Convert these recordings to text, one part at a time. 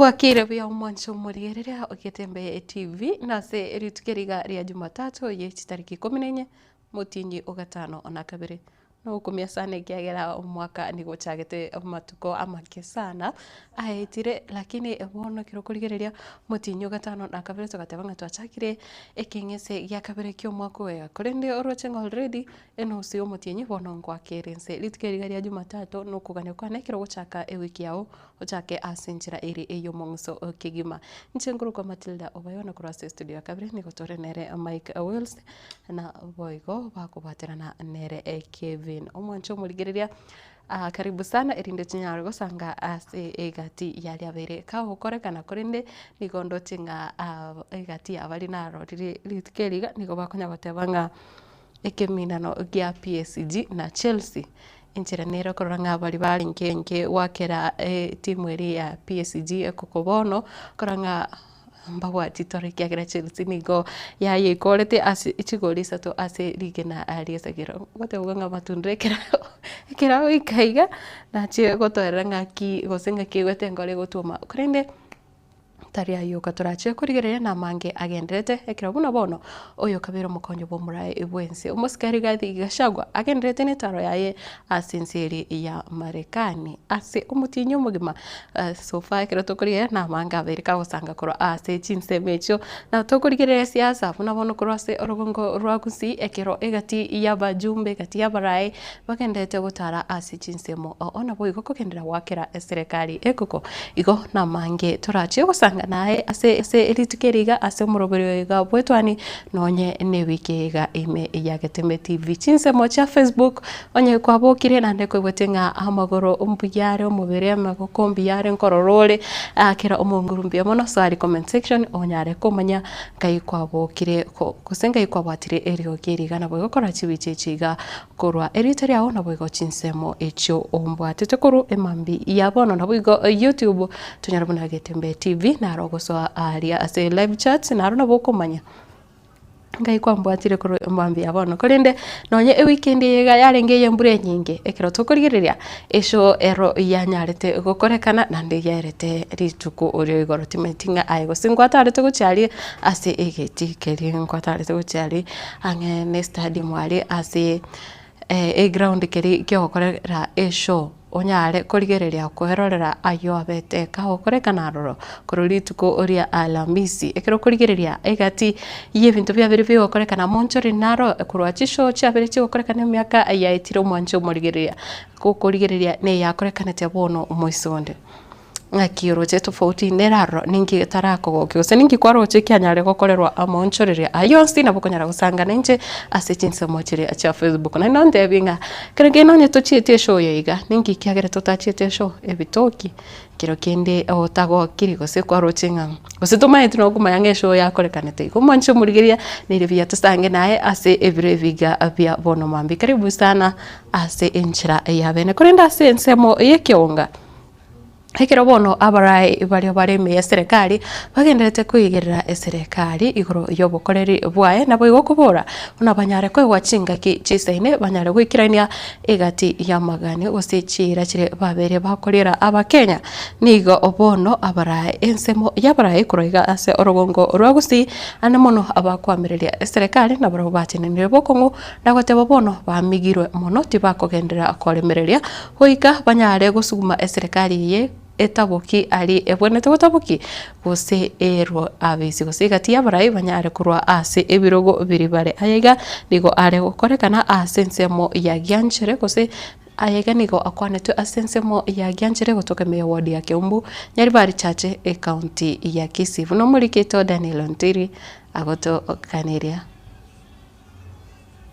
Bwakire buya omwancho omorigereria o Getembe TV nase rituko eri iga ria Jumatatu ye chitariki ikomi na inye omotienyi o gatano na kabere. Nogokumia sana ekiagera omwaka nigo ochagete amatuko amake sana aetire lakini bono ekero okorigereria omotienyi o gatano na kabere togateba ng'a twachakire ekeng'ese gia kabere kia omwaka oyo korende oroche ng'a already Enusu y'omotienyi bono ngoakere inse. Rituko eri iga ria Jumatatu nokogania kwane ekero ogochaka ewiki yao ochake ase enchera ere ey'omong'uso kegima. Inche nkorokwa Matilda Obayo na korwa ase estudio ya kabere nigo tore nere Mike Wills na boigo bakobwaterana nere Kevin. Omwanche omorigereria karibu sana erinde chinyare gosanga ase egati yaria abeire kagokorekana korende nigo ndoche ng'a egati yabaria narorire rituko eri iga nigo bakonya goteba ng'a. Ekeminano gia PSG na Chelsea, enchera nere okorora ng'a baria barenge nke goakera etimu eria ya PSG ekoko bono, korora ng'a mbabwati toro ekiagera Chelsea nigo yayekorete ase chigori isato ase rigena riesagero. Goteba ng'a amatunda ekero ekero agoika iga, nachie gotoerera ng'aki gose ng'aki egwete enkoro egotwoma korende. Tari ayio oka torache korigereria namange agenderete ekero buna bono oyo okabeire omokonyi bw'omoraai bw'ense omosike Rigathi Gachagua agenderete netaro yaye ase ense eria ya Marekani ase omotienyi omogima so far ekero tokorigereria namange abeire kagosanga korwa ase chinsemo echio na tokorigereria siasa buna bono korwa ase orogongo rwa Gusii ekero egati y'abajumbe egati y'abarai Bagenderete gotara ase chinsemo oo naboigo kogenderera goakera eserekari ekoko. Igo namange torachie gosanga naye ase ase rituko eri iga ase omoroberio iga bw'etwani nonye newiki eye iga ime ya Getembe TV. Chinsemo chia Facebook onye kwabokire naende koigwete ng'a amagoro mbuya are omobere amagoko mbuya are nkorora ore kera omonguru mbuya mono soa aria comment section onyare komanya nkai kwabokire gose nkai kwabwatire eriogi eri iga naboigo kora chibicha echi iga Korwa erieta riao naboigo chinsemo echio ombwatete korwa emambia ya bono naboigo YouTube tonyore buna Getembe TV naro ogosoa aria ase live chat naro nabo okomanya ngai kwambwatire korwa emambia ya bono. Korende nonye eweekend eye iga yarenge eye embura enyinge ekero tokorigereria eshow ero yanyarete gokorekana naende yaerete rituko oria igoro timanyeti ng'a aye gose ngwatarete gochia aria ase egetii keria ngwatarete gochia aria. Ang'e ne stadium aria ase eground keria kiogokorera eshow, onyare korigereria kwerorera aywo abete kagokorekana aroro korwa rituko ria Alhamisi. Ekero okorigereria egati ya ebinto biabeire bigokorekana monchori naro korwa chishow chiabeire chigokorekana emiaka yaetire omwancho omorigereria, gokorigereria neyakorekanete bono omoiso onde. Ng'aki oroche tofauti nere aroro, ninki getarakogokia gose ninki kwaroche kianyare gokorerwa amaonchoreria ayio onsi nabo okonyara gosangana inche ase chinsemo chiria chia Facebook. Naende ontebie ng'a kero kende onye tochieti eshow eye iga, ninki kiagera totachiete eshow? Ebitoki, kero kende otagokiri gose kwaroche ng'a gose tomaeti nokomanya ng'a eshow yakorekanete igo. Omwanche omorigereria nere buya tosange naye ase ebiro ebi iga bia bono mambia. Karibu sana ase enchera ya bene. Korende ase ensemo ya ekeonga. Ekero bono abarai baria bare ime y'eserekari bagendererete koigerera eserekari igoro y'obokoreri bwaye, naboigo kobora buna banyare koegwa chingaki chisaine banyare goikerania egati y'amagani gose chiira chiria babeire bakoriera abakenya. Nigo bono abarai ensemo y'abarai korwa iga ase orogongo rwa Gusii ande mono abakoamereria eserekari nabarabwo batenenire bokong'u na goteba bono bamigirwe mono tibakogenderera koremereria Goika banyare gosuguma eserekari eye etaboki aria ebwenerete gotaboki, gose erwe abisi gose egati y'abarai banyare korwa ase ebirogo biria bare. Aya iga nigo are gokorekana ase ensemo ya Gianchere gose aya iga nigo akwanetwe ase ensemo ya Gianchere gotoka ime ya ward ya Keumbu, Nyaribari Chache, ecounty ya Kisii. Buna omorikito Daniel Ontiri agotokaneria.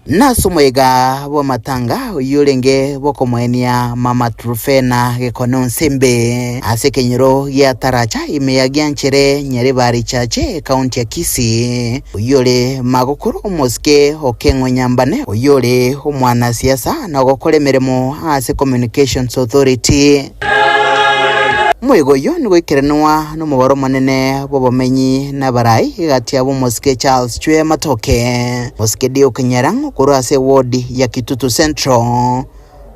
Nase omoyega bw'amatanga oyio orenge bw'okomoenia Mama Trufena Gekone Onsembe ase ekenyoro gia Taracha ime ya Gianchere Nyaribari Chache ekaunti ya Kisii. Oyio ore magokoro omosike Okeng'o Nyambane oyio ore omwanasiasa na ogokora emeremo ase Communications Authority. Omoyega oyio nigo oikeranwa nomobaro omonene bw'obomenyi na abarai egati yabo omosike Charles Chwe Matoke, omosike Duke Nyarang'o korwa ase eward ya Kitutu Central.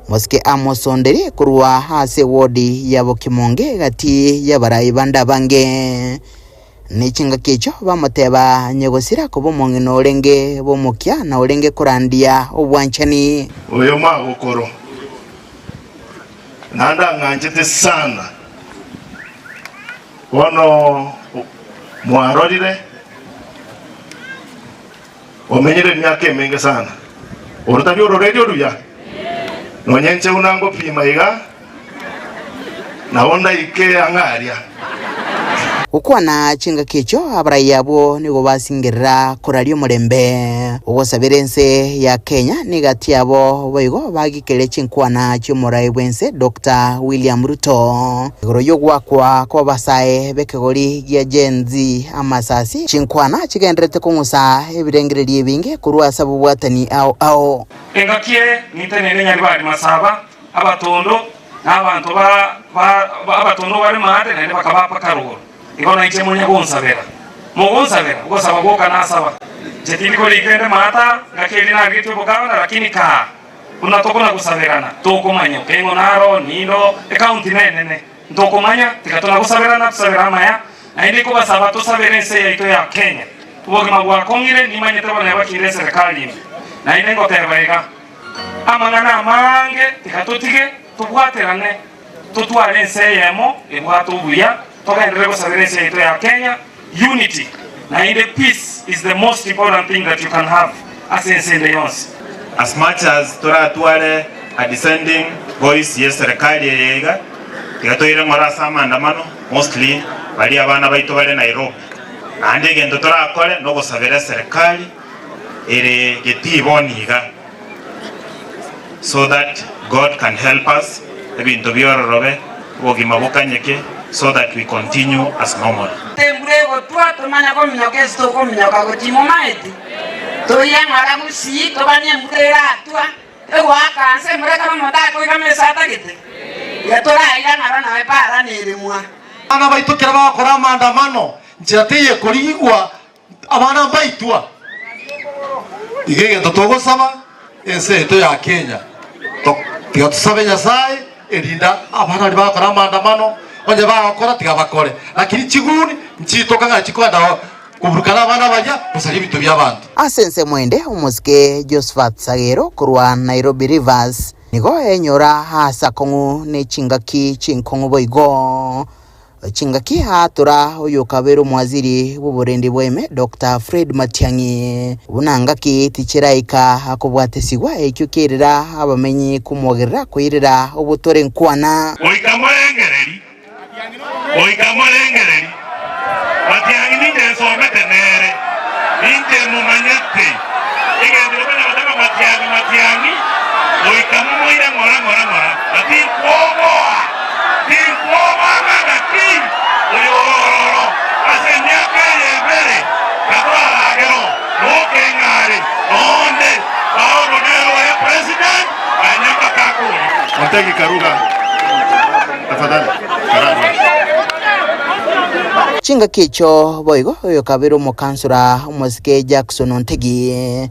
Mosike Amos Onderi korwa ase ewodi ya Bokimonge egati y'abarai bande abange. Ne chingaki echio bamoteba nyegosira koba omong'ina orenge bw'omokia na orenge korandia obwanchani. Oyo magokoro, naende ang'anchete sana. Bono mwarorire, omenyire emiaka emenge sana. Oro tari ororeria oruya? Nonya inche buna ngopima iga, nabo ndaike ang'e aria. Gokwana chingaki echio abarai abwo nigo basingerera koraria omorembe. Ogosabera ense ya Kenya negati yabo boigo bagikeria chinkwana chi'omorai bw'ense Doctor William Ruto igoro y'ogoakwa kw'abasae b'ekegori gia Gen Z amasasi, chinkwana chigendererete kong'usa ebirengererio ebinge korwa ase ababwatani ao ao. Engaki eye nintenene Nyaribari Masaba, abatondo, na abanto ba ba abatondo bare maate naende bakabapa karoro. Igo nainche monya gonsabera. Mogonsabera, ogosaba gwoka nasaba. Inche tindi korika ende maata, ngaki eria narigetwe obogavana, lakini kaa buna tokona gosaberana, tokomanya okeng'o naro, nindo, ecounty nenene. Ntokomanya, tiga tona gosaberana, tusabere amaya, naende ikobasaba tosabere ense yaito ya Kenya. Obogima bwakong'ire, nimanyete bono yabakire eserekari ime. Naende ngoteba iga, amang'ana amange tiga totige, tobwaterane, totware ense eyemo ebwate obuya, togenderere gosabera ense yaito ya Kenya, unity, naende peace is the most important thing that you can have ase ense ende yonsi. As much as toratware a dissenting voice ye serikali eye iga, tiga toire ng'ora ase amaandamano, mostly baria abana baito bare Nairobi. Naende egento torakore nogosabera eserikali ere getii bono iga so that God can help us ebinto biororobe, obogima bokanyeke so that we continue as normal. Tembura egotwa tomanye kominyoka ase tokominyoka gochia momaeti, toiye ng'ora gusii toganye embura eratwa egoaka nse embura ekero omonto akoigama ase atagete, iga toraira ng'ora nabo epara neremwa. Abana baito kera bagokora amaandamano, nchera teiyo ekorigigwa, abana mbaitwa. Iga egento togosaba ense yaito ya Kenya, tiga tosabe Nyasaye erinde abana baria bagokora amaandamano, onye bagokora tiga bakore, lakini chiguni nchitoka ng'a chikogenda koburukana abana baria gosaria ebinto bi'abanto. Ase ensemo ende, omosike Josphat Sagero korwa Nairobi Rivers nigo enyora aase akong'u ne chingaki chinkong'u boigo. Chingaki aatora oyokabeire omwaziri bw'oborendi bwaime Doctor Fred Matiang'i buna ngaki tichiraika akobwatesigwa ekio kerera abamenyi komwogerera koirera obotore nkwana. Goika morengereri, goika morengereri, Matiang'i ninche nsomete nere, ninche momanyete. Egento gokonyara goteba Matiang'i, Matiang'i, goika momoire ng'ora, ng'ora, ng'ora, na tinkwoboa, tinkwoboa ng'a gaki oyo ororo ase emiaka eye ebere katoraragero nokeng'are nonde Paulo nere oye president ganya mpaka akore. Motegi Karuga tafadhali kararwe. Chingaki echio boigo oyokabeire omokansora omosike Jackson Ontegi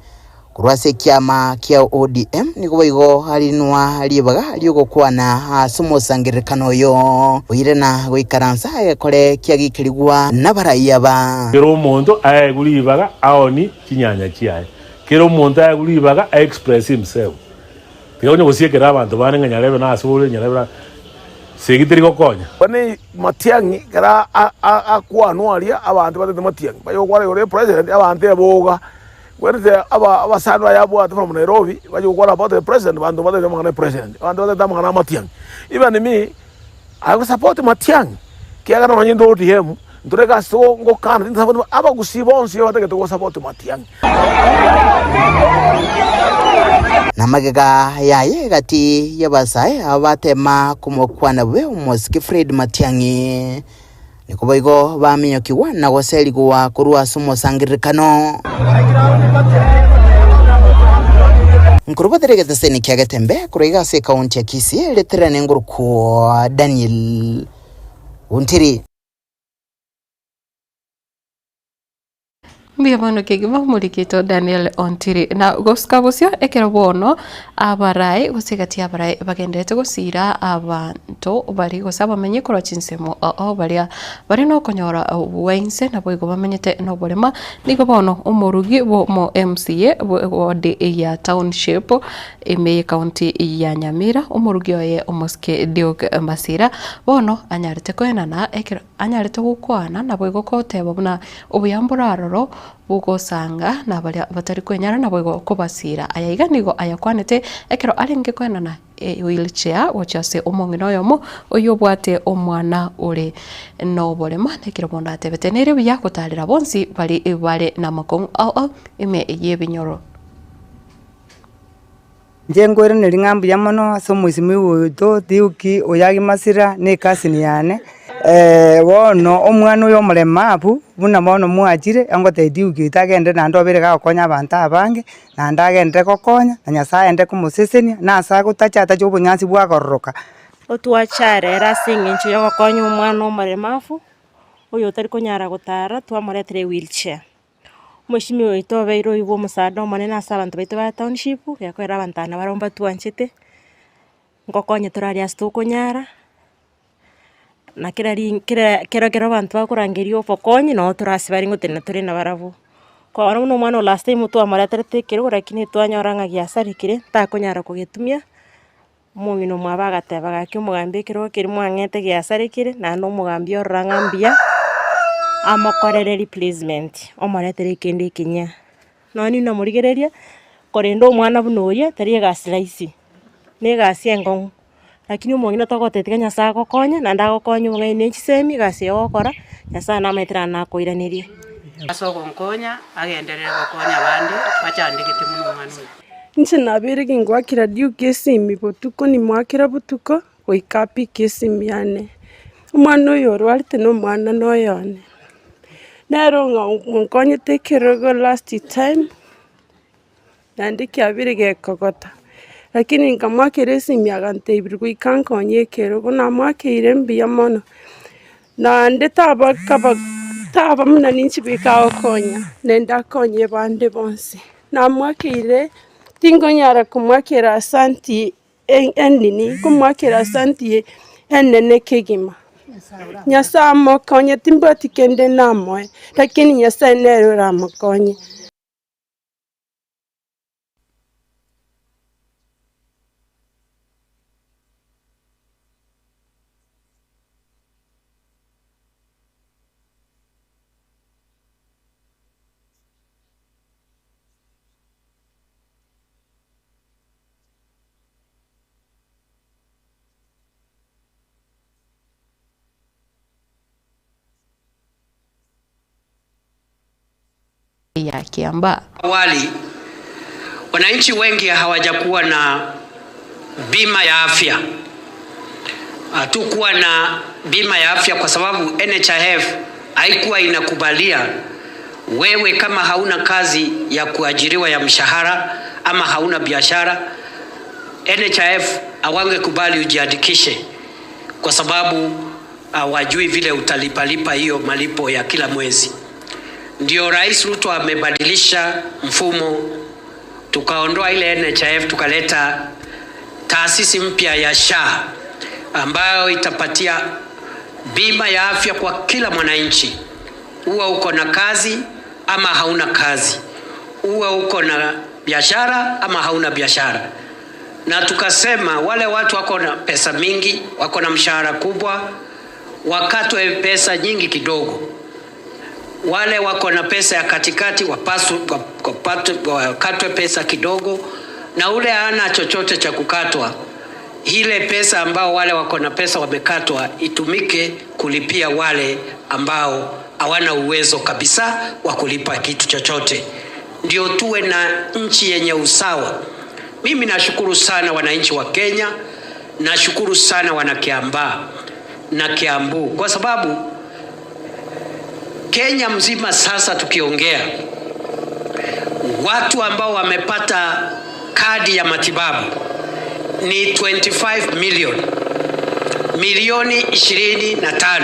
korwa ase ekiama kia ODM nigo boigo arinwa ribaga ri'ogokwana ase omosangererekano oyo oirana goikaransa egekore kiagikerigwa nabarai aba. Kera omonto aegwe ribaga aonie chinyanya chiaye, kera omonto aegwe ribaga a express himself. Tiga onye gosiekera abanto bande ng'a nyarebe nase ore, nyarebe na segi teri gokonya. Bono Matiang'i ekero akwanwa aria, abanto batete Matiang'i, baye gokwana igoro ya president, abanto eboga, bwenerete abasani baye abwate from Nairobi, bache gokwana about the president, abanto mbatagete amang'ana ya president, abanto batagete amang'ana a Matiang'i. Even me, I will support Matiang'i, ekiagera nonye inde ODM, ntore egasi ngokana, tindi abagusii bonsi batagete go support Matiang'i. Na magega yaye egati y'abasae aba bateema komokwana bobe omosike Fred Matiang'i. Niko boigo baminyokigwa na goserigwa korwa ase omosangererekano. Nkorubatere egeteseni kia Getembe korwa iga ase ekaunti ya Kisii, retererane ngorokwa Daniel Ontiri. Mbuya mono kegima omorikito Daniel Ontiri. Na gosuka bosio ekero bono abarai gose egati y'abarai bagenderete gosiira abanto baria gose abamenyi korwa chinsemo ao baria bare nokonyora bwainse naboigo bamenyete noborema. Nigo bono omorugi bw'omo MCA bwe ward ya Township ime y'ecounty ya Nyamira omorugi oye omosike Duke Masira bono anyarete koenana ekero anyarete gokwana naboigo goteba buna Obuya mboraroro bogosanga nabaria batari kwenyara naboigo kobasiira. Aya iga nigo ayakwanete ekero arenge koenana ewheelchair gochia ase omong'ina oyomo oyio obwate omwana ore noborema. Nekero bono atebete nere buya gotarera bonsi baria bare namakong'u ao ao ime y'ebinyoro. Inche nkoiraneria ng'a mbuya mono ase omoisimigwa oito Duke Oyagi Masira na ecousin yane, bono omwana oyo omoremabu buna bono mwachire, angotebia Duke oito agende naende obeire gagokonya abanto abange, naende agenderere gokonya, na Nyasaye aende komosesenia, na ase agotacha atache obonyansi bwagororoka. Otwacha rero ase eng'encho ya ogokonya omwana omoremafu, oyo otari konyara gotara twamoretera ewheelchair. Omweshimiwa oito obeire oigwe omosaada omonene ase abanto baito ba township, gekorera abanto aba nabarabwo mbatwanchete, ngokonye tore aria ase tokonyara, na kera ri kera kero ekero abanto bakorangeria obokonyi noo tore ase bare ngotenena tore nabarabwo. Korora buna omwana o last time twamoreterete ekerogo lakini twanyora ng'a giasarekire, takonyara kogetumia, omong'ina omwabo agateba gaki omogambi ekerogo keria mwang'ete giasarekire, naende omogambi orora ng'a mbuya, amokorere replacement, omoretere ekende ekenyia. Nonya ninde namorigereria, korenda omwana buna oria, tari egasi rahisi, na egasi enkong'u, lakini omong'ina togotebia tiga nyasaye agokonye, naende agokonye obong'aini na chisemi, egasi eye ogokora, nyasaye namaete naende nakoiranerie. Ase ogonkonya agenderere gokonya abande bachandegete buna omwana oyo. Inche nabeire gingoakera Duke esimi botuko, nimoakera botuko goika apike esimi yane. Omwana oyo orwarete na omwana noyo one. Nere ong'a onkonyete ekerogo last time, naende kiabeire gekogota, lakini nkamoakera esimi agantebia goika nkonye ekerogo, namoakeire mbuya mono. Naende taba kaba taba buna ninche bweka agokonya, naende akonye bande bonsi. Namoakeire, tinkonyara komoakera asanti enini, nkomoakera asanti enene kegima. Nyasae amokonye timbwati kende namoe, lakini Nyasae nere oramokonye. ya Kiambaa. Awali, wananchi wengi hawajakuwa na bima ya afya. Hatukuwa na bima ya afya kwa sababu NHIF haikuwa inakubalia wewe kama hauna kazi ya kuajiriwa ya mshahara ama hauna biashara, NHIF hawangekubali ujiandikishe kwa sababu hawajui vile utalipalipa hiyo malipo ya kila mwezi. Ndio Rais Ruto amebadilisha mfumo, tukaondoa ile NHIF tukaleta taasisi mpya ya SHA ambayo itapatia bima ya afya kwa kila mwananchi, uwe uko na kazi ama hauna kazi, uwe uko na biashara ama hauna biashara. Na tukasema wale watu wako na pesa mingi, wako na mshahara kubwa, wakatwe pesa nyingi kidogo wale wako na pesa ya katikati wapaswe, wakatwe pesa kidogo, na ule hana chochote cha kukatwa, ile pesa ambao wale wako na pesa wamekatwa itumike kulipia wale ambao hawana uwezo kabisa wa kulipa kitu chochote, ndio tuwe na nchi yenye usawa. Mimi nashukuru sana wananchi wa Kenya, nashukuru sana wana Kiambaa na Kiambu kwa sababu Kenya mzima sasa tukiongea, watu ambao wamepata kadi ya matibabu ni 25 million, milioni 25.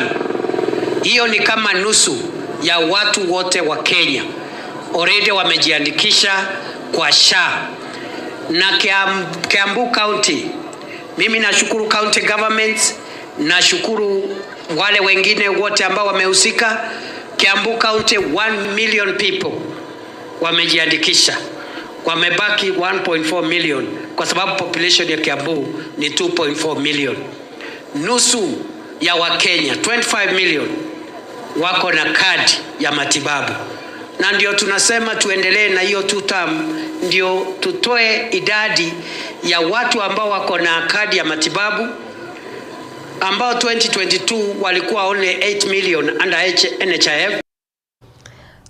Hiyo ni kama nusu ya watu wote wa Kenya. Already wamejiandikisha kwa SHA na Kiambu County. Mimi nashukuru county governments, nashukuru wale wengine wote ambao wamehusika. Kiambu County 1 million people wamejiandikisha, wamebaki 1.4 million kwa sababu population ya Kiambu ni 2.4 million. Nusu ya Wakenya 25 million wako na kadi ya matibabu, na ndio tunasema tuendelee na hiyo two term, ndio tutoe idadi ya watu ambao wako na kadi ya matibabu ambao 2022 walikuwa only 8 million under NHIF.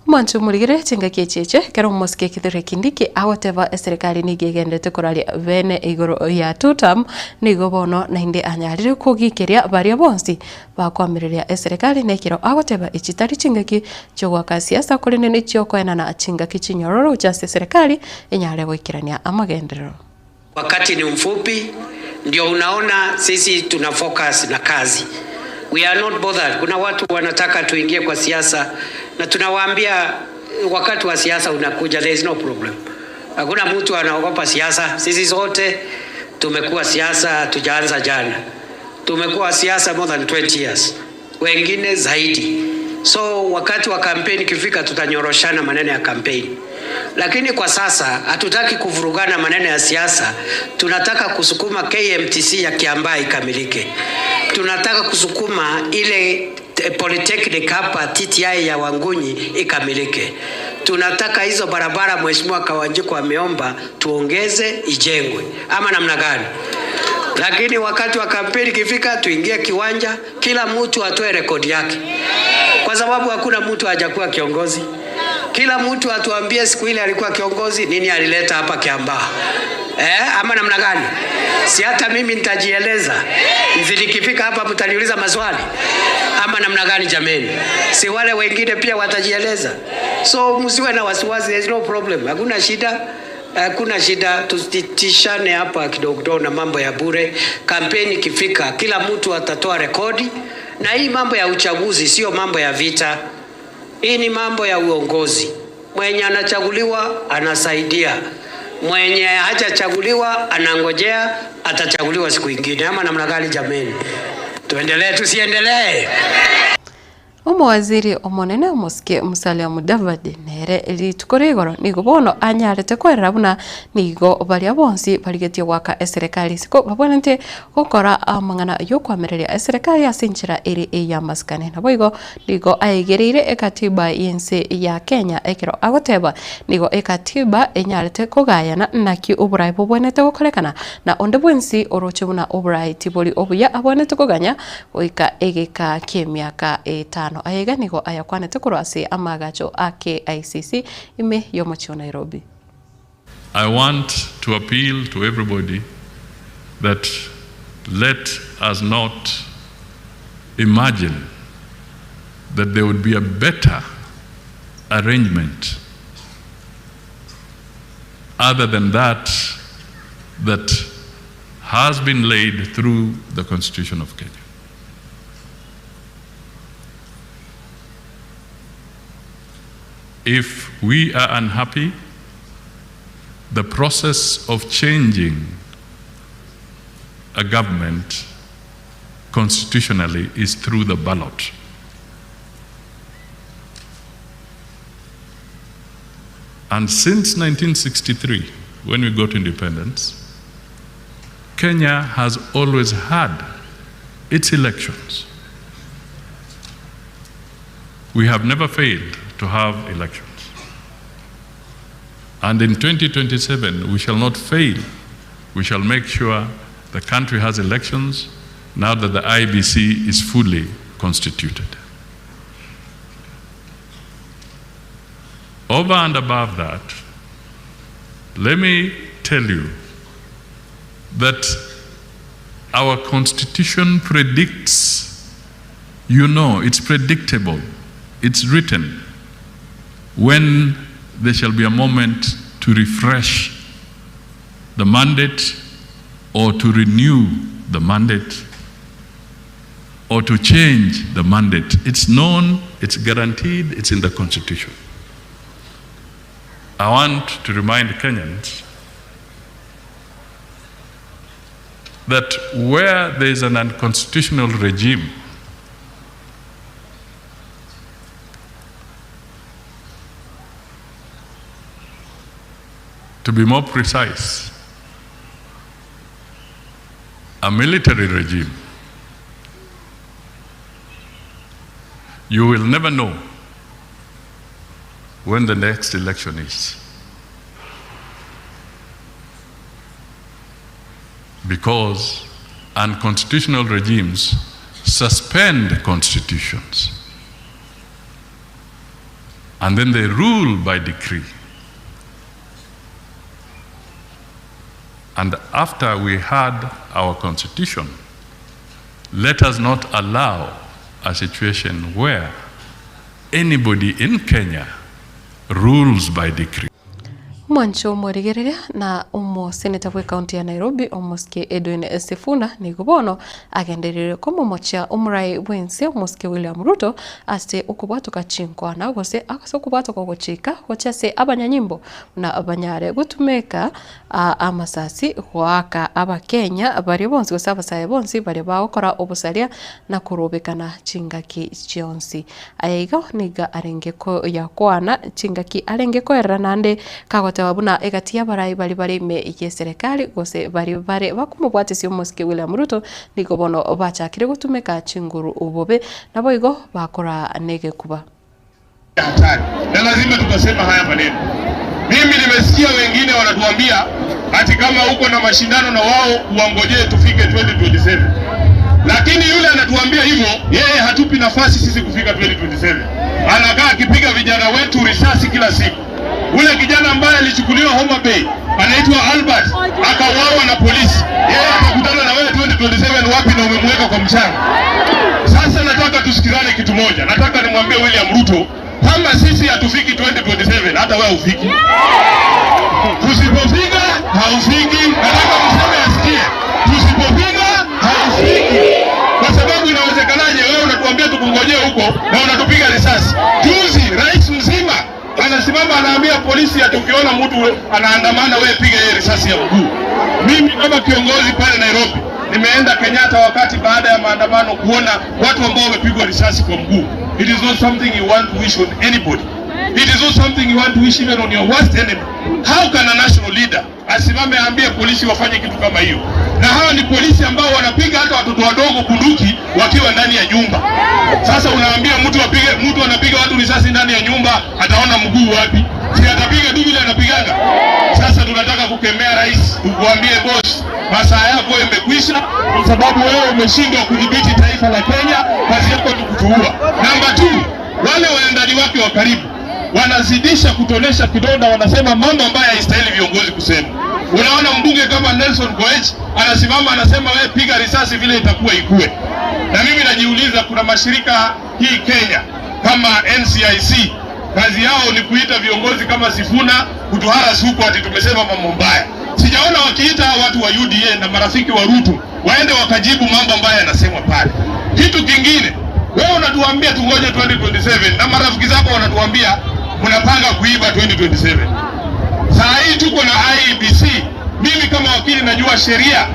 Omwancho omorigere chingaki echi eche, ekero omosike Kithure Kindiki agoteba eserekari nigo egenderete koraria bene igoro ya two term, nigo bono naende anyarire kogikeria baria bonsi bakoamereria eserekari nekero agoteba echi tari chingaki chiogoaka siasa korende nechiokoenana chingaki chinyororo gochia ase eserekari enyare goikerania amagenderero. Wakati ni mfupi, ndio unaona sisi tuna focus na kazi. We are not bothered. Kuna watu wanataka tuingie kwa siasa na tunawaambia wakati wa siasa unakuja, there is no problem. Hakuna mtu anaogopa siasa. Sisi sote tumekuwa siasa, tujaanza jana. Tumekuwa siasa more than 20 years, wengine zaidi. So wakati wa kampeni ikifika, tutanyoroshana maneno ya kampeni, lakini kwa sasa hatutaki kuvurugana maneno ya siasa. Tunataka kusukuma KMTC ya Kiambaa ikamilike. Tunataka kusukuma ile Polytechnic hapa TTI ya Wangunyi ikamilike. Tunataka hizo barabara Mheshimiwa Kawanjiku ameomba tuongeze ijengwe, ama namna gani? Lakini wakati wa kampeni ikifika, tuingie kiwanja, kila mtu atoe rekodi yake, kwa sababu hakuna mtu hajakuwa kiongozi. Kila mtu atuambie siku ile alikuwa kiongozi, nini alileta hapa Kiambaa, ama namna gani? Si hata mimi nitajieleza, nikifika hapa mtaniuliza maswali ama namna gani? Jameni, si wale wengine pia watajieleza? So msiwe na wasiwasi, there is no problem, hakuna shida. Hakuna shida, tusitishane hapa kidogo kidogo na mambo ya bure. Kampeni ikifika, kila mtu atatoa rekodi, na hii mambo ya uchaguzi sio mambo ya vita, hii ni mambo ya uongozi. Mwenye anachaguliwa anasaidia, mwenye hajachaguliwa anangojea atachaguliwa siku ingine, ama namna gani? Jameni, tuendelee tusiendelee? Omowaziri omonene omosike Musalia Mudavadi nere rituko ria igoro nigo bono anyarete kwerera buna nigo baria bonsi barigetie goaka eserekari isiko babwenerete gokora amang'ana yokoamereria eserekari ase enchera ere ey'amasikani. Naboigo nigo aegereire ekatiba y'ense ya Kenya ekero agoteba nigo ekatiba enyarete kogayana naki oborai bobwenerete gokorekana na onde bwensi oroche buna oborai tibori obuya abwenerete koganya goika egeka ki'emiaka etano. Aiga nigo ayakwanete korwa ase amaagacho a KICC ime y'omochie o Nairobi. I want to appeal to everybody that let us not imagine that there would be a better arrangement other than that that has been laid through the Constitution of Kenya. If we are unhappy, the process of changing a government constitutionally is through the ballot. And since 1963, when we got independence, Kenya has always had its elections. We have never failed to have elections. And in 2027, we shall not fail. We shall make sure the country has elections now that the IBC is fully constituted. Over and above that, let me tell you that our constitution predicts, it's predictable, it's written, when there shall be a moment to refresh the mandate or to renew the mandate or to change the mandate. It's known, it's guaranteed, it's in the constitution. I want to remind Kenyans that where there is an unconstitutional regime, to be more precise, a military regime, you will never know when the next election is. Because unconstitutional regimes suspend constitutions and then they rule by decree. And after we had our constitution, let us not allow a situation where anybody in Kenya rules by decree. Omwancho omorigereria na omoseneta bw'ecounty ya Nairobi omosike Edwin Sifuna nigo bono agenderire komomochia omorai bw'ense omosike William Ruto ase okobwatoka chinkwana gose ase okobwatoka ogochika gochia ase abanyanyimbo buna banyare gotumeka amasasi goaka Abakenya baria bonsi gose abasae bonsi baria bagokora obosaria na korobekana chingaki chionsi. Aya igo nigo arenge koyakwana chingaki arenge koerera naende kagoteba buna egati y'abarai baria bare ime y'eserekari gose baria bare bakomobwatesia omosike William Ruto nigo bono bachakire gotumeka chinguru bobe naboigo bakora negekuba. Hatari na lazima tutasema haya maneno. Mimi nimesikia wengine wanatuambia ati kama uko na mashindano na wao uwangojee tufike 2027, lakini yule anatuambia hivyo, yeye hatupi nafasi sisi kufika 2027. Anakaa akipiga vijana wetu risasi kila siku. Ule kijana ambaye alichukuliwa Homa Bay anaitwa Albert akauawa na polisi, yeye atakutana na wewe 2027 wapi na umemweka kwa mchanga? Sasa nataka tusikizane kitu moja. Nataka nimwambie William Ruto kama sisi hatufiki 2027 hata wewe hufiki. Tusipofika haufiki. Nataka mseme asikie, tusipofika haufiki, kwa sababu inawezekanaje wewe unatuambia tukungojee huko na unatupiga risasi? Juzi rais mzima anasimama anaambia polisi ati ukiona mtu anaandamana wewe piga yeye risasi ya mguu. Mimi kama kiongozi pale Nairobi nimeenda Kenyatta wakati baada ya maandamano kuona watu ambao wamepigwa risasi kwa mguu. It is not something you want to wish on anybody. It is not something you want to wish even on your worst enemy. How can a national leader asimame aambie polisi wafanye kitu kama hiyo? Na hawa ni polisi ambao wanapiga hata watoto wadogo bunduki wakiwa ndani ya nyumba. Sasa unaambia mtu apige, mtu anapiga watu risasi ndani ya nyumba, ataona mguu wapi? Si atapiga tu vile anapigaga. Sasa tunataka kukemea rais, tukuambie boss, masaa yako imekwisha, kwa sababu wewe umeshindwa kudhibiti taifa la Kenya. Kazi yako ni kutuua. Namba 2, wale waendani wake wa karibu wanazidisha kutonesha kidonda, wanasema mambo ambayo haistahili viongozi kusema. Unaona mbunge kama Nelson Koech anasimama anasema, wewe piga risasi vile itakuwa ikue. Na mimi najiuliza, kuna mashirika hii Kenya kama NCIC kazi yao ni kuita viongozi kama Sifuna kutuharas huko ati tumesema mambo mbaya. Sijaona wakiita hao watu wa UDA na marafiki wa Ruto waende wakajibu mambo ambayo yanasemwa pale. Kitu kingine, wewe unatuambia tungoje 2027 na marafiki zako wanatuambia mnapanga kuiba 2027. Saa hii tuko na IEBC. Mimi kama wakili najua sheria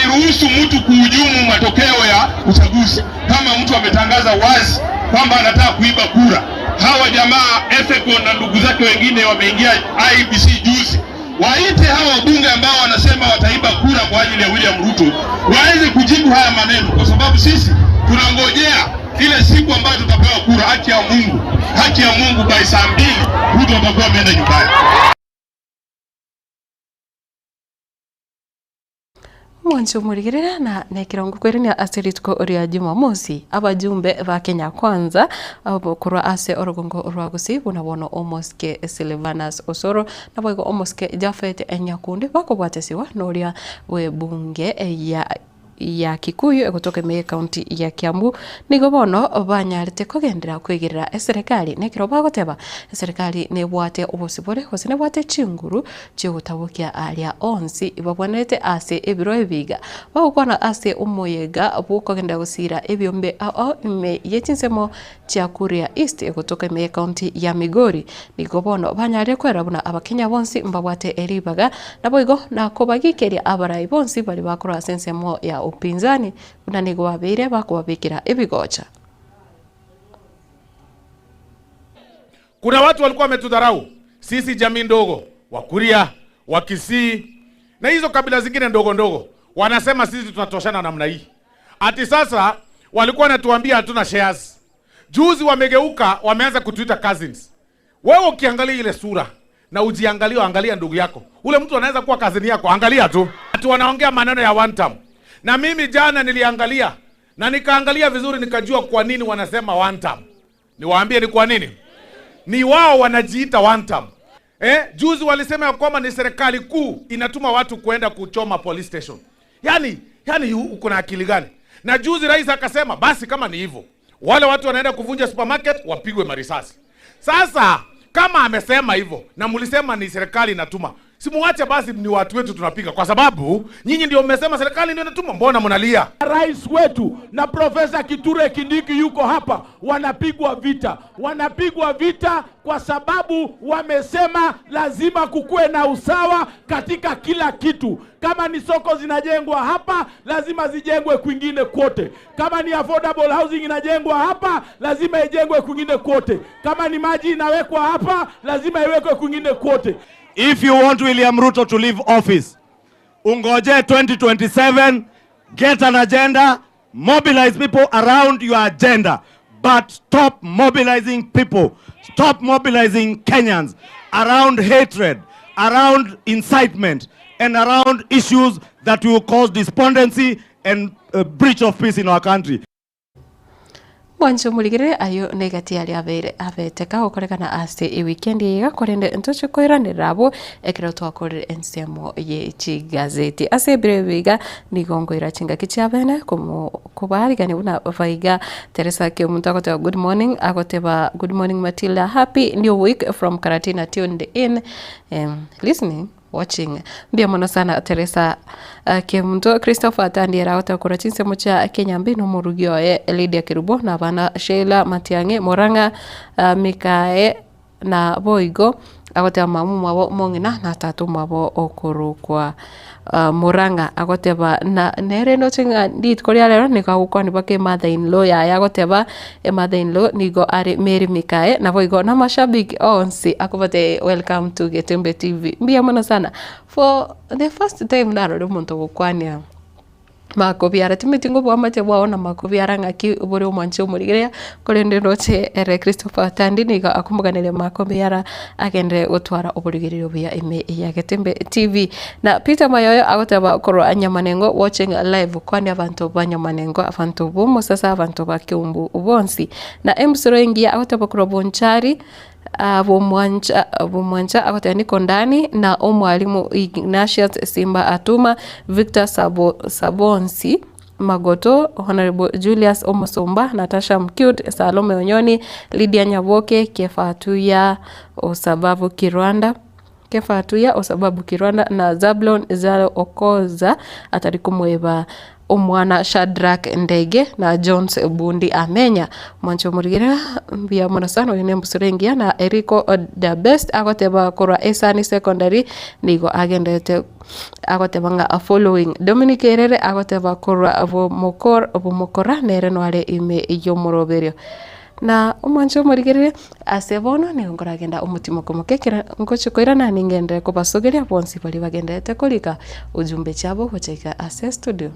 iruhusu mtu kuhujumu matokeo ya uchaguzi kama mtu ametangaza wazi kwamba anataka kuiba kura. Hawa jamaa Ethekon na ndugu zake wengine wameingia IEBC juzi, waite hawa wabunge ambao wanasema wataiba kura kwa ajili ya William Ruto waweze kujibu haya maneno, kwa sababu sisi tunangojea ile siku ambayo tutapewa kura. Haki ya Mungu, haki ya Mungu, by saa 2 Ruto atakuwa ameenda nyumbani. Mwanche omorigereria na nekerongo kwerania ase rituko ria Jumamosi, abajumbe ba Kenya Kwanza korwa ase orogongo rwa Gusii buna bono omosike Silvanus Osoro naboigo omosike Japhet Nyakundi bakobwatesiwa noria bw'ebunge ya. ya Kikuyu egotoka ime y'ecounty ya Kiambu nigo bono banyarete kogenderera koigerera eserekari nekero bagoteba eserekari nebwate obosibore gose nebwate chinguru chiogotabokia aria onsi babwenerete ase ebiro ebiga bagokwana ase omoyega bw'okogenderera gosira ebiombe ao ime ye chinsemo chia Kuria East egotoka ime y'ecounty ya Migori. Nigo bono banyarire kwerora buna abakenya bonsi mbabwate eribaga, naboigo nakobagikeria abarai bonsi baria bakorwa ase ensemo ya upinzani buna nigo babeire bakobabekera ebigocha. Kuna watu walikuwa wametudharau sisi, jamii ndogo, Wakuria, Wakisii na hizo kabila zingine ndogo ndogo, wanasema sisi tunatoshana namna hii. Ati sasa walikuwa wanatuambia hatuna shares. Juzi wamegeuka, wameanza kutuita cousins. Wewe ukiangalia ile sura na ujiangalie, angalia ndugu yako, ule mtu anaweza kuwa cousin yako, angalia tu. Ati wanaongea maneno ya one term. Na mimi jana niliangalia na nikaangalia vizuri, nikajua kwa nini wanasema one term. Niwaambie ni kwa nini? Ni wao wanajiita one term. Eh, juzi walisema ya kwamba ni serikali kuu inatuma watu kuenda kuchoma police station. Yaani, yaani uko na akili gani? Na juzi rais akasema basi kama ni hivyo, wale watu wanaenda kuvunja supermarket wapigwe marisasi. Sasa kama amesema hivyo na mlisema ni serikali inatuma, simuache basi, ni watu wetu tunapiga, kwa sababu nyinyi ndio mmesema serikali ndio inatuma. Mbona mnalia? Rais wetu na Profesa Kithure Kindiki yuko hapa, wanapigwa vita, wanapigwa vita kwa sababu wamesema lazima kukuwe na usawa katika kila kitu. Kama ni soko zinajengwa hapa, lazima zijengwe kwingine kwote. Kama ni affordable housing inajengwa hapa, lazima ijengwe kwingine kwote. Kama ni maji inawekwa hapa, lazima iwekwe kwingine kwote. If you want William Ruto to leave office, ungoje 2027, get an agenda, mobilize people around your agenda, but stop mobilizing people, stop mobilizing Kenyans around hatred, around incitement, and around issues that will cause despondency and uh, breach of peace in our country. Mwanche omorigerere ayio negati aria abeire abete kagokorekana ase ewikendi eye iga korende ntoche koiranerera abwo ekero twakorire ensemo ye chigazeti. Ase ebiro ebi iga nigo nkoira chingaki chia bene komo kobaarigania buna baiga Teresa Kemunto agoteba good morning agoteba good morning Matilda happy new week from Karatina tuned in listening Watching. Mbuya mono sana Teresa uh, Kemunto Christopher Atandi eragoteba korwa chinsemo chia Kenyambi na omorugi oye Lydia Kerubo na abana Sheila Matiang'i Murang'a uh, Mikae na boigo agoteba mama omwabo omong'ina na tata omwabo okorokwa uh, Murang'a agoteba na nere ndoche ng'a rituko ria rero nigo agokwanigwa mpaka emother in law yaye agoteba emother in law nigo are Mary Mikae naboigo na amashabiki onsi akobatebia welcome to Getembe TV. Mbuya mono sana for the first time narorire omonto ogokwania makobiara timanyeti ng'a oboamate bwao na makobiara ng'aki bore omwanchi omorigereria korende ndoche ere Christopher Atandi nigo akomoganeria makobiara agenderere gotwara oborigereria obuya ime ya Getembe TV. Na Peter Mayoyo agoteba korwa Nyamanengo watching live kwania abanto ba Nyamanengo abanto b'omosasa abanto ba Keumbu bonsi. Na Emsoro engiya agoteba korwa Bonchari ah, Bomwancha Bomwancha agoteba niko ndani na omwalimu Ignatius Simba Atuma Victor Sabo, Sabonsi Magoto, Honorable Julius Omusumba, Natasha Mcute, Salome Onyoni, Lydia Nyaboke, Kefa Atuya, Osababu Kirwanda, Kefa Atuya, Osababu Kirwanda na Zablon Zalo Okoza atari komweba omwana Shadrack Ndege na Jones Bundi Amenya. Mwanche omorigereria mbuya mono sana oyo nembusuro engiya na Eriko the best agoteba korwa Esani Secondary nigo agenderete agoteba ng'a following Dominic Erere agoteba korwa bomokor bomokora nere noare ime y'omoroberio. Na omwanche omorigereria ase bono nigo nkoragenda omotimoka omoke ekero ngochia koirana ningenderere kobasogeria bonsi baria bagendererete korika ujumbe chiabo gocha iga ase estudio.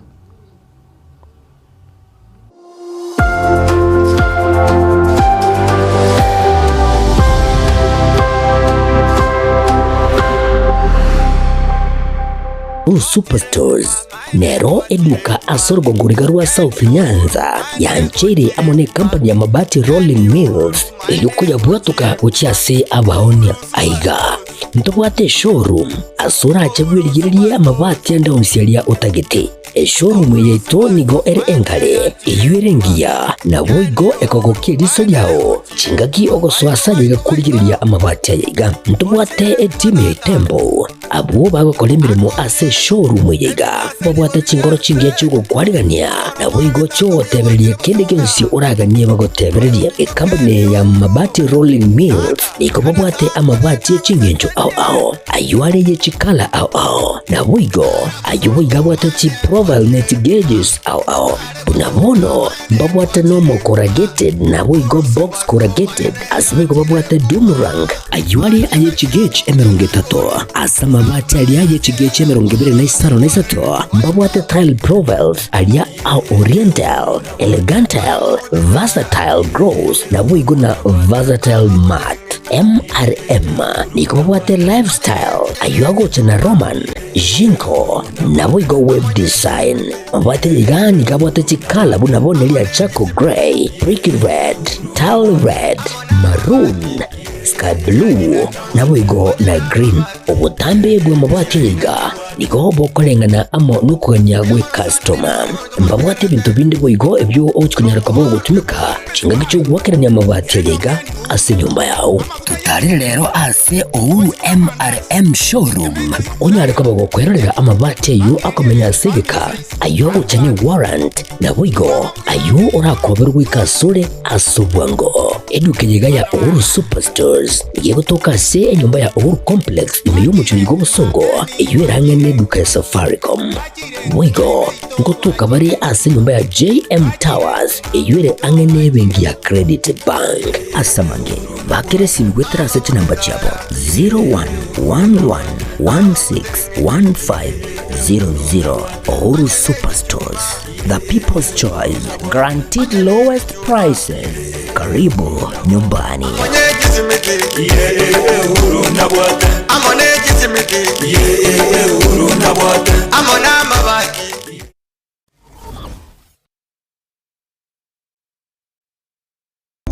Superstores nero eduka ase orogongo riga rwa South Nyanza yancheire amo ne company ya Mabati Rolling Mills eyio koyabwatoka gochia ase abaonia. Aiga ntobwate eshowroom ase orache bwerigererie amabati ande onsi aria otagete. Eshowroom yaito nigo ere engare, eyio ere engiya, naboigo ekogokia eriso riao chingaki ogosoa ase ayaiga korigereria amabati ayaiga. Ntobwate etimu ya Itembo, abwo bagokora emeremo ase eshowroom eye iga, babwate chingoro chingiya chi'ogokwarigania, naboigo chi'ogotebereria kende gionsi oraganie bagotebererie. Ekampuni eye ya Mabati Rolling Mills nigo babwate amabati e ching'encho ao ao, ayio are ye chikala ao ao, naboigo Ayio boigo abwate chiprofile ne chigeges ao ao. Buna bono mbabwate normal corrugated naboigo box corrugated ase boigo babwate doom rank. Ayio are aye chigauge 30 ase amabati aria aye chigauge 25 na isato mbabwate tile profiles aria a oriental, elegantal, versatile gloss naboigo na versatile matte. MRM nigo babwate lifestyle ayio agocha na Roman. Jinko, naboigo web design. Mabwate iga nigo abwate chikala buna bono eria charcoal grey, brick red, tile red, maroon, sky blue, naboigo na green. Obotambe bw'amabati aya iga nigo bokoreng'ana amo nokogania gw'ecustoma. Mbabwate ebinto binde boigo ebio ogochi konyara koba ogotumeka chingaki chi'ogoakerania amabati aya iga ase enyomba yao. Totarire rero ase Uhuru MRM Showroom onyare koba gokwerorera amabati ayio akomenya ase egeka, ayio agocha ne warrant, naboigo ayio orakoberwe goika asore ase obwango. Eduka eye iga ya Uhuru Superstores nigo egotoka ase enyomba ya Uhuru Complex ime y'omochie oyo bw'Obosongo eyio ere ang'e neduka ya Safaricom. Boigo ngotoka bare ase enyomba ya JM Towers eyio ere ang'e nebenki ya Credit Bank. Ase amange, bakera esimi goetera ase chinamba chiabo 0111161500. Uhuru Superstores, the people's choice, guaranteed lowest prices. Karibu nyumbani.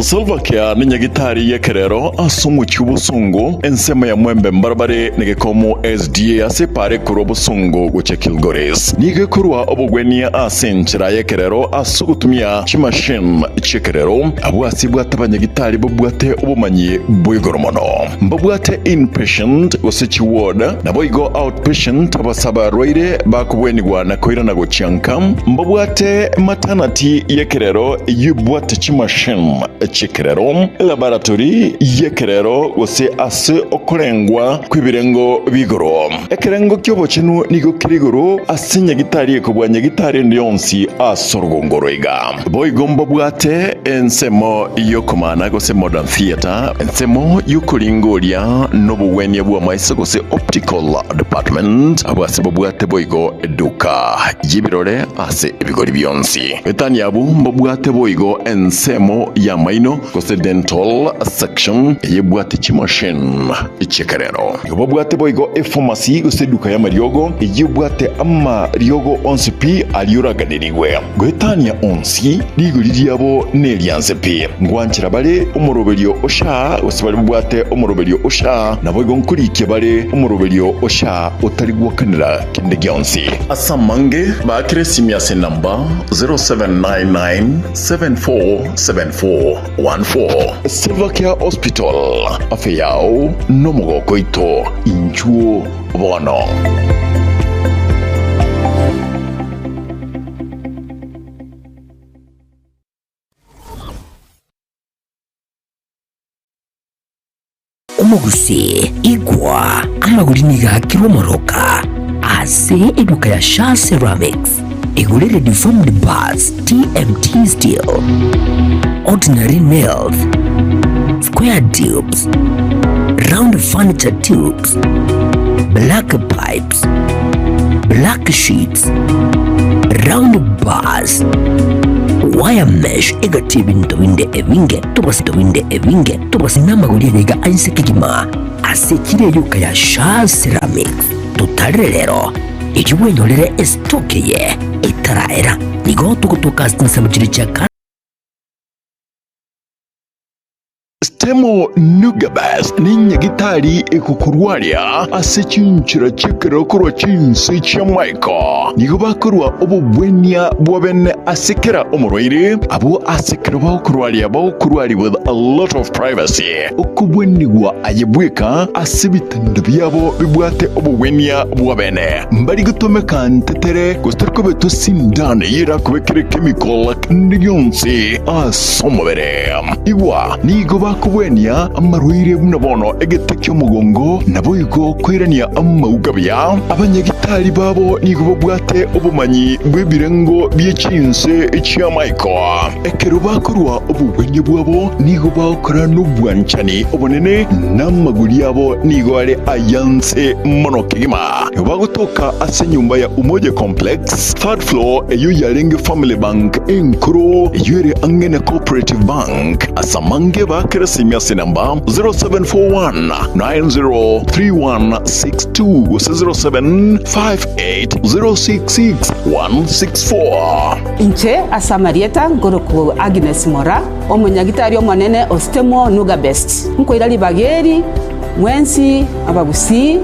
Salva Kiir nenyagitari y'ekerero ase omochie o Bosongo, ensemo ya Mwembe mbarabare negekomo SDA ase epaara ekorwa Bosongo gochia Kilgoris. Nigo ekorwa obogwenia ase enchera y'ekerero ase ogotumia chimachine chi'ekerero. Abwo ase bwate abanyagitari babwate obomanyi bwa igoro mono. Mbabwate inpatient gose chiward, naboigo outpatient abase abarwaire bakobwenigwa na koirana gochia nka. Mbabwate maternity y'ekerero eyio ebwate chimachine chi'ekerero, elaboratory y'ekerero gose ase okorengwa kw'ebirengo bi'igoro. Ekerengo ki'obochenu nigo kere igoro ase nyagitari ekobua nyagitari ende yonsi ase orogongo roiga. Boigo mbabwate ensemo y'okomana gose modern theatre, ensemo y'okoringoria n'obogwenia bw'amaiso gose optical department, abwo ase babwate boigo eduka y'ebirore ase ebigori bionsi. Etani abwo mbabwate boigo ensemo y'amaino gose dental section eyebwate chimachine chi'ekerero. Nigo babwate boigo epharmacy gose eduka y'amariogo eyebwate amariogo onsi pi aria oraganerigwe. Goetania onsi, rigori riabo nerianse pi. Ngwanchera bare omoroberio o SHA gose baria babwate omoroberio o SHA, naboigo nkorikia bare omoroberio o SHA otari gwakanera kende gionsi. Ase amange, baakere esimi ase enamba 0799747414. Silvercare Hospital, afya yao nomogoko oito, inchuo bono. Omogusii, igwa, amagori nigo aakirwe omoroka ase eduka ya Shaa Ceramics. Igorere deformed bars, TMT steel, ordinary nails, square tubes, round furniture tubes, black pipes, black sheets, round bars, wire mesh egati ebinto binde ebinge tobase binde ebinge tobase namagori ayaiga ainse kegima ase chire eyuka ya Shaa Ceramics totarire rero erio bwenyorere estock eye etaraera nigo togotoka ase chinsemo chiria chia. Stemo Nugabes nenyagitari egokorwaria ase chinchera chi'ekerero korwa chinse chi'amaiko. Nigo bakorua obobwenia bwa bene ase kera omorwaire, abwo ase ekero bagokorwaria bagokorwaria with a lot of privacy. Okobwenigwa aye bweka ase ebitanda biabo bibwate obobwenia bwa bene. Mbari gotomeka ntetere gose tori kobetwa sindano eyio erakobekere chemical kende gionsi ase omobere. Igwa, nigo bakobwenia amarwaire buna bono egete ki'omogongo, naboigo koirania amauga buya. Abanyagitari babo nigo babwate obomanyi bw'ebirengo bie chinse chi'amaiko. Ekero bakorua obogwenia bwabo nigo bagokora nobwanchani obonene, na amagori abo nigo are ayanse mono kegima. Nigo bagotoka ase enyomba ya Umoja Complex, third floor, eyio yarenge Family Bank enkoro, eyio ere ang'e na Cooperative Bank. Ase amange baakere esimi ase enamba 0741 903162 gose 0758 066 164. Inche ase amarieta nkorokwa Agnes Mora, omonyagitari omonene o Stemo Nuga Best. Nkoira ribaga eri mwensi abagusii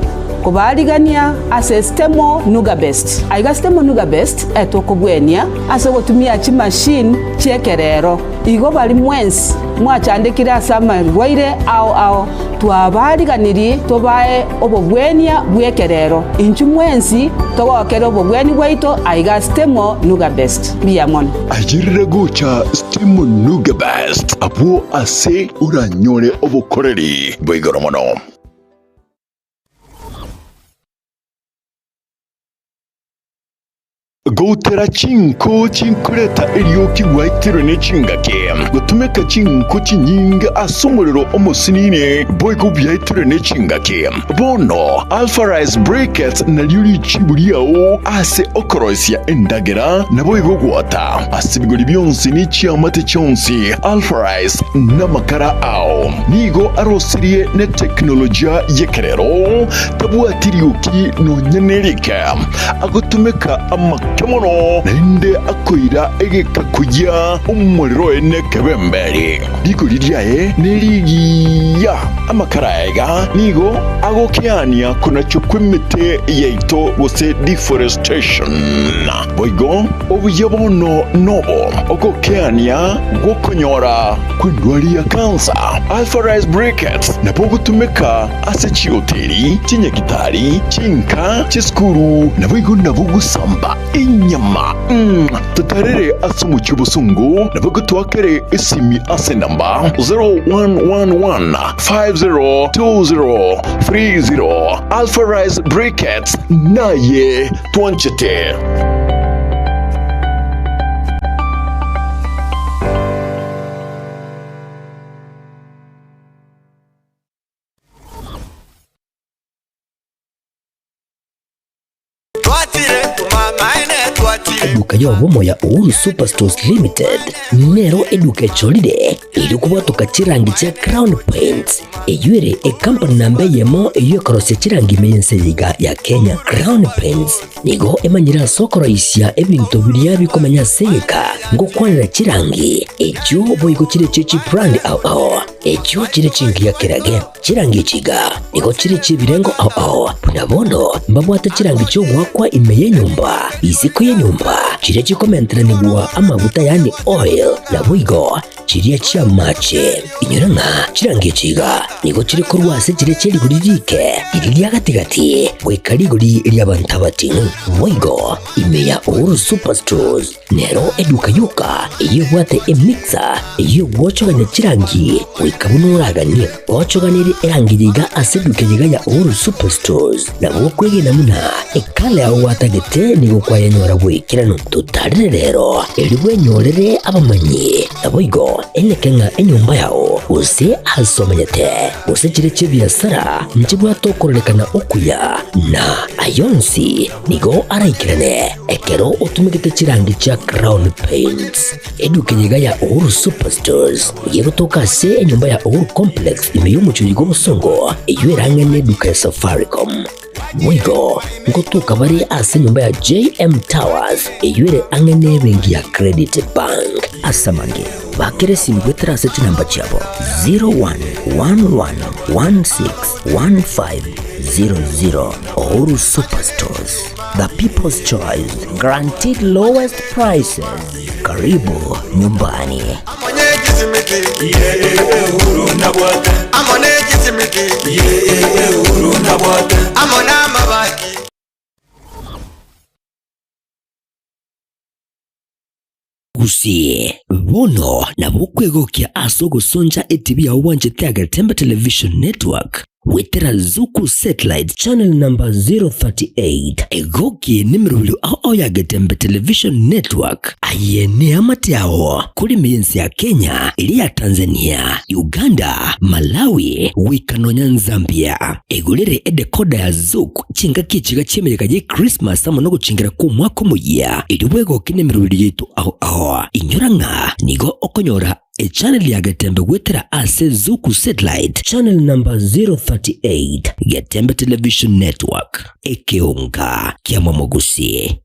kobaarigania ase Stemo Nuga Best. Aiga Stemo Nuga Best etokobwenia ase ogotumia chimachine chi'ekerero. Igo baria mwensi mwachandekire ase amarwaire ao ao, twabaariganirie tobae obobwenia bw'ekerero. Inchuo mwensi togokere obobweni bwaito aiga Stemo Nuga Best. Mbuya mono. Ayerera gocha Stemo Nuga Best abwo ase oranyore obokoreri bwa igoro mono. Goutera chinko chinkoreta erioki gwaitirwe ne chingaki, gotumeka chinko chinyinge ase omorero omosinini, boigo biaitirwe ne chingaki. Bono Alpha Rice Briquettes nario richibu riao ase okoroisia endagera, naboigo gwota ase ebigori bionsi ne chiamate chionsi. Alpha Rice namakara ao nigo arosirie ne teknolojia y'ekerero, tabwati rioki nonya nerike. Agotumeka amake mono, naende akoira egeka koyia omorero oye nekebemberi. Rigori riaye nerigiya. Amakara aya iga nigo agokeania konachwa kw'emete yaito gose deforestation. Boigo obuya bono nobo ogokeania gw'okonyora kw'endwari ya kansa. Alpha Rice Briquettes nabo ogotumeka ase chihoteli, chinyagitari, chinka, chisukuru, naboigo nabo gosamba enyama. Mm, totarere ase omochie obosongo, naboigo twakere esimi ase enamba 0111 502030. Alpha Rice Briquettes naye twanchete. Eduka y'obomo ya Uhuru Superstores Limited nero eduka echorire erio kobwatoka chirangi chia Crown Paints eyio ere ekampani namba eyemo eyio ekorosia chirangi ime y'ense eye iga ya Kenya. Crown Paints nigo emanyire ase okoroisia ebinto biria bikomenya ase egeka ngokwanera chirangi echio boigo chire chie chibrand ao ao echio chire chingiya kerage. Chirangi echi iga nigo chire chi'ebirengo ao ao, buna bono mbabwate chirangi chi'ogoakwa ime y'enyomba, isiko y'enyomba, chiria chikomenteranigwa amaguta yaani oil, naboigo chiria chi'amache. Inyora ng'a chirangi echi iga nigo chire korwa ase chiria chie rigori riike, riria ria gati-gati, goika rigori ri'abanto abating'u. Boigo ime ya Uhuru Superstores Nero eduka yoka eyio ebwate emixer eyio egwochogania chirangi goika buna oraganie. Gochoganerie erangi eye iga ase eduka eye iga ya Uhuru Superstores nabo okwegena buna ekala yao gwatagete nigo kwayenyora bw'ekeranu. Totarere rero erio bwenyorere abamanyi naboigo eneke ng'a enyomba yao gose ase omenyete gose chire chi'ebiasara nchibwate okororekana okuya na ayonsi Nigo araikerane ekero otumegete chirangi chia Crown Paints. Eduka eye iga ya Uhuru Superstores nigo egotoka ase enyomba ya Uhuru Complex ime y'omochie oyo bw'obosongo eyio erang'ane eduka ya Safaricom. Boigo ngotoka bare ase enyomba ya JM Towers eyio ere ang'e n'ebenki ya Credit Bank. Ase amange. Bakera esimi goetera ase chinamba chiabo 0111161500. Uhuru Superstores, the people's choice, guaranteed lowest prices. Karibu nyumbani. Gusii, bono nabo okwegokia ase ogosoncha etibi yao bwanchete Agetembe Television Network goetera Zuku Satellite Channel number 038. Egokie nemerobio ao ao ya Getembe Television Network. Aye neamate ao kore ime y'ense ya Kenya, eria ya Tanzania, Uganda, Malawi, goika nonya Nzambia. Egorere edecoder ya Zuku chingaki echiga chi'emeyega ye Christmas amo nogochingera kw'omwaka omoyia, erio bwegoke nemerobio yaito ao ao. Inyora ng'a nigo okonyora echannel ya Getembe goetera ase Zuku Satellite channel number 038, Getembe Television Network, ekeonga ki'amamogusi.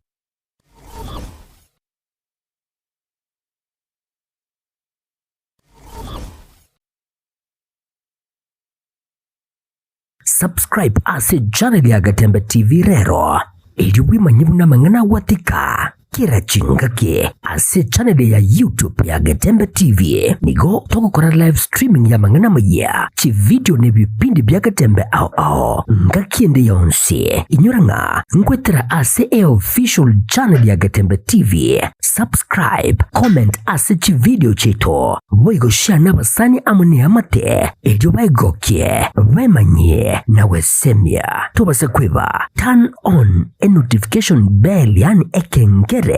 Subscribe ase channel ya Gatembe TV rero, erio bwemanye buna amang'ana agwatika kera chingaki ase channel ya YouTube ya Getembe TV. Nigo togokora live streaming ya amang'ana amayia, chividio na ebipindi bia Getembe ao ao ngaki ende yonsi. Inyora ng'a nkwetera ase eofficial channel ya Getembe TV. Subscribe, comment ase chividio chiaito, boigo share nabasani amo neamate erio baegokie, bemanyie na gwesemia. Tobasa kweba turn on e notification bell yaani ekengere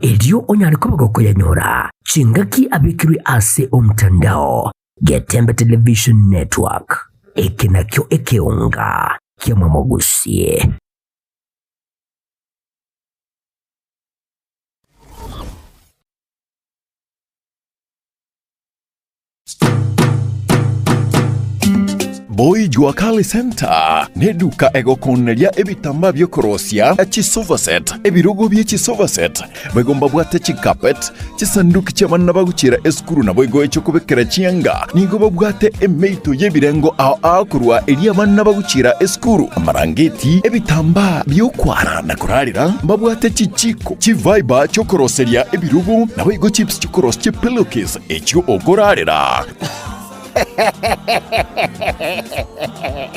erio onyare koba gokoyanyora chingaki abekirwe ase omtandao. Getembe Television Network, eke nakio ekeonga ki'amamogusie. Boy Jua Kali Center neduka egokoneria ebitambaa biokorosia chisofa set, ebirogo bie chisofa set, boigo mbabwate chicarpet, chisanduki chi'abana bagochiera esukuru naboigo echiokobekera chianga. Nigo babwate emeito y'ebirengo ao ao korwa eria abana bagochiera esukuru, amarangeti, ebitambaa bi'okwara na korarera, mbabwate chichiko, chiviber chi'okoroseria ebirogo, naboigo chips chi'okorosia chipillowcase echio okorarera.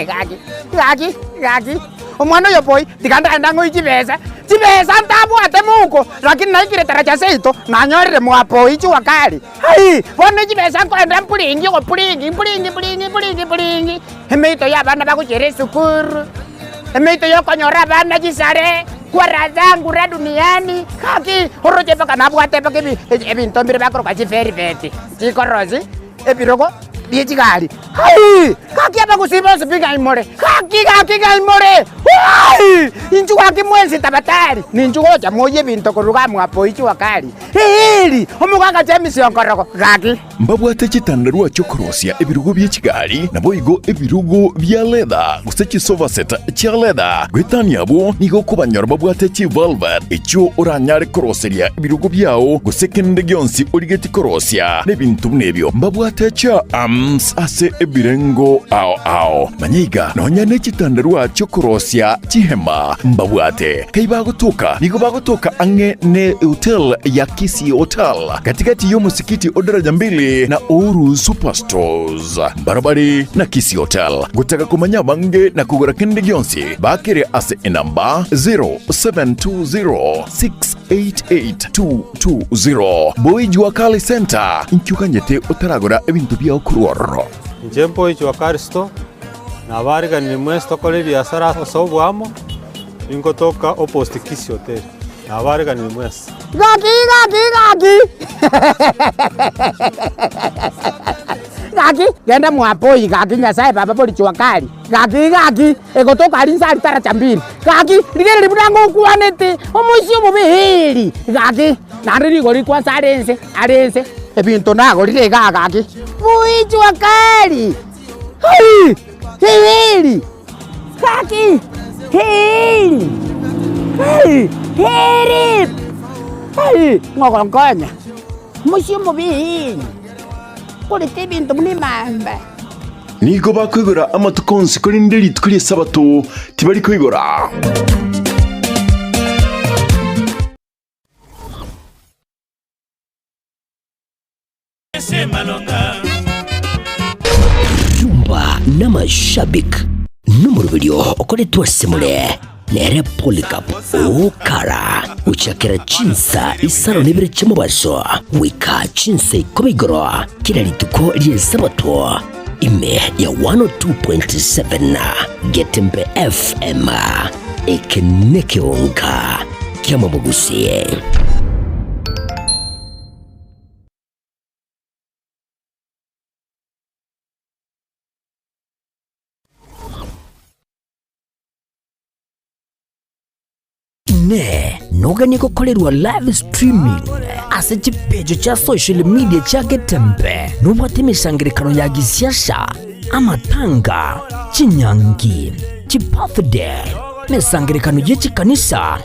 Gaki, gaki, gaki, omwana oyo boy, tiga ndagende ang'oe chibesa, chibesa ntabwate mouko, lakini naikire taracha seito, nanyorire mwa boy jua kali. Aii, bono chibesa nkoenda mpuringi ogopuringi, mpuringi mpuringi mpuringi mpuringi, emeito ya abana bagochiera esukuru, emeito ya okonyora abana chisare, kwara zangu ra duniani, gaki, oroche mpaka nabwate mpaka ebi ebinto mbire bakoroka chivelvet, chikorosi. Ebirogo bie chigari. Hai! Gaki abagusii bonsi pi ng'ai more? Gaki, gaki ng'ai more? Hai! Inchuo gaki mwensi tabatari, ninchu gocha moyie ebinto korwa iga mwa boy jua kali. Eeri! Omogaka James Onkorogo, gaki. Mbabwate chitandarua chi'okorosia ebirogo bie chigari, naboigo ebirogo bia leather, gose chisofa set chia leather. Goetania abwo, nigo okobanyora babwate chivelvet, echio oranyare koroseria ebirogo biao, gose kende gionsi origetie korosia, na ebinto buna ebio. Mbabwate chiarms ase ebirengo ao ao. Manya iga, nonya ne chitandarua chi'okorosia chihema mbabwate. Kai bagotoka, nigo bagotoka ang'e ne hotel ya Kisii Hotel, gati-gati y'omosikiti o Daraja Mbili na Uhuru Superstores. Mbarabare na Kisii Hotel. Gotaka komanya abange na kogora kende gionsi, bakere ase enamba 0720688220. Boy Jua Kali Center, inki oganyete otaragora ebinto biao korwa ororo? Inche Boy Jua Kali Store, nabariganirie mwensi tokore ebiasara ase oboamo, ningotoka opposite Kisii Hotel, nabariganirie mwensi. Gaki gaki gaki gaki genda mwapoi gaki Nyasaye baba bori jua kali gaki gaki egotoka aria inse aria taracha mbili gaki rigereria buna ngokwanete omoisia omobe eeri gaki naende rigori kwanza are inse are inse ebinto nagorire igaa gaki bui jua kali hai eeri. Gaki! Heri! Heri! Heri! Heri! Ng'ogonkonya. Mochie omobe, korete ebinto buna emamba. Nigo bakoigora amatuko onsi, korende rituko ri'Esabato tibari koigora. Rumba n'amashabik nomoroberio okoretwe ase more nere Polycarp Okara gochakera chinsa isano na ibere chi'omobaso goika chinsa ikomi igoro kera rituko ri'Esabato ime ya 102.7 Getembe FM eke nekeonka ki'amabogusie. Inee! Noganie gokorerwa live streaming ase chipeji chia social media chia Getembe? Nobwate emesangererekano ya gisiasa, amatanga, chinyangi, chibirthday, emesangererekano ye chikanisa,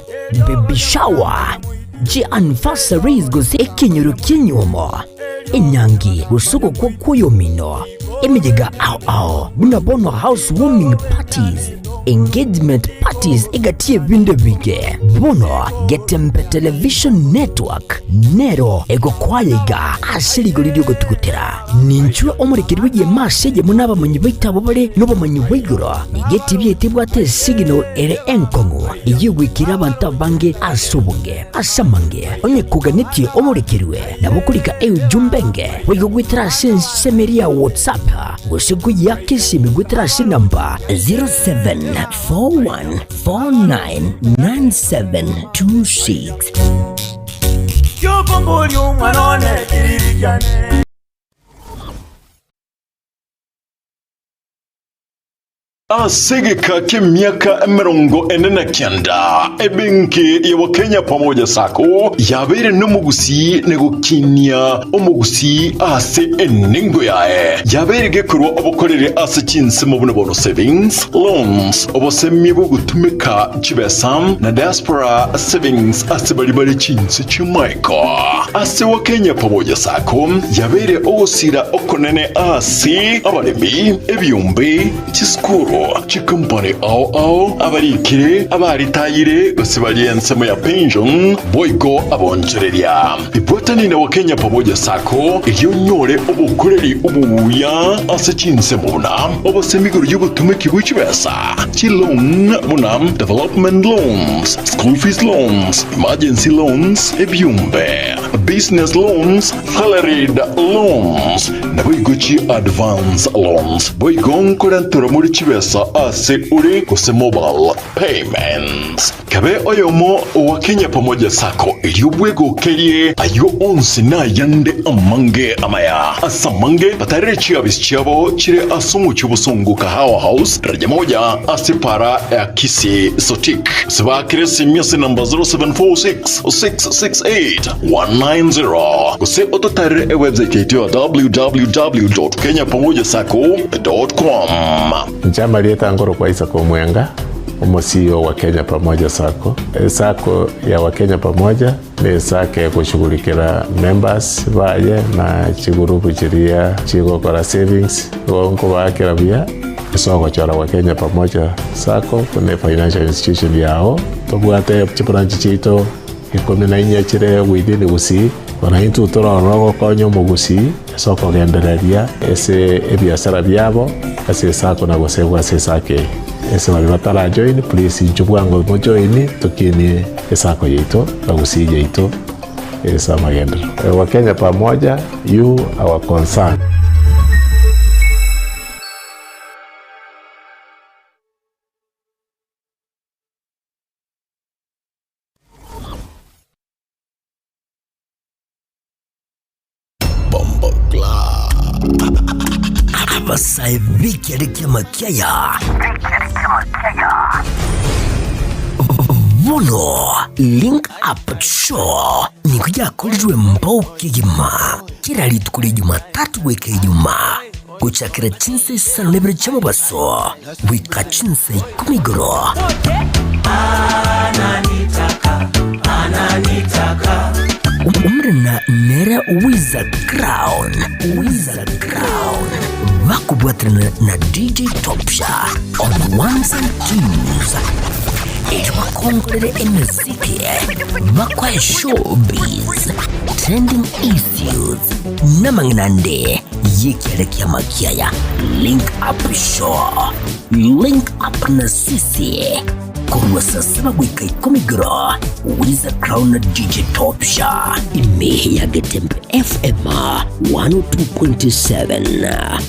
baby shower, Chi'anniversaries gose ekenyoro ki'enyuomo, enyangi gose ogokwa kw'oyomino, emeyega ao ao buna bono house warming parties, engagement parties egati y'ebinto ebinge. Bono Getembe Television Network nero egokwaya iga ase rigori ri'ogotugutera. Ninchwe omorekeri bw'egeema ase eyemo n'abamanyi baito abwo bare nobomanyi bwa igoro. Nigo etibi yaito ebwate esignal ere enkong'u eyio egwikera abanto abange ase obonge. Ase amange, onye koganetie omorekerwe, nabo okorika eujumbe enge boigo goetera ase ensemo eria ya WhatsApp gose koyiaka esimi goetera ase enamba 0741499726. Kiokomboria omwana one kiriri kiane. Ase egeka ki'emiaka 49, ebenki ya Wakenya Pamoja Sacco yabeire nomogusii na gokinia omogusii ase enengo yaye. Yabeire gekorwa obokoreri ase chinsemo buna bono savings, loans, obosemia bw'ogotumeka chibesa na diaspora savings ase baria bare chinse chi'omoiko. Ase Wakenya Pamoja Sacco yabeire ogosira okonene ase abaremi, ebiombe, chisukuru, chikompani ao ao, abarikire, abaritayire gose baria ensemo ya pension, boigo abonchoreria. Ibwatani na Wakenya Pamoja Sacco erio onyore obokoreri obuya ase chinsemo buna obosemi igoro y'obotumeki bwe chibesa, chiloan buna development loans, school fees loans, emergency loans, ebiombe, business loans, salaried loans, Naboigo chi advance loans. Boigo nkorenterwa more chibesa ase ore gose mobile payments. Kabe oyomo owa Kenya Pamoja Sacco erio bwegokerie ayio onsi na ayande amange amaya. Ase amange batarere chiabisi chiabo chire ase omochie obosongo Kahawa House daraja moja ase para ya Kisii Sotik. Gose baakere esimi ase namba 0746 668 190 gose ototarere ewebsite yaito ya www.kenyapamojasacco.com. Inche amarieta nkorokwa Isaac Omwenga, omo CEO wa Kenya Pamoja Sacco. Esacco ya Wakenya Pamoja ne esacco egoshughulikera members baye na chigurupu chiria chigokora savings, igo nkobaakera buya ase ogochora Wakenya Pamoja Sacco buna efinancial institution yao. Tobwate chibranch chiaito 14 chire within Gusii, bono intwe tore ororo gokonya omogusii ase okogendereria ase ebiasara biabo ase esako na gosegwa ase esako eye. Ase baria batara join please inchuo bwango mo join tokinie esako yaito na Gusii yaito ase amagenderero. Wakenya pamoja, you our concern. Abasae b'ekiare ki'amakiaya bono Link Up Show nigo yakorirwe mbao kegima kera rituko ria Jumatatu goika Ijumaa gochakera chinsa isano na ibere chi'omobaso goika chinsa ikomi igoro. Omorena nere Wiza Crown, Wiza Crown, bakobwaterana na DJ Topsha on ones and twos. Erio bakongorere emeziki, bakoe showbiz, trending issues, namang'ina ande y'ekiare kia makiaya. Link up show, link up na sisi. Korwa saa saba goika ikomi igoro, Wiza Crown na DJ Topsha, ime ya Getembe FM 102.7.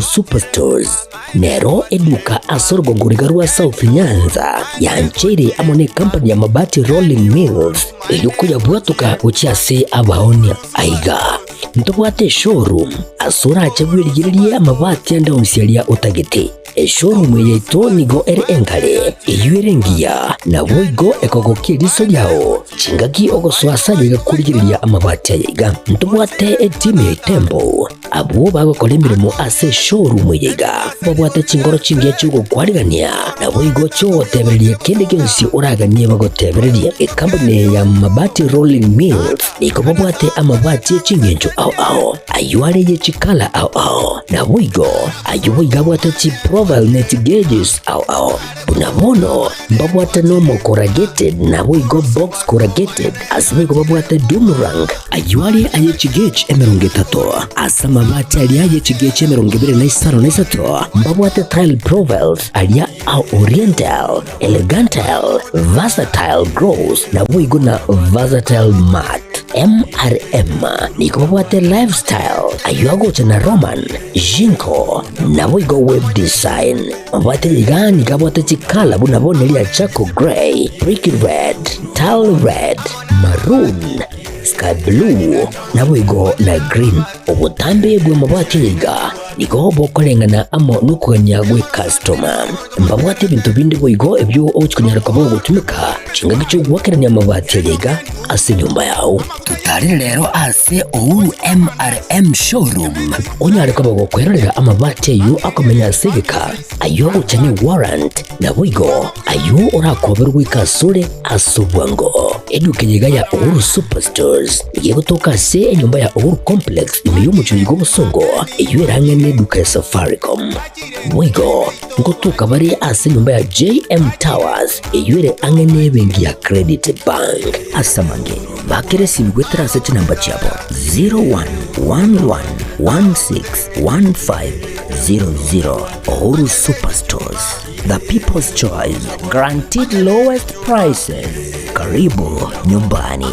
Superstores nero eduka ase orogongo riga rwa South Nyanza yancheire amo ne company ya Mabati Rolling Mills eyio koyabwatoka gochia ase abaonia. Aiga ntobwate eshowroom ase orache bwerigererie amabati ande onsi aria otagete. Eshowroom eye yaito nigo ere enkare, eyio ere engiya, naboigo ekogokia eriso riao chingaki ogosoa ase aye iga korigereria amabati aya iga. Ntobwate etimu ya Itembo Abwo bagokora emeremo ase eshowroom eye iga babwate chinkoro chingiya chi'ogokwarigania, naboigo chi'ogotebereria kende gionsi oraganie bagotebererie. Ekampuni eye ya Mabati Rolling Mills nigo babwate amabati e chingencho ao ao, ayio are ye chikala ao ao, naboigo ayio boigo abwate chiprofile ne chigeges ao ao. Buna bono mbabwate nomo corrugated naboigo box corrugated, ase boigo babwate doom rank, ayio are aye chigauge 30, ase amabati aria aye chigauge 25, mbabwate tile profiles aria a oriental, elegantal, versatile gross, naboigo na versatile matte. MRM nigo babwate lifestyle, ayio agocha na Roman, Jinko, naboigo web design. Mabwate iga nigo abwate chikala buna bono eria charcoal grey, brick red, tile red, maroon, sky blue, naboigo na green. Obotambe bw'amabati aya iga nigo bokoreng'ana amo nokogania gw'ecustoma. Mbabwate ebinto binde boigo ebio ogochia konyara koba ogotumeka chingaki chi'ogoakerania amabati aya iga ase enyomba yao. Totarire rero ase Uhuru MRM Showroom onyare koba gokwerorera amabati ayio akomenya ase egeka, ayio agocha ne warrant, naboigo ayio orakoberwe goika asore ase obwango. Eduka eye iga ya Uhuru Superstores nigo egotoka ase enyomba ya Uhuru Complex ime y'omochie oyo bw'obosongo, eyio ere ang'e neduka ya Safaricom. Boigo ngotoka bare ase enyomba ya JM Towers eyio ere ang'e nebenki ya Credit Bank. Ase amange, bakera esimi goetera ase chinamba chiabo 0111161500. Uhuru Superstores, the people's choice, guaranteed lowest prices. Karibu nyumbani.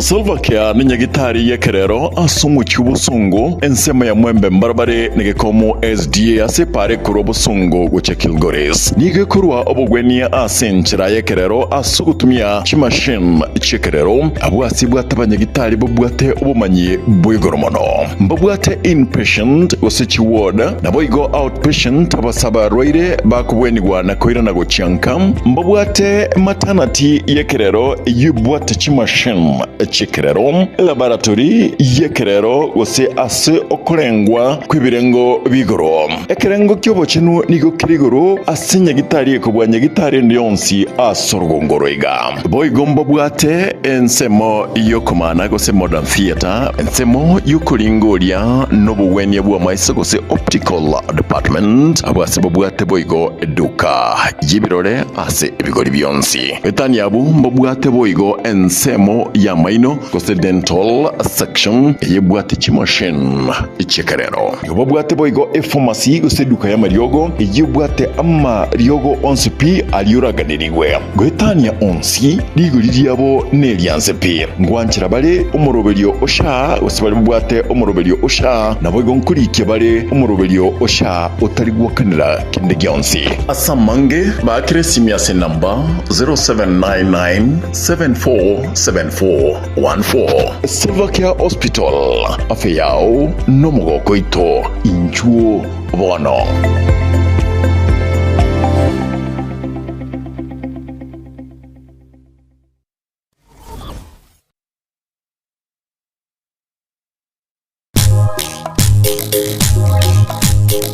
Silvercare nenyagitari y'ekerero ase omochie obosongo ensemo ya Mwembe mbarabare negekomo SDA ase epara ekorwa Bosongo gochia Kilgoris. Nigo ekorwa obogwenia ase enchera y'ekerero ase ogotumia chimachine chi'ekerero. Abwo ase bwate abanyagitari babwate obomanyi bwa igoro mono. Mbabwate inpatient gose chiward, naboigo outpatient abase abarwaire bakobwenigwa na koirana gochia nka. Mbabwate maternity y'ekerero eyio ebwate chimachine chi'ekerero, elaboratory y'ekerero gose ase okorengwa kw'ebirengo bi'igoro. Ekerengo ki'obochenu nigo kere igoro ase nyagitari ekobua nyagitari ende yonsi ase orogongo roiga. Boigo mbabwate ensemo y'okomana gose modern theatre, ensemo y'okoringoria nobogwenia bw'amaiso gose optical department, abwo ase babwate boigo eduka y'ebirore ase ebigori bionsi. Etani abwo mbabwate boigo ensemo y'amaino gose dental section eyebwate chimachine chi'ekerero. Nigo babwate boigo epharmacy gose eduka y'amariogo eyebwate amariogo onsi pi aria oraganerigwe. Goetania onsi, rigori riabo nerianse pi. Ngwanchera bare omoroberio o SHA, gose baria babwate omoroberio o SHA, naboigo nkorikia bare omoroberio o SHA otari gwakanera kende gionsi. Ase amange, baakere esimi ase enamba 0799 7474. 14. Silvercare Hospital, afya yao nomogoko oito, inchuo bono.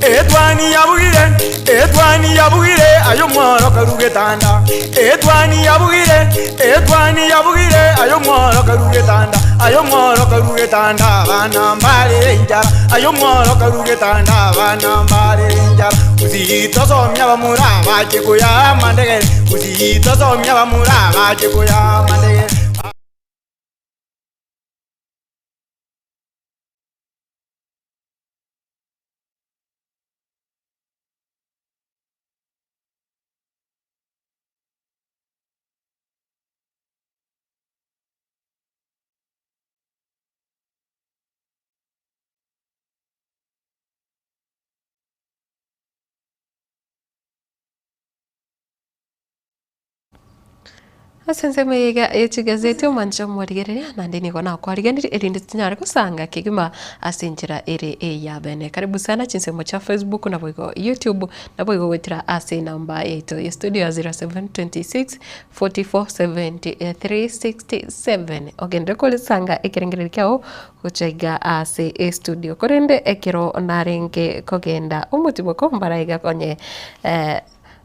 Etwani yabugire, etwani yabugire, aye omworo karu getanda. Etwani yabugire, etwani yabugire, aye omworo karu getanda. Aye omworo karu getanda, abana mbarere enchara. Aye omworo karu getanda, abana mbarere enchara. Gusii tosomia abamura bache koya amandegere. Gusii tosomia abamura bache koya amandegere. Ase ensemo eye iga ye chigazeti omwanche omorigereria naende nigo nakwariganirie erinde tinyare gosanga kegima ase enchera ere eya bene. Karibu sana chinsemo chia Facebook naboigo YouTube naboigo goetera ase enamba yaito ya studio ya 0726 44 73 67 ogende korisanga ekerengererio kiao gocha iga ase estudio. Korende ekero narenge kogenda omotiboko mbara iga konye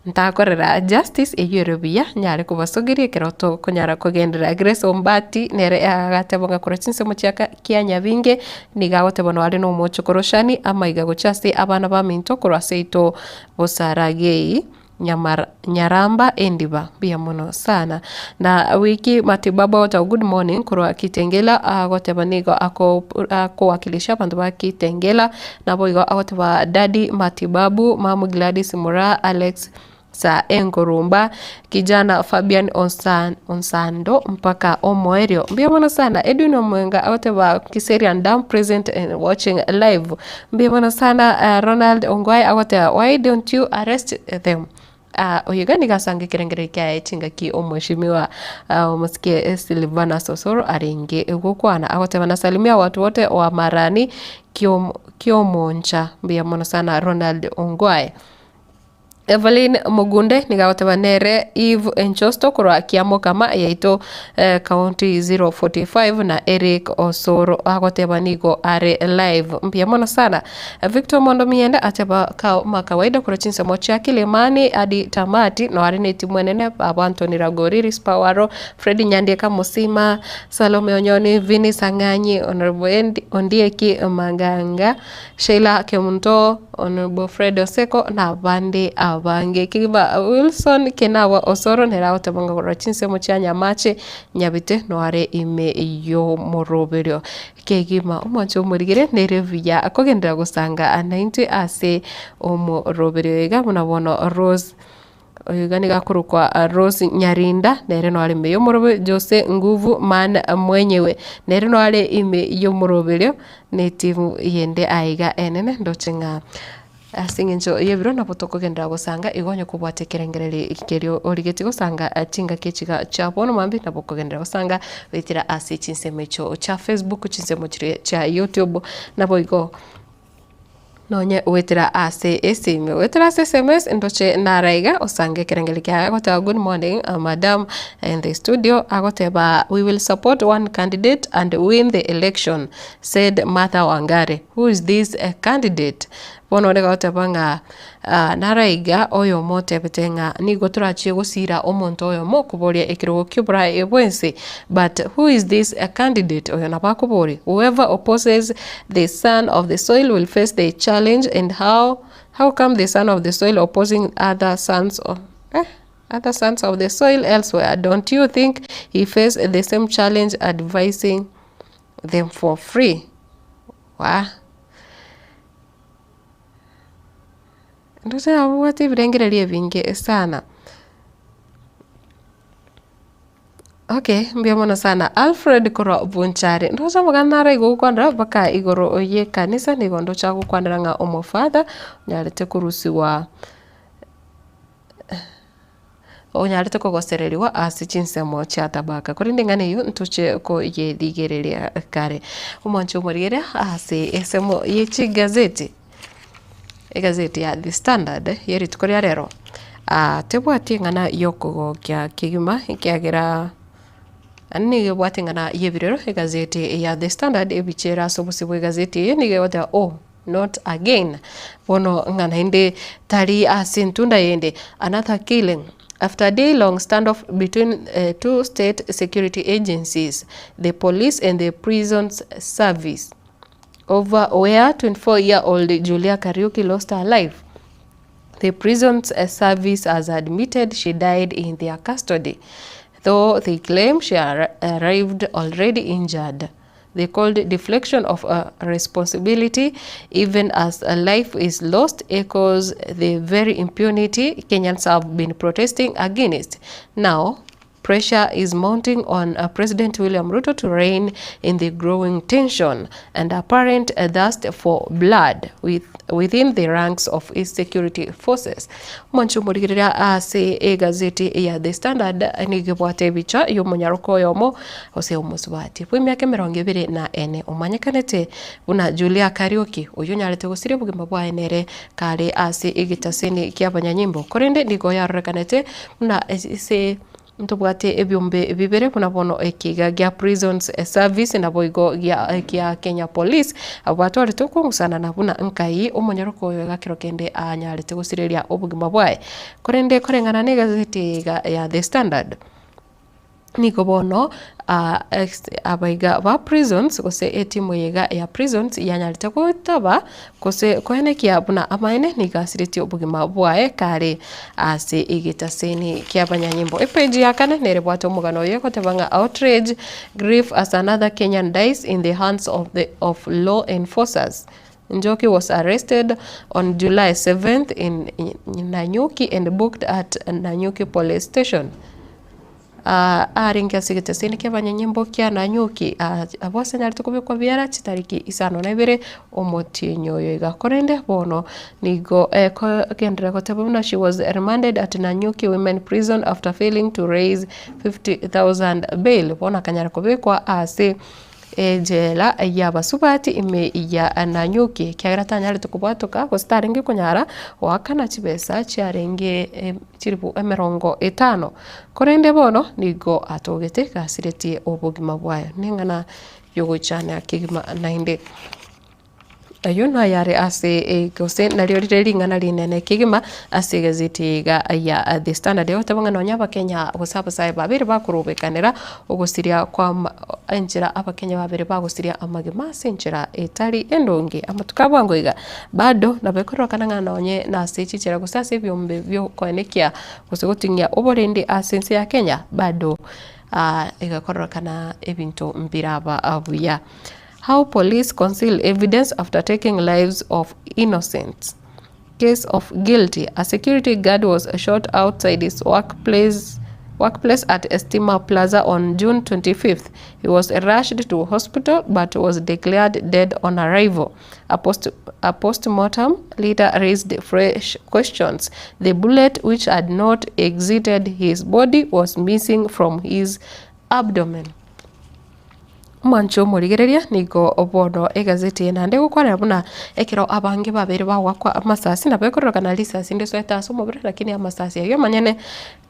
Ntakorera justice eyio ere buya, nyare kobasogeria ekero tokonyara kogenderera. Grace Ombati nere agateba ng'a korwa chinsemo chia ka kia Nyabinge, nigo agoteba noare na omochokoro Shani, amaiga gochia ase abana baminto korwa seito Bosaragei, Nyamara Nyaramba Endiba. Mbuya mono sana. Na Wiki Matibabu agoteba good morning korwa Kitengela, agoteba nigo ako akowakilisha abanto ba Kitengela, Naboigo agoteba Daddy Matibabu, Mamu Gladys Moraa, Alex Sir Enkorumba, Kijana Fabian Onsa Onsando mpaka omoerio. Mbuya mono sana. Edwin Omwenga agoteba Kiserian Dam present and watching live. Mbuya mono sana. Ronald Ongwae agoteba why don't you arrest them? Oyo iga nigo asange ekerengererio kiaye chingaki omweshimiwa omosike Silvanus Osoro arenge gokwana agoteba nasalimia watu wote wa Marani Kiomoncha mbuya mono sana Ronald Ongwae. Evelyn Mogunde nigo agoteba nere Eve Enchosto korwa Kiamokama yaito county 045 na Eric Osoro agoteba nigo are live mbuya mono sana. Victor Mondo Mienda ateba kama kawaida korwa chinsemo chia Kilimani adi tamati noare ne etimu enene abo Anthony Ragori, Rispa Waro, Freddy Nyandieka Musima, Salome Onyoni, Vinny Sang'anyi, Honorable Ondieki Manganga, Sheila Kemunto, Honorable Fred Oseko na abande abange. Kegima Wilson Kenawa Osoro nere agoteba ng'a korwa chinsemo chia Nyamache, Nyabite noare ime y'omoroberio. Kegima omwancho omorigere nere buya akogenderera gosanga naintwe ase omoroberio iga buna bono Rose oyo iga nigo akorokwa Rose Nyarinda nere noare ime y'omoroberio, Jose Nguvu man mwenyewe nere noare ime y'omoroberio na etimu yende aiga enene ndoche ng'a. Ase engencho y'ebiro nabo tokogenderera gosanga igo onye kobwate ekerengererio keria origetie gosanga chingaki echiga chia bono mambia nabo okogenderera gosanga goetera ase chinsemo echio chia Facebook, chinsemo chiria chia YouTube, naboigo nonye goetera ase esimi. Goetera ase SMS ndoche nara iga osange ekerengererio kiaye agoteba good morning madam in the studio agoteba we will support one candidate and win the election said Martha Wangari who is this candidate? Bono nigo agoteba ng'a naraiga oyomo otebete ng'a nigo torachie gosira omonto oyomo koboria ekerogo ki'oboraai bwensi but who is this candidate? Oyo nabo akoboria whoever opposes the son of the soil will face the challenge and how how come the son of the soil opposing other sons of eh other sons of the soil elsewhere don't you think he face the same challenge advising them for free wah. Ndoche nabwate ebirengererio ebinge sana. Okay, mbuya mono sana. Alfred korwa Bonchari, ndoche amang'ana naro igo ogokwanera mpaka igoro ya ekanisa, nigo ndoche agokwanera ng'a omofather onyarete korusiwa. Onyarete kogosererigwa ase chinsemo chia Tabaka. Korende eng'ana eyio ntoche koyerigereria kare. Omwancho omorigereria ase ensemo ye chigazeti, egazeti ya The Standard ye rituko ria rero, tebwati eng'ana yokogokia kegima ekiagera naende nigo ebwate eng'ana y'ebirero egazeti ya The Standard ebiche ere ase obosio bwa egazeti eye nigo egoteba oh. Not again. Bono ng'a naende tari ase entunda yende. Another killing. After a day long standoff between two state security agencies, the police and the prisons service, over where 24 year old Julia Kariuki lost her life, the prisons service has admitted she died in their custody, though they claim she arrived already injured. They called deflection of responsibility even as a life is lost echoes the very impunity Kenyans have been protesting against. Now, pressure is mounting on President William Ruto to rein in the growing tension and apparent thirst for blood with, within the ranks of his security forces. Mwanche omorigereria ase egazeti ya The Standard nigo ebwate ebicha y'omonyaroka oyomo gose omosubati bw'emiaka emerongo ebere na ene omanyekanete buna Julia Kariuki, oyio onyarete gosiria obogima bwaye nere kare ase egetaseni ki'abanyanyimbo. Korende nigo yarorekanete buna ase ntobwate ebiombe bibere buna bono ekiga gia Prisons Service naboigo gia ekia Kenya Police, abwo batwarete okong'usanana buna nkai omonyaroka oyo iga kero kende anyarete gosireria obogima bwaye. Korende koreng'ana na egazeti eye iga ya The Standard, Nigo bono abaiga ba prisons gose etimu eye iga ya prisons yanyarete gotaba gose koenekia buna amaene nigo asiretie obogima bwaye kare ase egetaseni kia abanyanyimbo. Epeji ya kane nere ebwate omogano oyo egoteba ng'a outrage, grief as another Kenyan dies in the hands of the of law enforcers. Njoki was arrested on July 7th in Nanyuki and booked at Nanyuki police station. Arenge ase egeteseni ki'abanyanyimbo kia Nanyuki, abwo ase anyarete kobekwa biara chitariki isano na ibere omotienyi oyo iga. Korende bono nigo ekogenderera goteba buna she was remanded at Nanyuki Women Prison after failing to raise 50,000 bail. Bono akanyara kobekwa ase Ejela y'abasubati ime ya Nanyuki, ekiagera tanyarete kobwatoka gose tarenge konyara goakana chibesa chiarenge chilifu emerongo etano. Korende bono nigo atogete gasiretie obogima bwaye. Neng'ana y'ogoichania kegima naende. Ayio nayare ase gose nario rire ring'ana rinene kegima ase egazeti iga ya The Standard egoteba ng'a nonya abakenya gose abasae babere bakorobekanera ogosiria kwa enchera abakenya babere bagosiria amagima ase enchera etari endonge amatuko a bwango iga bado nabo ekororokana ng'a nonye nase chinchera gose ase ebiombe biokoenekia gose goting'ia oborende ase ense ya Kenya bado egakororokana ebinto mbiraba buya. How police conceal evidence after taking lives of innocents. Case of guilty. A security guard was shot outside his workplace workplace at Estima Plaza on June 25th. He was rushed to hospital but was declared dead on arrival. A, post, a post-mortem later raised fresh questions. The bullet, which had not exited his body, was missing from his abdomen. Omwancho omorigereria nigo bono egazeti eye naende egokwanera buna ekero abange babeire bagoakwa amasasi nabo ekororokana risasi ndisoete ase omobere lakini amasasi ayio amanyene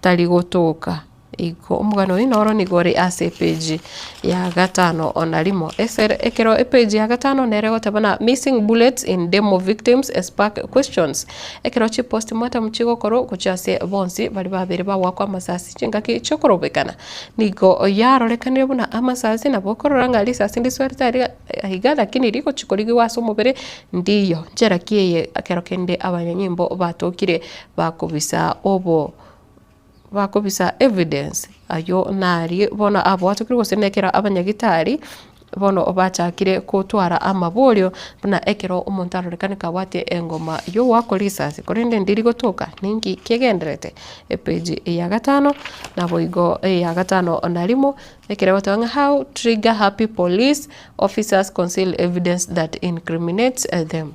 tari gotoka. Igo omogano oyio noro nigo ore ase epage ya gatano na rimo. Ase ekero epage ya gatano nere egoteba buna missing bullets in demo victims spark questions. Ekero chipostmortem chigokorwa gochia ase bonsi baria babeire bagoakwa amasasi chingaki chiokorobekana. Nigo yarorekanire buna amasasi, nabo okorora ng'a risasi ndisoerete aria aiga, lakini rigochia korigigwa ase omobere ndiyo. Nchera ki eye ekero kende abanyanyimbo batokire bakobisa obo bakobisa evidence aywo naria bono abwatokire gose nekero abanyagitari Bono bachakire gotwara amaborio, buna ekero omonto arorekane kabwate engoma y'ogoakwa risasi, korende ndiri gotoka, ninki kegendererete? Epage ya gatano, naboigo eya gatano na rimo, ekere egoteba ng'a how trigger happy police officers conceal evidence that incriminates them.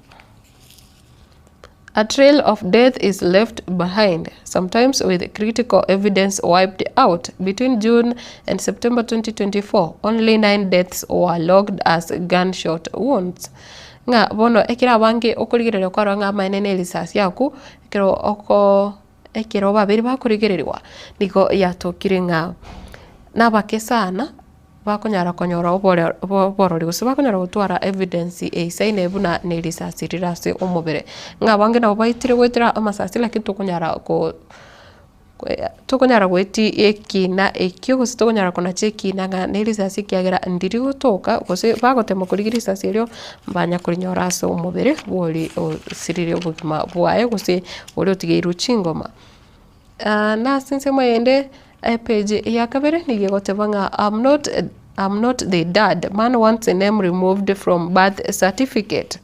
A trail of death is left behind, sometimes with critical evidence wiped out. Between June and September 2024, only 9 deaths were logged as gunshot wounds. Ng'a bono ekero abange okorigereria kwarora ng'a amaene ne erisasi aku, ekero oko ekero babeire bakorigereriwa, nigo yatokire ng'a nabake sana. bakonyara konyora obore oborori gose bakonyara gotwara evidence eisaine buna ne risasi rire ase omobere. Ng'a abange nabo baetire goetera amasasi lakini tokonyara ko tokonyara goetia ekina ekio gose tokonyara konacha ekina ng'a ne risasi ekiagera ndiri gotoka gose bagotema korigia risasi erio mbanya korinyora ase omobere bworia osirire obogima bwaye gose oria otigeirwe chingoma. Na ase ensemo eyende, epage ya kabere nigo egoteba ng'a I'm not I'm not the dad, man wants a name removed from birth certificate.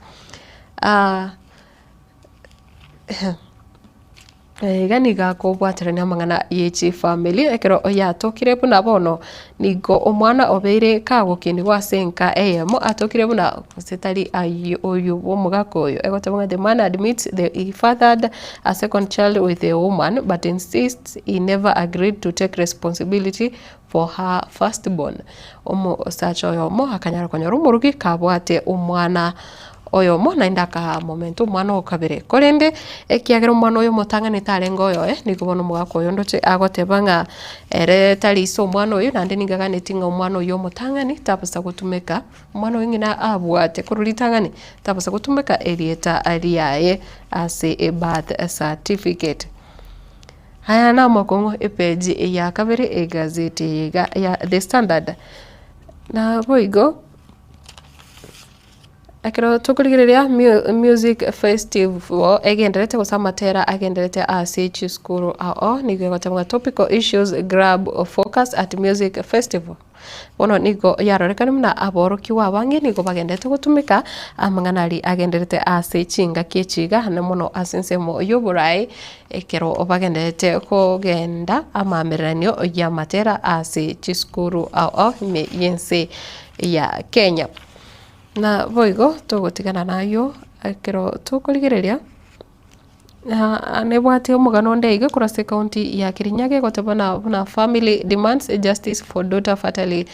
Iga nigo akobwaterania amang'ana ye chifamiri ekero yatokire buna bono Nigo omwana obeire kagokinigwa ase enka eyemo atokire buna gose tari ayio oyo bw'omogaka oyo. Egoteba ng'a the man admits the he fathered a second child with a woman but insists he never agreed to take responsibility for her first born. Omosacha oyomo akanyara konyora omorugi kabwate omwana oyomo naende akamomenta omwana o kabere. Korende ekiagera omwana oyo omotang'ani tarenge oyoye, nigo bono omogaka oyo ndoche agoteba ng'a ere tari ise omwana oyo naende nigo aganetie ng'a omwana oyio omotang'ani tabosa gotumeka, omwana oyo ng'ina abwate korwa ritang'ani, tabosa gotumeka erieta riaye ase ebirth certificate. Aya namakong'u epage ya kabere egazeti eye iga ya The Standard. Naboigo. Ekero tokorigereria music festival egendererete gose amatera agendererete ase chisukuru ao nigo egoteba ng'a topical issues grab focus at music festival. Bono nigo yarorekane buna aborokigwa abange nigo bagendererete gotumeka amang'ana aria agendererete ase chingaki echi iga naende mono ase ensemo ya oboraai ekero bagendererete kogenda amaamereranio ya amatera ase chisukuru ao ao ime ya ense ya Kenya. Na boigo togotigana nayio ekero tokorigereria, nebwate omogano onde iga korwa ase ekaunti ya Kirinyaga egoteba buna buna family demands justice for daughter fatally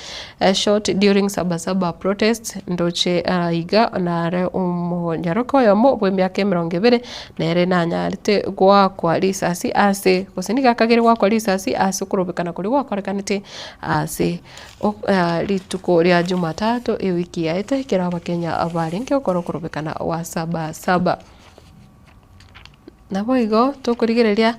shot during sabasaba protests ndoche iga nare omonyaroka oyomo bwa emiaka emerongo ebere nere nanyarete goakwa risasi ase gose nigo akagere goakwa risasi ase okorobekana koria gwakorekanete ase Rituko ria Jumatatu ewiki yaete ekero abakenya barenge gokora okorobekana gwa saba saba. Naboigo tokorigereria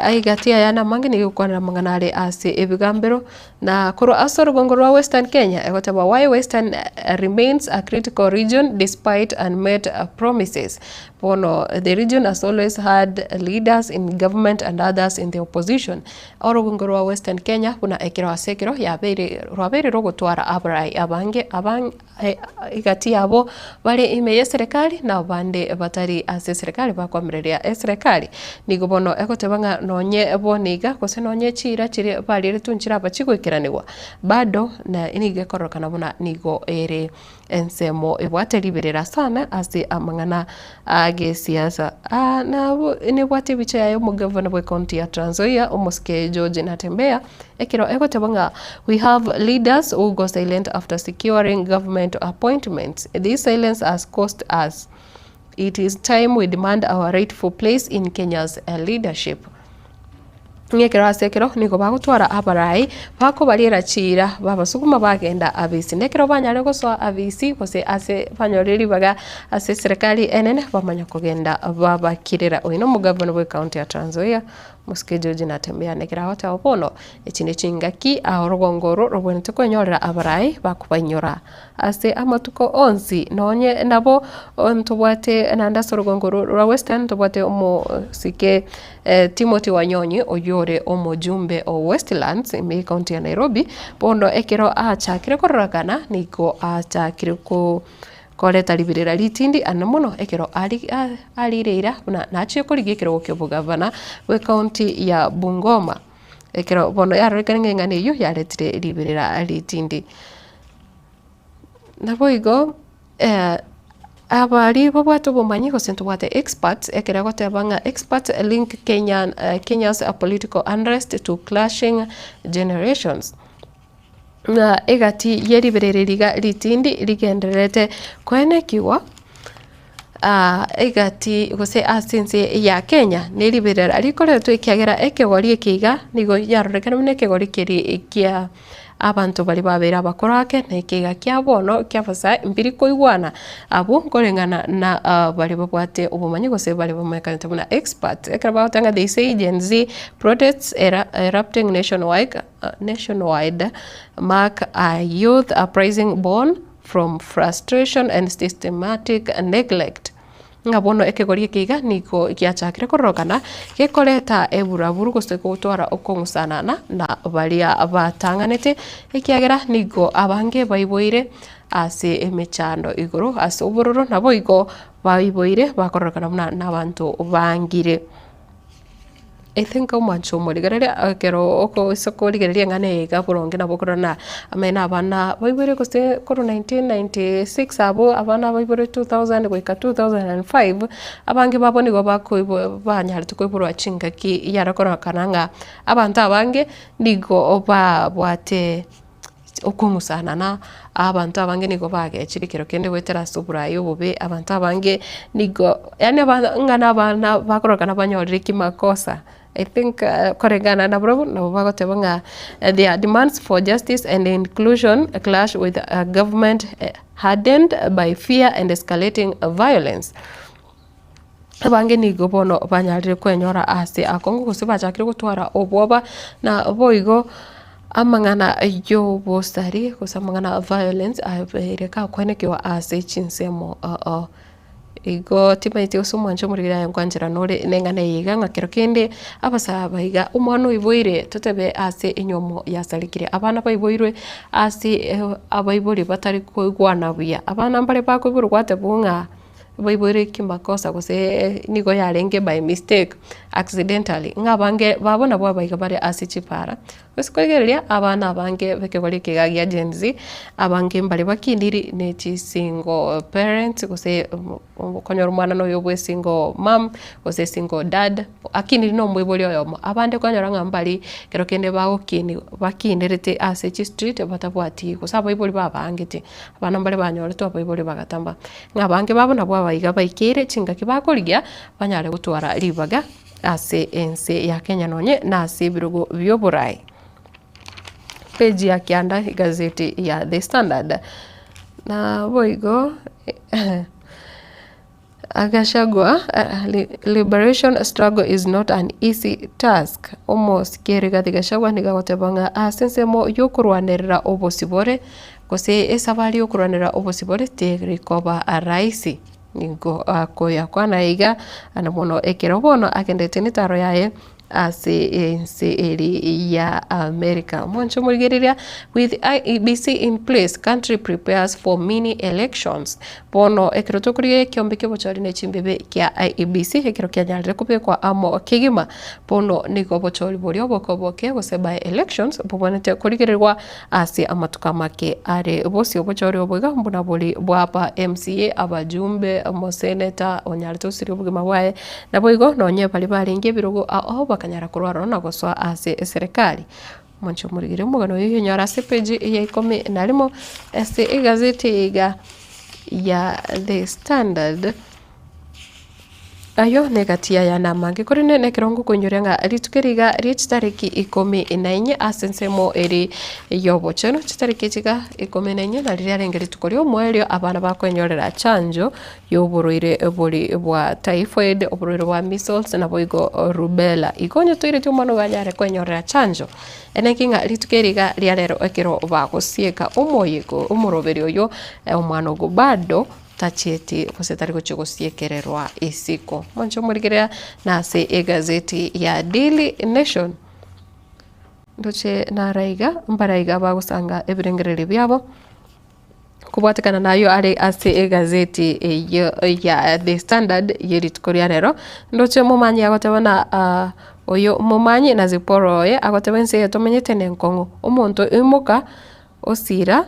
egati aya namange nigo egokwanera amang'ana are ase ebigambero na korwa ase orogongo rwa western Kenya egoteba why western remains a critical region despite unmet promises. Bono the region has always had leaders in government and others in the opposition. Orogongo rwa Western Kenya buna ekero ase ekero yabeire rwabeire rogotwara abarai abange abang egati yabo bare ime y'eserekari na abande batari ase eserekari bakoamereria eserekari. Nigo bono egoteba ng'a nonye bono iga gose nonye chiira chiria barieretwe nchiraba chigoikeranigwa bado na nigo ekororekana buna nigo ere Ensemo ebwate riberera sana ase amang'ana a gesiasa. Nabo nebwate ebicha yaye omogavana bwe county ya Trans Nzoia omosike George Natembeya ekero egoteba ng'a we have leaders who go silent after securing government appointments. This silence has cost us. It is time we demand our rightful place in Kenya's leadership. Ng'a ekero ase ekero nigo bagotwara abarai, bakobariera chiira, babasuguma bagenda abisi. Na ekero banyare gosoa abisi gose ase banyorire ribaga ase eserekari enene, bamanya kogenda babakirera. Oyo na omogavana bwe county ya Trans Nzoia, Mosike George Natembeya. Na ekero agoteba bono, echi ne chingaki orogongo oro robwenerete kwenyorera abarai bakobainyora Ase amatuko onsi, nonye nabo ntobwate naende ase orogongo rwa Western ntobwate omosike Timothy Wanyonyi oyio ore omojumbe o Westlands ime ekaunti ya Nairobi, bono ekero achakire kororekana nigo achakire koreta riberera ritindi ande mono ekero arire ira buna nachie korigia ekerogo kia obogavana bw'ekaunti ya Bungoma. Ekero bono yarorekire ng'a eng'ana eyio yaretire riberera ritindi. Naboigo. Abaria babwate obomanyi gose ntobwate experts, ekero egoteba ng'a experts link Kenyan Kenya's political unrest to clashing generations. Ng'a egati ye riberera eri iga ritindi rigendererete koenekigwa egati gose ase ense ya Kenya, ne riberera rikoretwa ekiagera ekegori eke iga nigo yarorekana buna ekegori keria kia Abanto baria babeire abakoro ake na ekeiga kia bono ki'abasae mbiri koigwana, abwo nkoreng'ana na baria babwate obomanyi gose baria bamanyekanete buna experts. Ekero bagoteba ng'a they say Gen Z protests erupting nationwide, nationwide mark a youth uprising born from frustration and systematic neglect. Ng'a bono ekegori eke iga nigo giachakire kororokana gekoreta eburaburu gose gotwara okong'usanana na baria batang'anete, ekiagera nigo abange baiboire ase emechando igoro ase obororo, naboigo baiboire bakororokana buna nabanto bangire. I think omwancho omorigereria ekero okoisa korigereria eng'ana eye iga boronge nabo okorora na amaene abana baiboire gose korwa 1996 abwo abana baiboire 2000 goika 2005, abange babo nigo bakoibo banyarete koiborwa chingaki yare kororekana ng'a abanto abange nigo babwate. Okong'usanana, abanto abange nigo bagechire ekero kende goetera ase oborai obobe, abanto abange nigo yaani abana ng'a na abana bakorokana banyorire kimakosa, I think koreng'ana nabarabwo nabo bagoteba ng'a their demands for justice and inclusion clash with a government hardened by fear and escalating violence. Abange nigo bono banyarire kwenyora ase akong'u gose bachakire gotwara obwoba, na boigo amang'ana y'obosari gose amang'ana a violence abeire gakwenekiwa ase chinsemo ao ao. Igo timanyeti gose omwancho omoriri aye nkwancherana ore na eng'ana eye iga ng'a kero kende abasae aba iga omwana oiboire totebe ase enyomo yasarekire, abana baiboirwe ase abaibori batari koigwana buya, abana mbare bakoiborwa gwatebwa ng'a. Baiboire kimakosa gose nigo yarenge by mistake, accidentally, ng'a abange babo nabwo abaiga bare ase chipara. Gose korigereria abana abange b'ekegori eke iga gia Gen Z, abange mbare bakiniri ne chi single parents gose okonyora omwana na oyo bwa esingle mum, gose esingle dad, akiniri na omoibori oyomo. Abande okonyora ng'a mbari ekero kende bagokini bakinerete ase chistreet batabwati gose abaibori babangete, abana mbare banyoretwe abaibori bagatamba. Ng'a abange babo nabwo abaiga baikeire chingaki bakorigia banyare gotwara ribaga ase ense ya Kenya nonye na ase ebirogo bi'oboraai. Page ya kianda egazeti ya The Standard. Naboigo Gachagua, Liberation struggle is not an easy task. Omosike Rigathi Gachagua nigo agoteba ng'a ase ensemo yokorwanerera obosibore Gose esabari y'okorwanera obosibore teri koba rahisi, nigo akoyakwana iga, na mono ekero bono agenderete netaro yaye ase ense eri ya America. Mwanche omorigereria, with IEBC in place, country prepares for mini elections. Bono ekero tokorigereria ekiombe ki'obochori ne chimbibe kia IEBC ekero kianyarire kobekwa amo kegima, bono nigo obochori boria oboke oboke gose by elections bobwenerete korigererwa Ase amatuko amake are bosio obochore obo iga buna bori bw'aba MCA, abajumbe, omoseneta onyarete gosiria obogima bwaye, naboigo nonye baria barenge ebirogo ao bakanyara korwa aroro na gosoa ase eserekari. Omonche omorigeri omogano oyo oyonyore ase epeji ya ikomi na rimo ase egazeti eye iga ya The Standard. Ayio negati y'aya namange, korende nekero ngokoinyoria ng'a rituko eri iga rie chitariki ikomi na inye ase ensemo eri y'obochenu, chitariki echi iga ikomi na inye nari riarenge rituko ri'omoerio abana bakoenyorera chanjo y'oborwaire bori bwa typhoid, oborwaire bwa measles, naboigo rubella. Igo onye toireti omwana ogo anyare koenyorera chanjo, eneki ng'a rituko eri iga ria rero ekero bagosieka omoyega omoroberi oyo omwana ogo bado. Tachieti gose tari gochia gosiekererwa isiko. Mwanche omorigereria nase egazeti ya Daily Nation. Ndoche naraiga mbaraiga bagosanga ebirengererio biabo kobwatekana nayo are ase egazeti eyio ya The Standard ye rituko ria rero. Ndoche omomanyi agoteba na oyo omomanyi na Zipporah oye agoteba ense eye tomenyete nenkong'u. Omonto oimoka osira.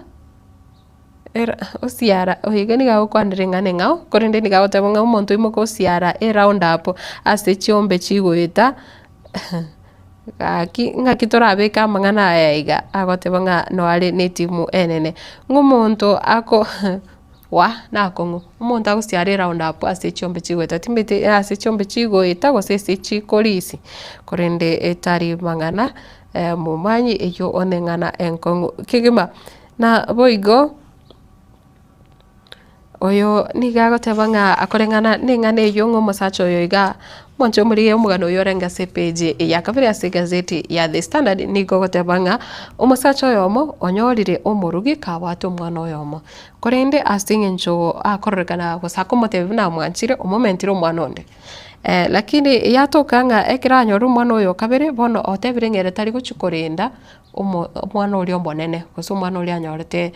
Era osiara oiga nigo agokwanera eng'ana eng'ao, korende nigo agoteba ng'a omonto oimoke osiara eround up ase chiombe chigoeta gaki ng'aki torabeke amang'ana aya iga, agoteba ng'a noare na etimu enene. Ng'a omonto ako wah nakong'u, omonto agosiara eround up ase chiombe chigoeta timanyeti ase chiombe chigoeta gose ase chikorisia, korende etari mang'ana momanyi eywo one eng'ana enkong'u kegima. Na boigo, oyo nigo agoteba ng'a akoreng'ana neng'ana eyio ng'a omosacha oyo iga, omonche omorigie omogano oyio orenge ase epage ya kabere ase egazeti ya The Standard, nigo ogoteba ng'a omosacha oyomo onyorire omorugi kabwate omwana oyomo. Korende ase eng'encho akororekana gose akomotebia buna amwanchire, omomentire omwana onde. Lakini yatoka ng'a ekero anyorire omwana oyo o kabere, bono otebire ng'a ere tari gochia korenda. omo omwana oria omonene, gose omwana oria anyorete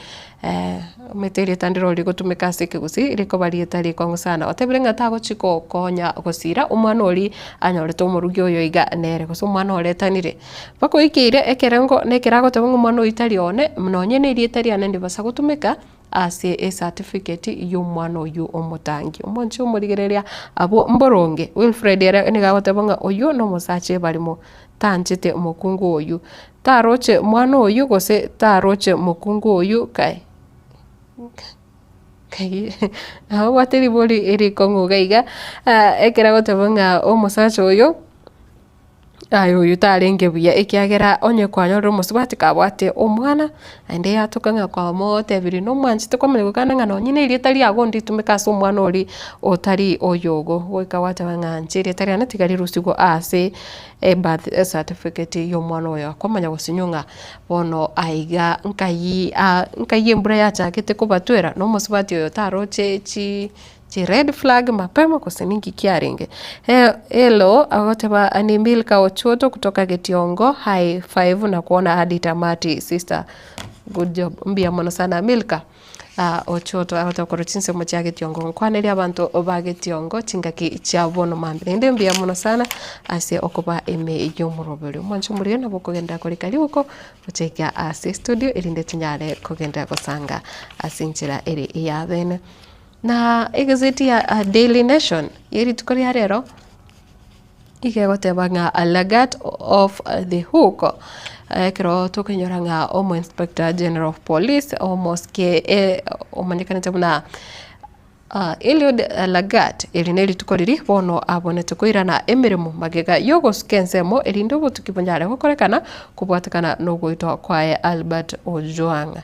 omanyete erieta ndire rigotumeka ase ekegusii rikoba rieta rikong'u sana, otebire ng'a tagochi gokonya gosira omwana oria anyorete omorugi oyo iga nere, gose omwana oretanire. Mpaka oikeire ekerengo na ekero agoteba ng'a omwana oyio tari one, nonye na erieta riane ndibasa gotumeka. Ase ecertificate y'omwana oyio omotangi. Omonche omorigereria abwo mboronge. Wilfred ere nigo agoteba ng'a oyio nomosacha ebarimo, tanchete omokungu oyio. Taroche mwana oyio gose taroche mokungu oyio kai kai nabo obwate ribori rikong'u iga iga, ekero agoteba ng'a omosacha oyo. Aye oyio tarenge buya ekiagera onye kwanyorire omosubati kabwate omwana, naende yatoka ng'a kwamotebirie nomwanchete kwamanya gokana ng'a nonye na erieta riago nditumeke ase omwana oria otari oyogo, goika gwateba ng'a inche erieta riane tiga rirusigwe ase ebirth certificate ya omwana oyo, kwamanya gosinywa ng'a bono aiga nkai nkai embura yachagete kobatwera na omosubati oyo taroche chi. Chi red flag mapema gose ninki kiarenge? Hello agoteba ni Milka Ochoto kutoka Getiongo high five na kuona hadi tamati sister good job mbuya mono sana Milka ah, Ochoto agoteba korwa chinsemo chia Getiongo nkwaneria abanto ba Getiongo chingaki chia bono mambia naende mbuya mono sana ase okoba ime y'omoroberi omwancho omorero nabo okogenda korika riboko gochika ase estudio erinde tonyare kogenda gosanga ase enchera ere eyabene. Na egazeti ya Daily Nation ye rituko ria rero, iga egoteba ng'a Lagat off the hook, ekero tokonyora ng'a omo inspector general of police omosike omanyekanete buna Eliud Lagat, eri ne rituko riria bono abonete koirana emeremo magega yogosuka ensemo erinde obotuki bonyare gokorekana kobwatekana nogoitwa kwaye Albert Ojwang.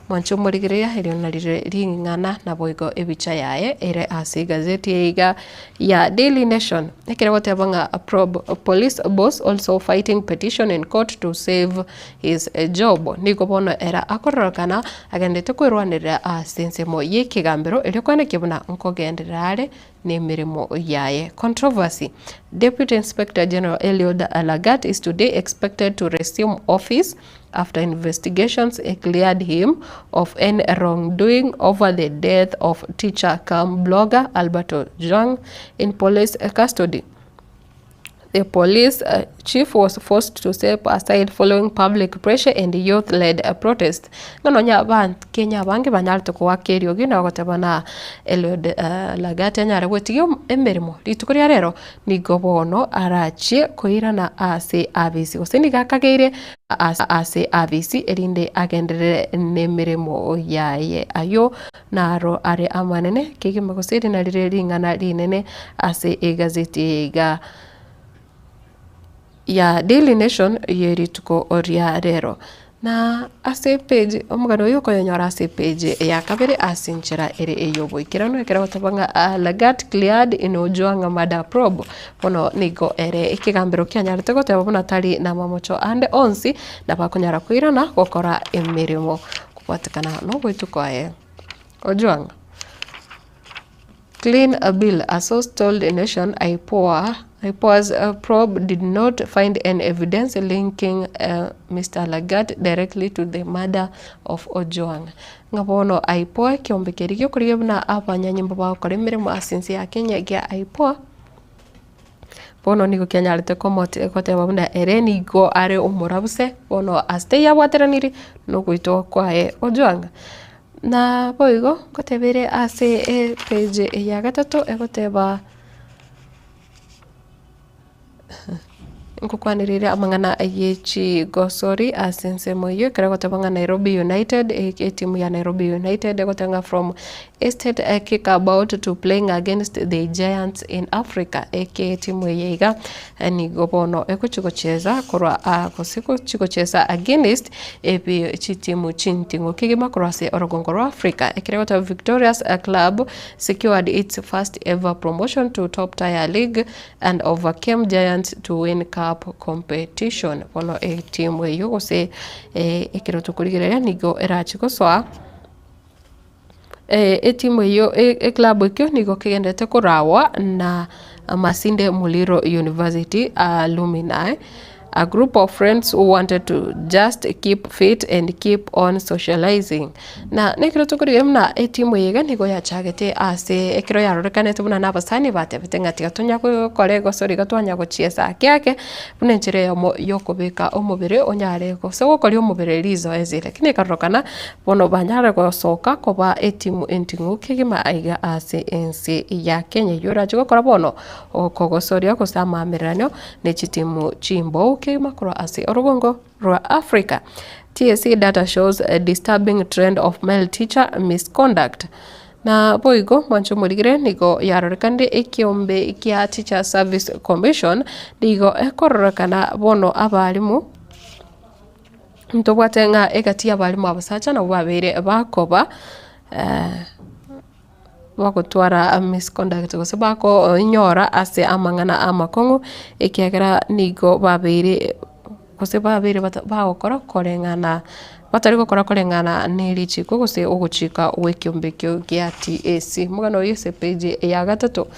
Mwanche omorigereria erio narire ring'ana naboigo ebicha yaye ere ase egazeti eye iga ya Daily Nation ekere goteba ng'a probe police boss also fighting petition in court to save his job. Nigo bono ere akororekana agenderete kwerwanerera ase ensemo y'ekegambero erio koenekia buna nkogenderera are nemeremo yaye. Controversy Deputy Inspector General Eliud Lagat is today expected to resume office after investigations cleared him of any wrongdoing over the death of teacher cum blogger Albert Ojwang in police custody. The police chief was forced to step aside following public pressure and youth-led protest. Ng'a nonya abakenya abange banyarete koaka eriogi na goteba na Eliud Lagat anyare gwetigia emeremo rituko ria rero nigo bono arachie koirana ase abisi gose nigo akageire ase abisi erinde agenderere nemeremo yaye. Ayio naro are amanene kegima gose eri narire ring'ana rinene ase egazeti eye iga ya Daily Nation ye rituko ria rero. Na ase epage omogano oyo okoyonyora ase epage ya kabere ase enchera ere ey'oboikeranu ekero ogoteba ng'a Lagat cleared in Ojwang murder probe. Bono nigo ere ekegambero kianyarete goteba buna tari namamocho ande onsi nabo akonyara koirana gokora emeremo kobwatekana nogoitwa kwaye. Ojwang. Clean bill, a source told Nation IPOA, IPOA's probe did not find any evidence linking Mister Lagat directly to the murder of Ojwang. Ng'a bono IPOA ekeombe keria giokorigia buna abanyanyimbo bagokora emeremo ase ense ya Kenya gia IPOA, bono nigo kianyarete komote goteba buna ere nigo are omorabuse, bono ase teiyo abwateraniri nogoitwa kwaye Ojwang. Na boigo ngoteba ere ase epage ya gatato egoteba. Nkokwanereire amang'ana ye chigosori ase ensemo eyio ekero egoteba ng'a Nairobi United, etimu ya Nairobi United egoteba ng'a from estate kickabout to playing against the giants in Africa, eke etimu eye iga nigo bono egochi gocheza korwa gose gochi gocheza against ebi chitimu chinting'u kegima korwa ase orogongo rwa Africa. Ekero egoteba Victorious Club secured its first ever promotion to top tier league and overcame Giants to win cup competition. Bono etimu eyio gose ekero tokorigereria nigo erachi gosoa etimu eyio eclub ekio nigo kegenderete korawa na Masinde Muliro University Alumni. A group of friends who wanted to just keep fit and keep on socializing. Na nekero tokorigereria buna etimu eye iga nigo yachagete ase ekero yarorekanete buna na abasani batebete ng'a tiga tonya gokora egosori iga twanya gochiesa ake ake buna enchera eyemo ya okobeka omobere onyare gose gokoria omobere rizoezi. Lakini ekarorokana bono banyare gosoka koba etimu enting'u kegima aiga ase ense ya Kenya eywo erache gokora bono okogosoria gose amaamereranio ne chitimu chimbou kegima korwa ase orogongo rwa Africa. TSC data shows a disturbing trend of male teacher misconduct. Na boigo mwanche omorigere nigo yarorekanire ekiombe kia Teacher Service Commission nigo ekororekana bono abalimu ntobwate ng'a egati y'abalimu abasacha nabwo babeire bakoba bagotwara misconduct gose bakoinyora ase amang'ana amakong'u, ekiagera nigo babeire gose babeire bata bagokora koreng'ana batari gokora koreng'ana na erichiko gose ogochika gwa ekiombe ekio gia TSC. Omogano oyio ase epage ya gatato.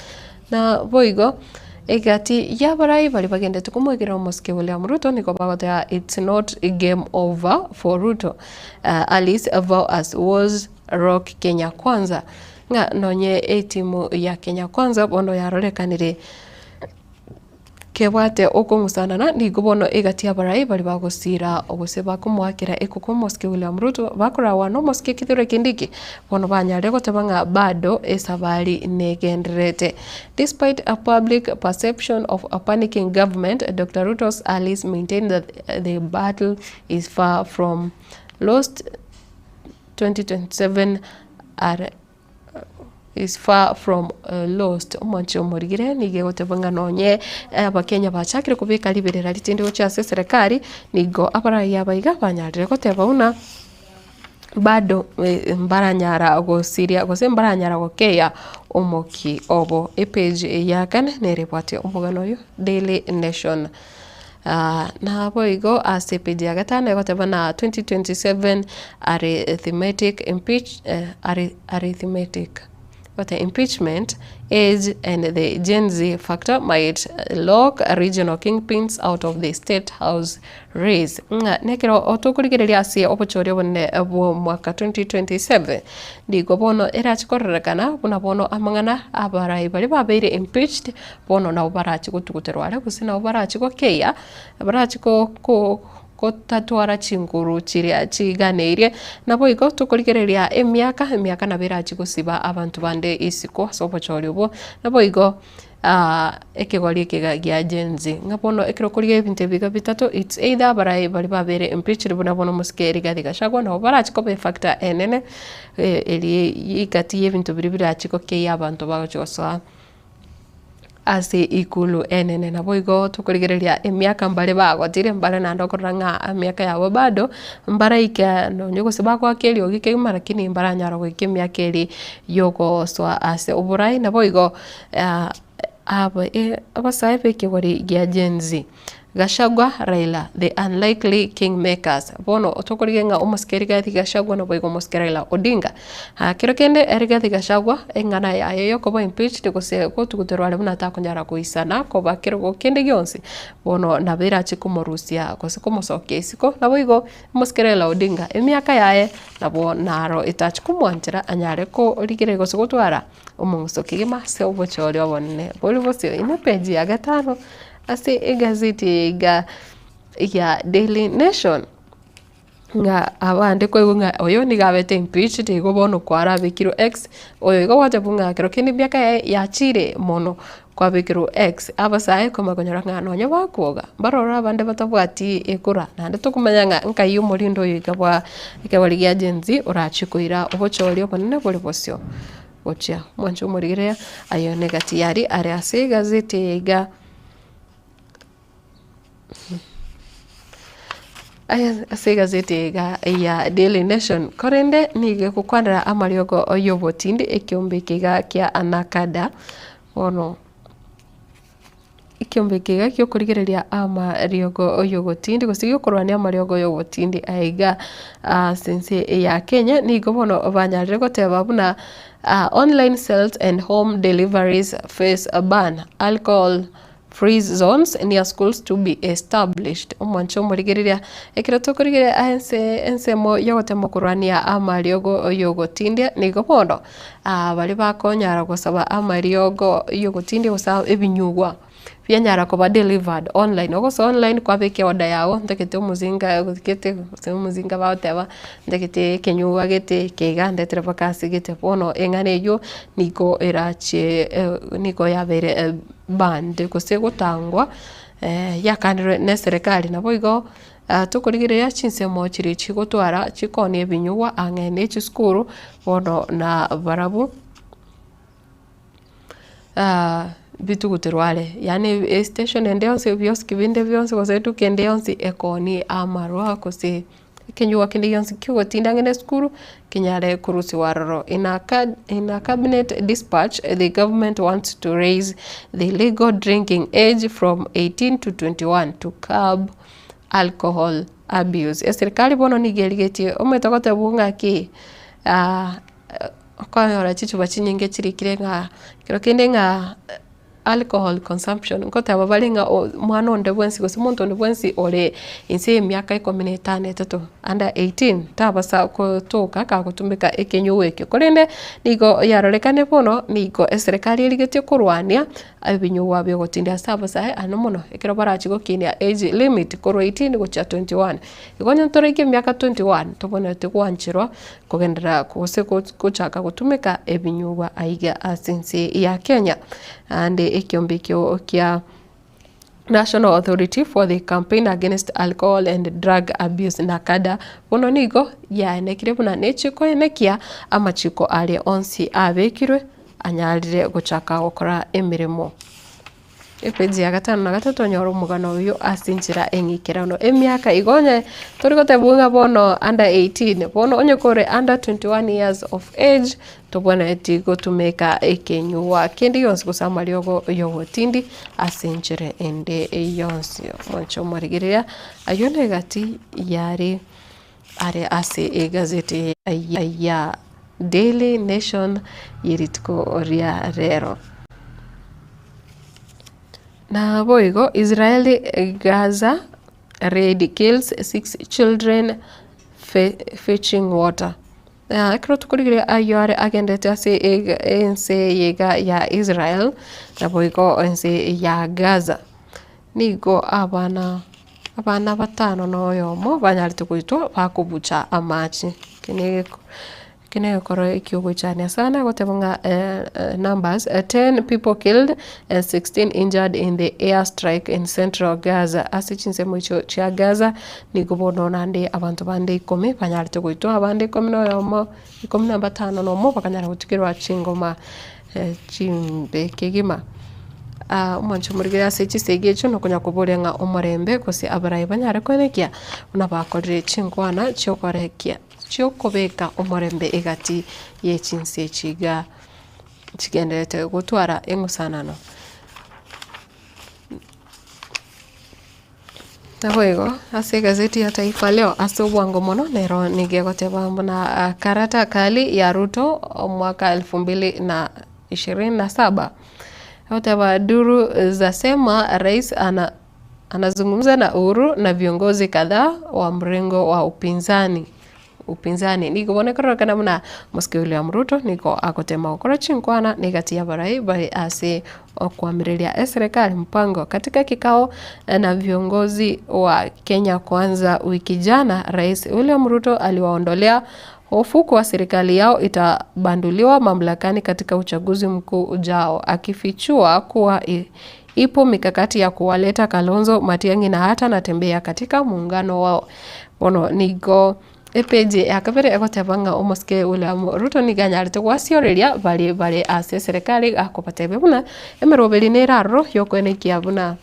Na boigo, egati y'abarai baria bagendete komoegera omosike William Ruto nigo bagoteba it's not game over for Ruto, Alice vow as was. Rock Kenya Kwanza, ng'a nonye etimu ya Kenya Kwanza bono yarorekanire kebwate okong'usanana, nigo bono egati y'abarai baria bagosira gose bakomoakera ekoko omosike William Ruto bakorawa nomosike Kithure Kindiki, bono banyarire goteba ng'a bado esabari negendererete. Despite a public perception of a panicking government, Doctor Ruto's allies maintain that the battle is far from lost. 2027 are is far from lost. Omwanchi omorigire nigo egoteba ng'a nonye abakenya bachakire kobeka riberera ritindi gochia ase eserekari, nigo abarai aba iga banyarire goteba buna bado mbaranyara gosiria gose mbaranyara gokeya omoki obo. Epage ya kane nere ebwate omogano oyo Daily Nation. Naboigo ase epage ya gatano egoteba na 2027 arithmetic impeach arithmetic gote impeachment, age and the Gen Z factor might lock regional kingpins out of the state house race. Ng'a nekero tokorigereria ase obochori obonene bw'omwaka 2027 nigo bono erache kororekana buna bono amang'ana abarai baria babeire impeached Bono nabo barache gotuguterwa are, gose nabo barache gokeyia, barache ko ko kotatwara chinguru chiria chiganeirie. Naboigo tokorigereria emiaka, emiaka nabo erache gosiba abanto bande isiko ase obochori obwo, naboigo ekegori eke iga gia Gen Z. Ng'a bono ekero okorigia ebinto ebi iga bitato, it's either abarai baria babere impeached buna bono omosike Rigathi Gachagua nabo barache koba efactor enene, eria egati ya ebinto biria birache gokeyia abanto bagochi gosoa. ase ikulu enene. Naboigo tokorigereria emiaka mbare bagotire, mbare naende okorora ng'a emiaka yabo bado mbaraike nonye gose bagoaka eriogi kegima lakini mbaranyara goika emiaka eria ya ogosoa ase oborai. Naboigo aba abasae ba ekegori gia Gen Z. Gachagua Raila, the unlikely kingmakers. Bono tokorigia ng'a omosike Rigathi Gachagua naboigo omosike Raila Odinga. Ah, kero kende Rigathi Gachagua eng'ana yaye yokoba impeached gose gotuguterwa are buna takonyara goisana koba kerogo kende gionsi, bono nabo erache komorusia gose komosokia isiko. Naboigo omosike Raila Odinga emiaka yaye nabo naro etachi komwanchera anyare korigereria gose gotwara omong'uso kegima ase obochori obonene bori bosio. Ime page ya gatano. Ase egazeti eye iga ya Daily Nation. Ng'a abande koigwa ng'a oyo nigo abete impeached igo bono kwarabekirwe X, oyo igo gwateba ng'a ekero kende emiaka yaye yachire mono kwabekerwa X. Abasae komanya konyora ng'a nonye bakwoga, mbaroro abande batabwati ekura naende tokomanya ng'a nkai omorinde oyo iga bwa ekegori gia Gen Z orachie koira obochori obonene bore bosio gochia. Mwanche omorigereria aye negati yaria are ase egazeti eye iga. Ase egazeti eye iga ya Daily Nation, korende nigo egokwanera amariogo y'obotindi ekeombe eke iga kia Anakada, bono ekeombe eke iga giokorigereria amariogo y'obotindi gose giokorwania amariogo y'obotindi aiga ase ense ya Kenya, nigo bono banyarire goteba buna online sales and home deliveries face a ban, alcohol Free zones near schools to be established. Omwancho omorigereria, ekero tokorigereria ase ensemo yogotema korwania amariogo yogotindia, nigo bono baria bakonyara gosaba amariogo yogotindia gose ebinyugwa bianyara koba delivered online. Ogosoa online kwabeka eorder yago, ntagete omozinga gete gose omozinga bagoteba, ntagete ekenyugwa gete eke iga ndetere mpaka ase gete. Bono eng'ana eywo nigo erachie nigo yabeire banned gose gotangwa yakanirwe ne eserekari. Naboigo tokorigereria chinsemo chiria chigotwara chikoonia ebinyugwa ang'e ne chisukuru bono na barabwo bituguterwe are, yaani estation ende yonsi ebioski binde bionsi gose eduka ende yonsi ekoonia amarwa gose. Ekenyugwa kende gionsi ki'ogotinda ang'e nesukuru kenyare korusigwa aroro. In a in a cabinet dispatch, the government wants to raise the legal drinking age from 18 to 21 to curb alcohol abuse. Eserikari bono nigo erigetie omanyete gotebwa ng'aki okonyora chichupa chinyinge chirikire ng'a ekero kende ng'a Alcohol consumption, nkoteba bare ng'a omwana onde bwensi gose omonto onde bwensi ore inse y'emiaka ikomi na etano etato under 18 tabasa gotoka kagotumeka ekenyugwa ekio. Korende nigo yarorekane bono nigo eserekari erigetie korwania ebinyugwa biogotindia ase abasae ano mono ekero barachie gokinia age limit korwa 18 gochia 21. Igo onye toraike emiaka 21 tobwenerete gwancherwa kogenderera gose gochaka gotumeka ebinyugwa aiga ase ense ya Kenya. Naende ekiombe ekio kia National Authority for the Campaign Against Alcohol and Drug Abuse NACADA bono nigo yaenekire buna nechi koenekia amachiko aria onsi abekirwe anyarire gochaka gokora emeremo. Epeji ya gatano na gatato onyore omogano oyo ase enchera eng'ikeranu. Emiaka igo onye tori gotebwa ng'a bono under 18, bono onye kore under 21 years of age, tobwenereti gotumeka ekenyugwa kende gionsi gose amariogo y'obotindi ase enchera ende yonsi. Mwanche omorigereria, ayio negati yare are ase egazeti ya Daily Nation ye rituko ria rero. Naboigo Israeli Gaza raid kills 6 children fetching water. Ekero tokorigereria ayio are agendete ase ense eye iga ya Israel, naboigo ense ya Gaza. Nigo abana abana batano na oyomo banyarete goitwa bakobucha amache. Eke ne eke negekoro ekiogoichania sana goteba ng'a numbers 10 people killed and 16 injured in the air strike in central Gaza. Ase chinsemo echio chia Gaza nigo bono naende abanto bande ikomi banyarete goitwa abande ikomi na oyomo ikomi na batano na omo bakanyara gotigerwa chingoma chimbe kegima. Omwancho omorigere ase chisegi echio nokonya koboria ng'a omorembe gose abarai banyare koenekia buna bakorire chinkwana chiokorekia chiokobeka omorembe egati ye chinse echi iga chigendererete gotwara eng'usanano. Naboigo ase egazeti ya Taifa Leo ase obwango mono nero nigo egoteba buna karata kali ya Ruto omwaka elfu mbili na ishirini na saba. Egoteba duru zasema rais ana anazungumza na Uhuru na viongozi kadhaa wa mrengo wa upinzani. Upinzani nigo bono ekororekana buna Mosike William Ruto nigo agotema gokora chinkwana na egati y'abarai bare ase okoamireria eserekari mpango katika kikao na viongozi wa Kenya Kwanza wiki jana, Rais William Ruto aliwaondolea hofu kuwa serikali yao itabanduliwa mamlakani katika uchaguzi mkuu ujao, akifichua kuwa ipo mikakati ya kuwaleta Kalonzo, Matiang'i na hata Natembeya katika muungano wao. Bono nigo epeji ya kabere egoteba ng'a omosike William Ruto nigo anyarete gwasioreria baria bare ase eserekari akobatebia buna emeroberi nere aroro yokoenekia buna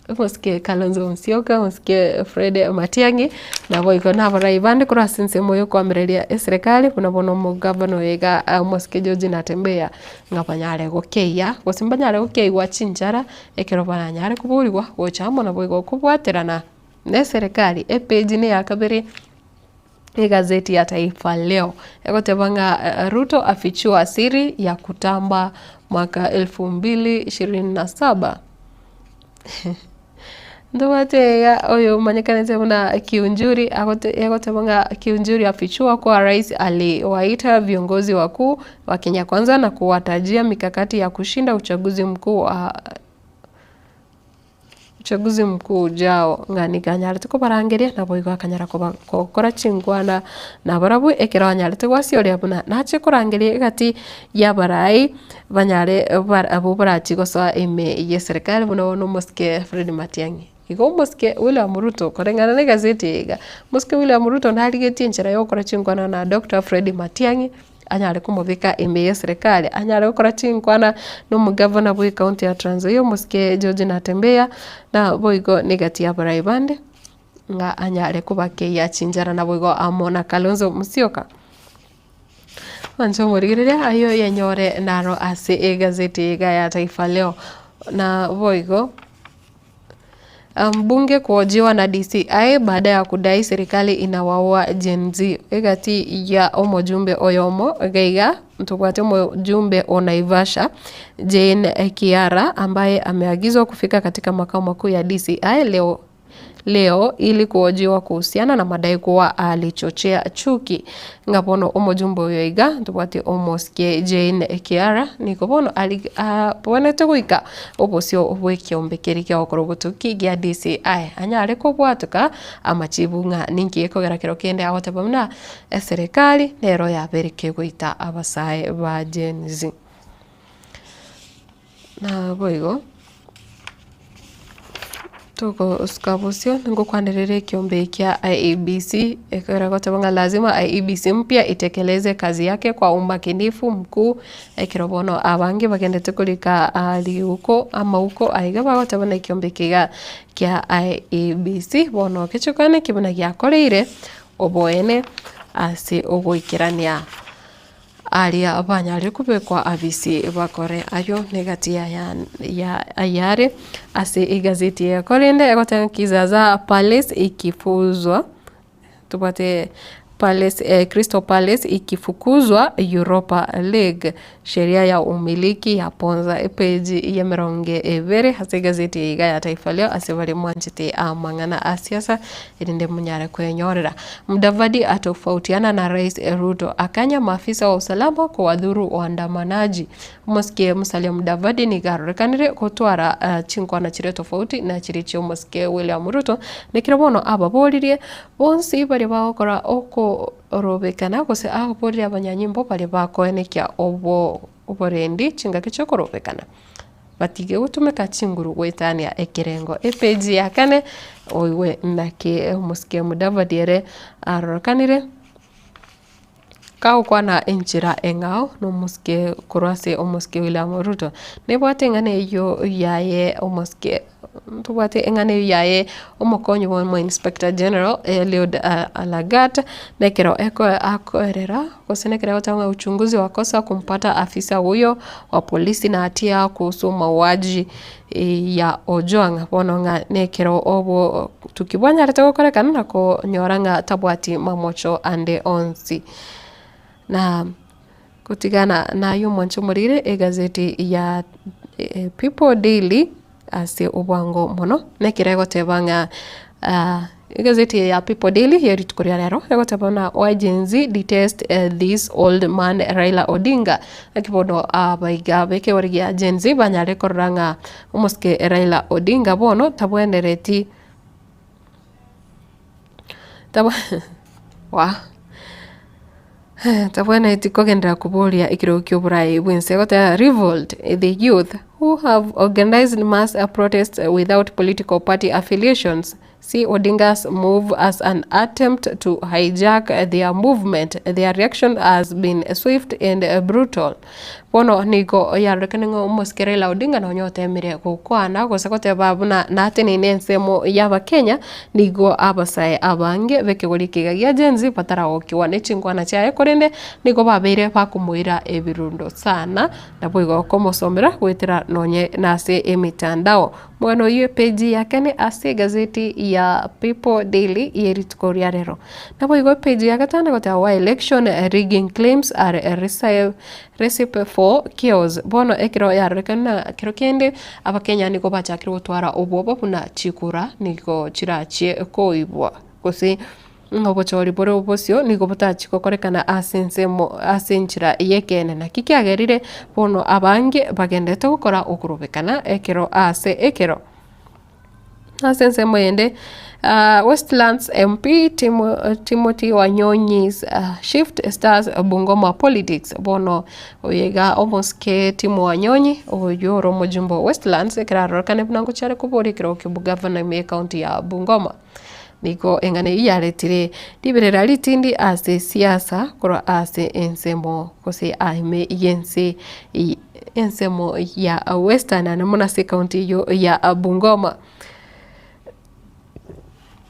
Omosike Kalonzo Musyoka, omosike Fred Matiang'i, naboigo nabarai bande korwa ase ensemo yokoamereria eserekari buna bono omogavana oyo iga omosike George Natembeya ng'a banyare gokeyia gose mbanyare gokeigwa chinchara ekero baranyare koborigwa gocha amo naboigo kobwaterana na eserekari. Epage neya kabere egazeti ya Taifa Leo egoteba ng'a Ruto afichua siri ya kutamba mwaka elfu mbili ishirini na saba. Ntobwate iga oyo omanyekanete buna Kiunjuri agote egoteba ng'a Kiunjuri afichua kuwa rais aliwaita viongozi wakuu wa Kenya Kwanza na kuwatajia mikakati ya kushinda uchaguzi mkuu wa uchaguzi mkuu ujao ng'a nigo anyarete kobarangeria naboigo akanyara koba gokora chinkwana nabarabwo ekero anyarete gwasioria buna nache korangeria egati y'abarai banyare bara abwo barachie gosoa ime y'eserekari buna bono omosike Fred Matiang'i. Igo omosike William Ruto koreng'ana na egazeti eye iga, omosike William Ruto narigetie enchera ya gokora chinkwana na Doctor Fred Matiang'i, anyare komobeka ime y'eserekari, anyare gokora chinkwana na omogavana bwa ecounty ya Trans Nzoia omosike George Natembeya, naboigo na egati y'abarai bande, ng'a anyare kobakeyia chinchara naboigo amo na Kalonzo Musyoka. Mwanche omorigereria ayio yanyore naro ase egazeti iga ya Taifa Leo, naboigo. Mbunge kuhojiwa na DCI baada ya kudai serikali inawaua Gen Z. Egati ya omojumbe oyomo iga iga ntobwate omojumbe o Naivasha Jane Kiara ambaye ameagizwa kufika katika makao makuu ya DCI leo leo ili kuhojiwa kuhusiana na madai kuwa alichochea chuki. Ng'a bono omojumbe oyo iga ntobwate omosike Jane Kiara nigo bono abwenerete goika obosio bw'ekiombe keria kia gokora obotuki gia DCI anyare kobwatoka amachibu ng'a ninki gekogera kero kende agoteba buna eserekari nero yabeire kegoita abasae ba Gen Z. Naboigo, togosuka bosio ningokwanerera ekiombe kia IEBC ekero egoteba ng'a lazima IEBC mpya itekeleze kazi yake kwa umakinifu mkuu, ekero bono abange bagendete korika riguko amauko aiga bagoteba na ekiombe eke iga kia IEBC bono gechokane ki buna giakoreire oboene ase ogoikerania. Aria banyarire kobekwa abisi bakore ayio negati ya ayare ase egazeti eye. Korende egoteba Kizaza Palace ikifuzwa tobwate Palace Crystal Palace ikifukuzwa Europa League sheria ya umiliki yaponza epeji y'emerongo ebere ase egazeti eye iga ya Taifa Leo ase baria mwanchete amang'ana a siasa erinde monyare kwenyorera. Mudavadi atofautiana na Rais Ruto, akanya maafisa wa usalama kowadhuru waandamanaji. Omosike Musalia Mudavadi nigo arorekanire gotwara chinkwana chire tofauti na chiria chi'omosike William Ruto, nekero bono ababoririe bonsi baria bagokora okorobekana gose ababoririe abanyanyimbo baria bakoenekia oborendi chingaki chi'okorobekana. Batige gotumeka chinguru goetania ekerengo. Epeji ya kane oigwe naki omosike Mudavadi ere arorekanire kagokwana enchera eng'ao na omosike korwa ase omosike William Ruto. Nebwate eng'ana eyio yaye omosike Ntobwate eng'ana eyio yaye omokonyi bwa omo inspector general Eliud Lagat, na ekero akoerera gose na ekero agoteba ng'a uchunguzi wakosa kumpata afisa huyo wa polisi na hatia kuhusu mauaji ya Ojwang, bono ng'a nekero obotuki bwanyarete gokorekana na konyora ng'a tabwati mamocho ande onsi. Na gotigana naye omwanche omorire egazeti ya People Daily ase obwango mono, nekero egoteba ng'a. Egazeti eye ya People Daily ye rituko ria rero egoteba buna why Gen Z detest this old man Raila Odinga. Naki bono abaiga b'ekegori gia Gen Z banyare korora ng'a omosike Raila Odinga bono tabwenereti tabwe wah tabwenereti kogenderera koboria ekerogo kia oborai bw'ense. Egoteba revolt the youth who have organised mass protests without political party affiliations See Odinga's move as an attempt to hijack their movement. Their reaction has been swift and brutal. Bono nigo yarorekane ng'a omosike Raila Odinga nonya otemire gokwana gose goteba buna nateneine ensemo y'Abakenya, nigo abasae abange b'ekegori ekiga gia Gen Z bataragokigwa ne chinkwana chiaye korende nigo babeire bakomoira ebirundo sana naboigo komosomera goetera nonye nase emitandao. Omogano oyio epeji ya kane ase egazeti ya People Daily ye rituko ria rero. Naboigo epeji ya gatano egoteba why election rigging claims are a recipe for chaos. Bono ekero yarorekana na kero kende abakenya nigo bachakire gotwara obwoba buna chikura nigo chirachie koibwa gose Ng'a obochori bore obosio nigo botachia gokorekana ase ensemo ase enchera y'ekeene. Naki kiagerire bono abange bagenderete gokora okorobekana ekero ase ekero. Ase ensemo eyende Westlands MP Timothy Wanyonyi's shift stirs Bungoma politics. Bono oyo iga omosike Tim Wanyonyi oyio ore omojumbe o Westlands ekero arorekane buna ngochia are koboria ekerogo kia obogavana ime y'ecounty ya Bungoma. Nigo eng'ana eyio yaretire riberera ritindi ase siasa korwa ase ensemo gose ime y'ense ensemo ya Western naende mono ase ekaunti eyio ya Bungoma.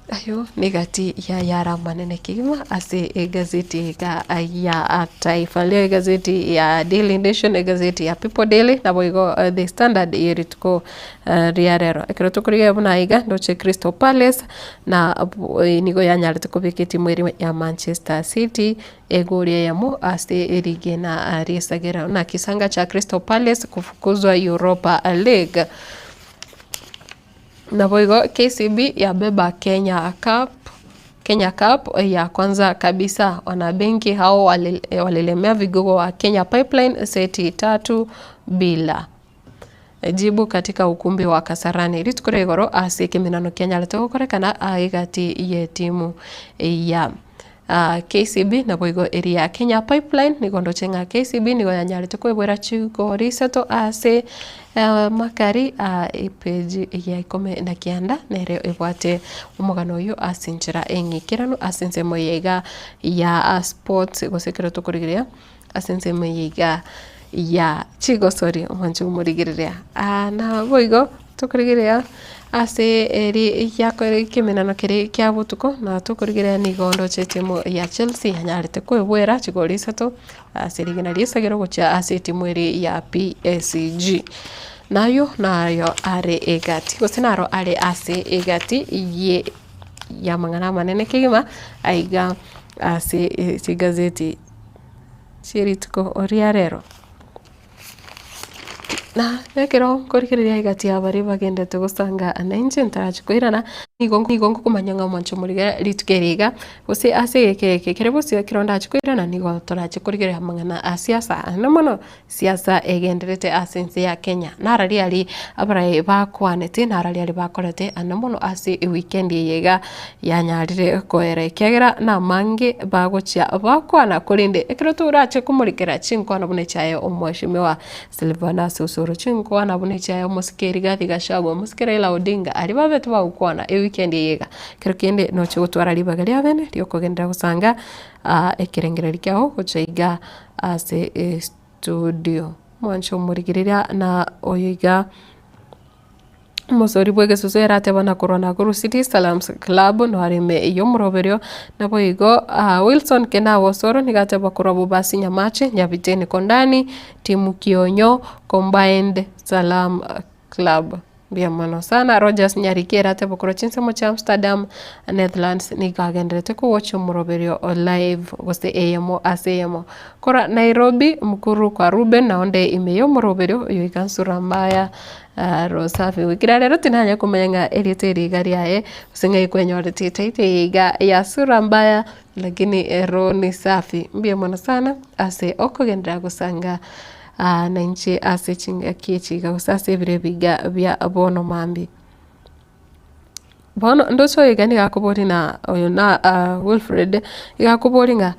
Ayio negati ya yare amanene kegima ase egazeti iga ya Taifa Leo, egazeti ya Daily Nation, egazeti ya People Daily, naboigo The Standard ye rituko ria rero. Ekero tokorigereria buna aiga ndoche Crystal Palace na nigo yanyarete kobeka etimu eria ya Manchester City egori eyemo ase rigena riesagera. Buna kisanga cha Crystal Palace kufukuzwa Europa League. Naboigo KCB yabeba Kenya Cup Kenya Cup ya kwanza kabisa. Wanabenki hao walilemea vigogo wa Kenya Pipeline seti tatu bila jibu katika ukumbi wa Kasarani. Rituko ria igoro ase ekemenano kianyarete gokorekana egati y'etimu ya KCB naboigo eria ya Kenya Pipeline nigo ndoche ng'a KCB nigo yanyarete koebwera chigori isato ase amakari a epeji ya ikomi na kianda nere ebwate omogano oyio ase enchera eng'ikeranu ase ensemo eye iga ya sports gose ekero tokorigereria ase ensemo eye iga ya chigosori omwancho omorigereria. Naboigo tokorigereria ase eri yakore ekemenano keria kia botuko na tokorigereria nigo ndoche etimu ya Chelsea yanyarete koebwera chigori isato ase rigena riesagero gochia ase etimu eria ya PSG. Nayo nayo are egati gose naro are ase egati ye y'amang'ana amanene kegima aiga ase chigazeti chie rituko ria rero. Na ekero nkorigereria egati ya baria bagendete gosanga nainche ntarachia koirana, nigo nigo ngokomanya ng'a omwancho omorige rituko eri iga, gose ase egeka eke kere bosio ekero ndachie koirana nigo torache korigereria amang'ana a siasa naende mono siasa egenderete ase ense ya Kenya. Nararia aria abarai bakwanete, nararia aria bakorete ande mono ase ewikendi eye iga yanyarire koera ekiagera namange bagochia bakwana korende ekero torache komorekera chinkwana buna echiaye omweshimiwa Silvanus Osoro, chinkwana buna echiaye omosike Rigathi Gachagua, omosike Raila Odinga, aria babete bagokwana ewikendi eye iga. Ekero kende noche gotwara ribaga ria bene riokogenderera gosanga ekerengererio kiago gocha iga ase estudio. Mwanche omorigereria na oyo iga. Omosori bw'egesusu ere ateba na korwa Nakuru City Salams Club noare ime y'omoroberio, naboigo Wilson Kenao Osoro nigo ateba korwa Bobasi Nyamache, Nyabiteni Kondani, Timu Kionyo Combined Salam Club. Mbuya mono sana. Rogers Nyariki ere ateba korwa chinsemo chia Amsterdam, Netherlands nigo agenderete kogochia omoroberio live gose eyemo ase eyemo. Korwa Nairobi, Mukuru kwa Reuben naonde ime y'omoroberio oyo iga Nsura Mbaya. Rosafi goikera rero tinanya komanya ng'a erieta eri iga riaye gose ng'ai kwenyorete etitle eye iga ya sura mbaya lakini roho ni safi. Mbuya mono sana ase okogenderera gosanga nainche ase chingaki echi iga gose ase ebiro ebi iga bia bono mambia. Bono ndoche oyo iga nigo akoboria ng'a oyo na Wilfred, iga akoboria ng'a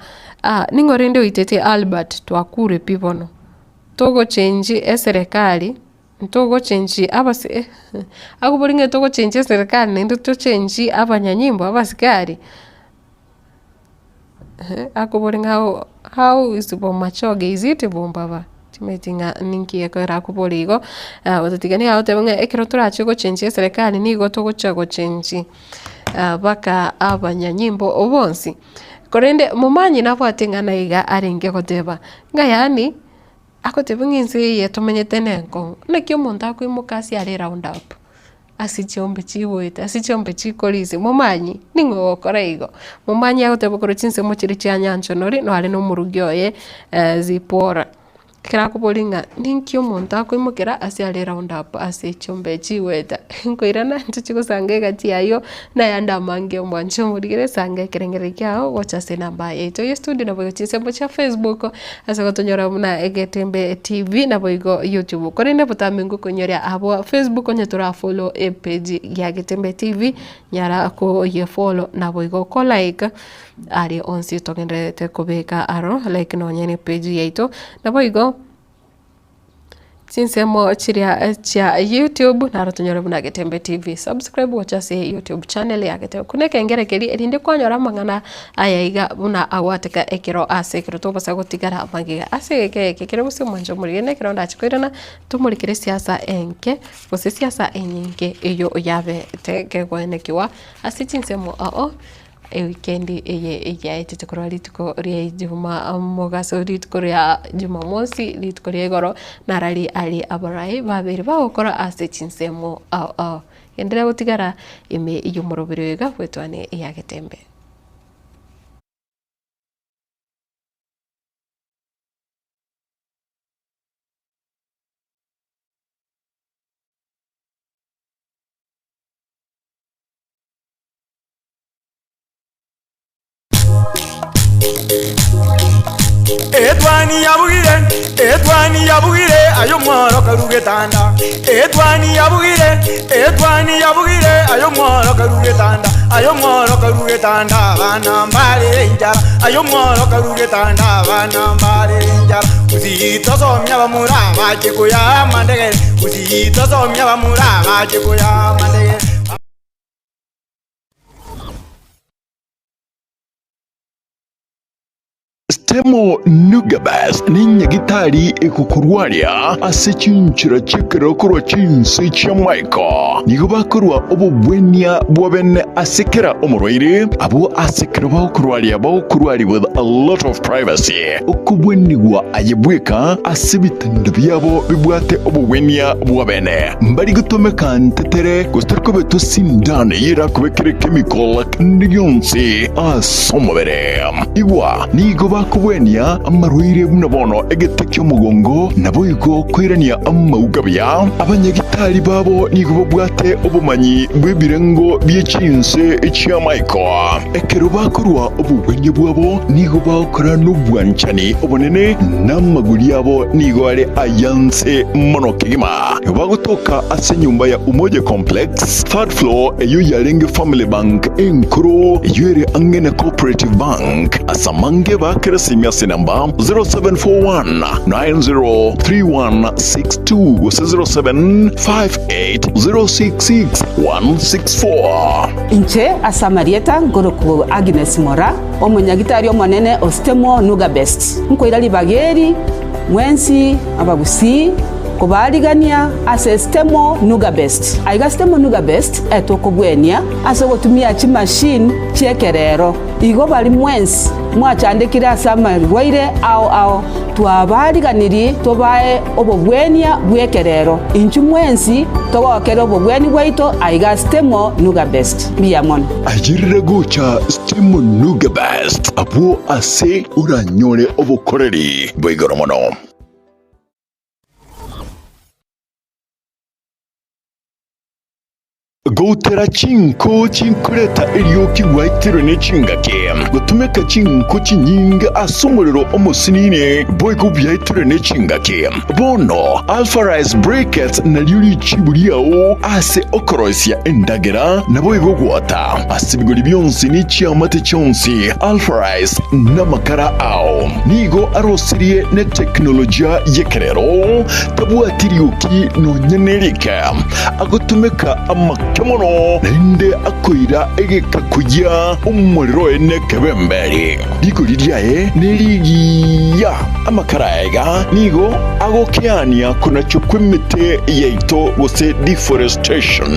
ning'o rende oitete Albert twakure pi bono? Togochengi eserekari, ntogochengi abase eh, akoboria ng'a togochengi eserekari naende tochengi abanyanyimbo abasikari? Akoboria ng'a how how is bomachoge is it bombaba? Timanyeti ng'a ninki gekogera akoboria igo, gotatiga nigo agoteba ng'a ekero torache gochengi eserekari nigo togocha gochengi mpaka abanyanyimbo bonsi. Korende momanyi nabwate eng'ana iga arenge goteba, ng'a yaani agoteba ng'a ense eye tomenyete na enkong'u, naki omonto akoimoka ase are round up, ase chiombe chigoeta, ase chiombe chikorisia, momanyi ning'o ogokora igo? Momanyi agoteba korwa chinsemo chiria chia nyanchonori nare na omorugi oye Zipporah. Ekero akoboria ng'a ninki omonto akoimokera ase are round up ase chiombe chigoeta, nkoirana ntoche gosanga egati aywo na ayande amange omwanche omorigere sanga ekerengererio kiago gocha ase enamba yaito ya estudio naboigo chinsemo chia Facebook ase gotonyora buna Egetembe TV naboigo YouTube. Korende botambe ngokonyoria abwo Facebook onye tora follow epage ya Getembe TV nyara koyefollow naboigo ko like. Aria onsi togendererete kobeka aro like nonye ne page yaito, naboigo chinsemo chiria chia YouTube naro tonyore buna Getembe TV. Subscribe gocha ase YouTube channel ya Getembe. Kuna ekengere keria erinde kwanyora amang'ana aya iga buna agwateka ekero ase ekero tobasa gotigara magega. Ase egeka eke kere gose omwancho omorigene ekero ndache koirana tomorekere siasa enke gose siasa enyinge eywo yabete kegoenekiwa ase chinsemo ao. Ewikendi eye yaetete korwa rituko ria ijuma mogaso rituko ria jumamosi rituko ria igoro narari aria abarai babere bagokora ase chinsemo ao ao. Genderera gotigara ime y'omoroberi oyo iga bwetwane ya Getembe. Etwani yabugire, etwani yabugire, aye omworo karu getanda. Etwani yabugire, etwani yabugire, aye omworo karu getanda. Aye omworo karu getanda, abana mbare enchara. Aye omworo karu getanda, abana mbare enchara. Gusii tosomia abamura bache koyaa amandegere, Gusii tosomia abamura bache koyaa amandegere. Stemo Nugabes nenyagitari egokorwaria ase chinchera chi'ekerero korwa chinse chi'amaiko. Nigo bakorua obobwenia bwa bene ase kera omorwaire, abwo ase ekero bagokorwaria bagokorwaria with a lot of privacy. Okobwenigwa aye bweka ase ebitanda biabo bibwate obobwenia bwa bene. Mbari gotomeka ntetere gose tari kobetwa sindano eyio erakobekere chemical kende gionsi ase omobere. Igwa, nigo bakobwenia amarwaire buna bono egete ki'omogongo, naboigo koirania amauga buya. Abanyagitari babo nigo babwate obomanyi bw'ebirengo bie chinse chi'amaiko. Ekero bakorua obogwenia bwabo nigo bagokora nobwanchani obonene, na amaguri abo nigo are ayanse mono kegima. Bagotoka ase enyomba ya Umoja Complex, third floor, eyio yarenge Family Bank enkoro, eyio ere ang'e na Cooperative Bank. Ase amange baakere esimi ase enamba 0741 903162 gose 0758 066 164. Inche ase amarieta nkorokwa Agnes Mora, omonyagitari omonene o Stemo Nuga Best. Nkoira ribaga eri mwensi abagusii kobaarigania ase Stemo Nuga Best. Aiga Stemo Nuga Best etokobwenia ase ogotumia chimachine chi'ekerero. Igo baria mwensi mwachandekire ase amarwaire ao ao, twabaariganirie tobae obobwenia bw'ekerero. Inchuo mwensi togokere obobweni bwaito aiga Stemo Nuga Best. Mbuya mono. Ayerera gocha Stemo Nuga Best abwo ase oranyore obokoreri bwa igoro mono. Goutera chinko chinkoreta erioki gwaitirwe ne chingaki, gotumeka chinko chinyinge ase omorero omosinini, boigo biaitirwe ne chingaki. Bono Alpha Rice Briquettes nario richibu riao ase okoroisia endagera, naboigo gwota ase ebigori bionsi ne chiamate chionsi. Alpha Rice namakara ao nigo arosirie ne teknolojia y'ekerero, tabwati rioki nonya nerike. Agotumeka amake mono, naende akoira egeka koyia omorero oye nekebemberi. Rigori riaye nerigiya. Amakara aiga nigo agokeania konachwa kw'emete yaito gose deforestation.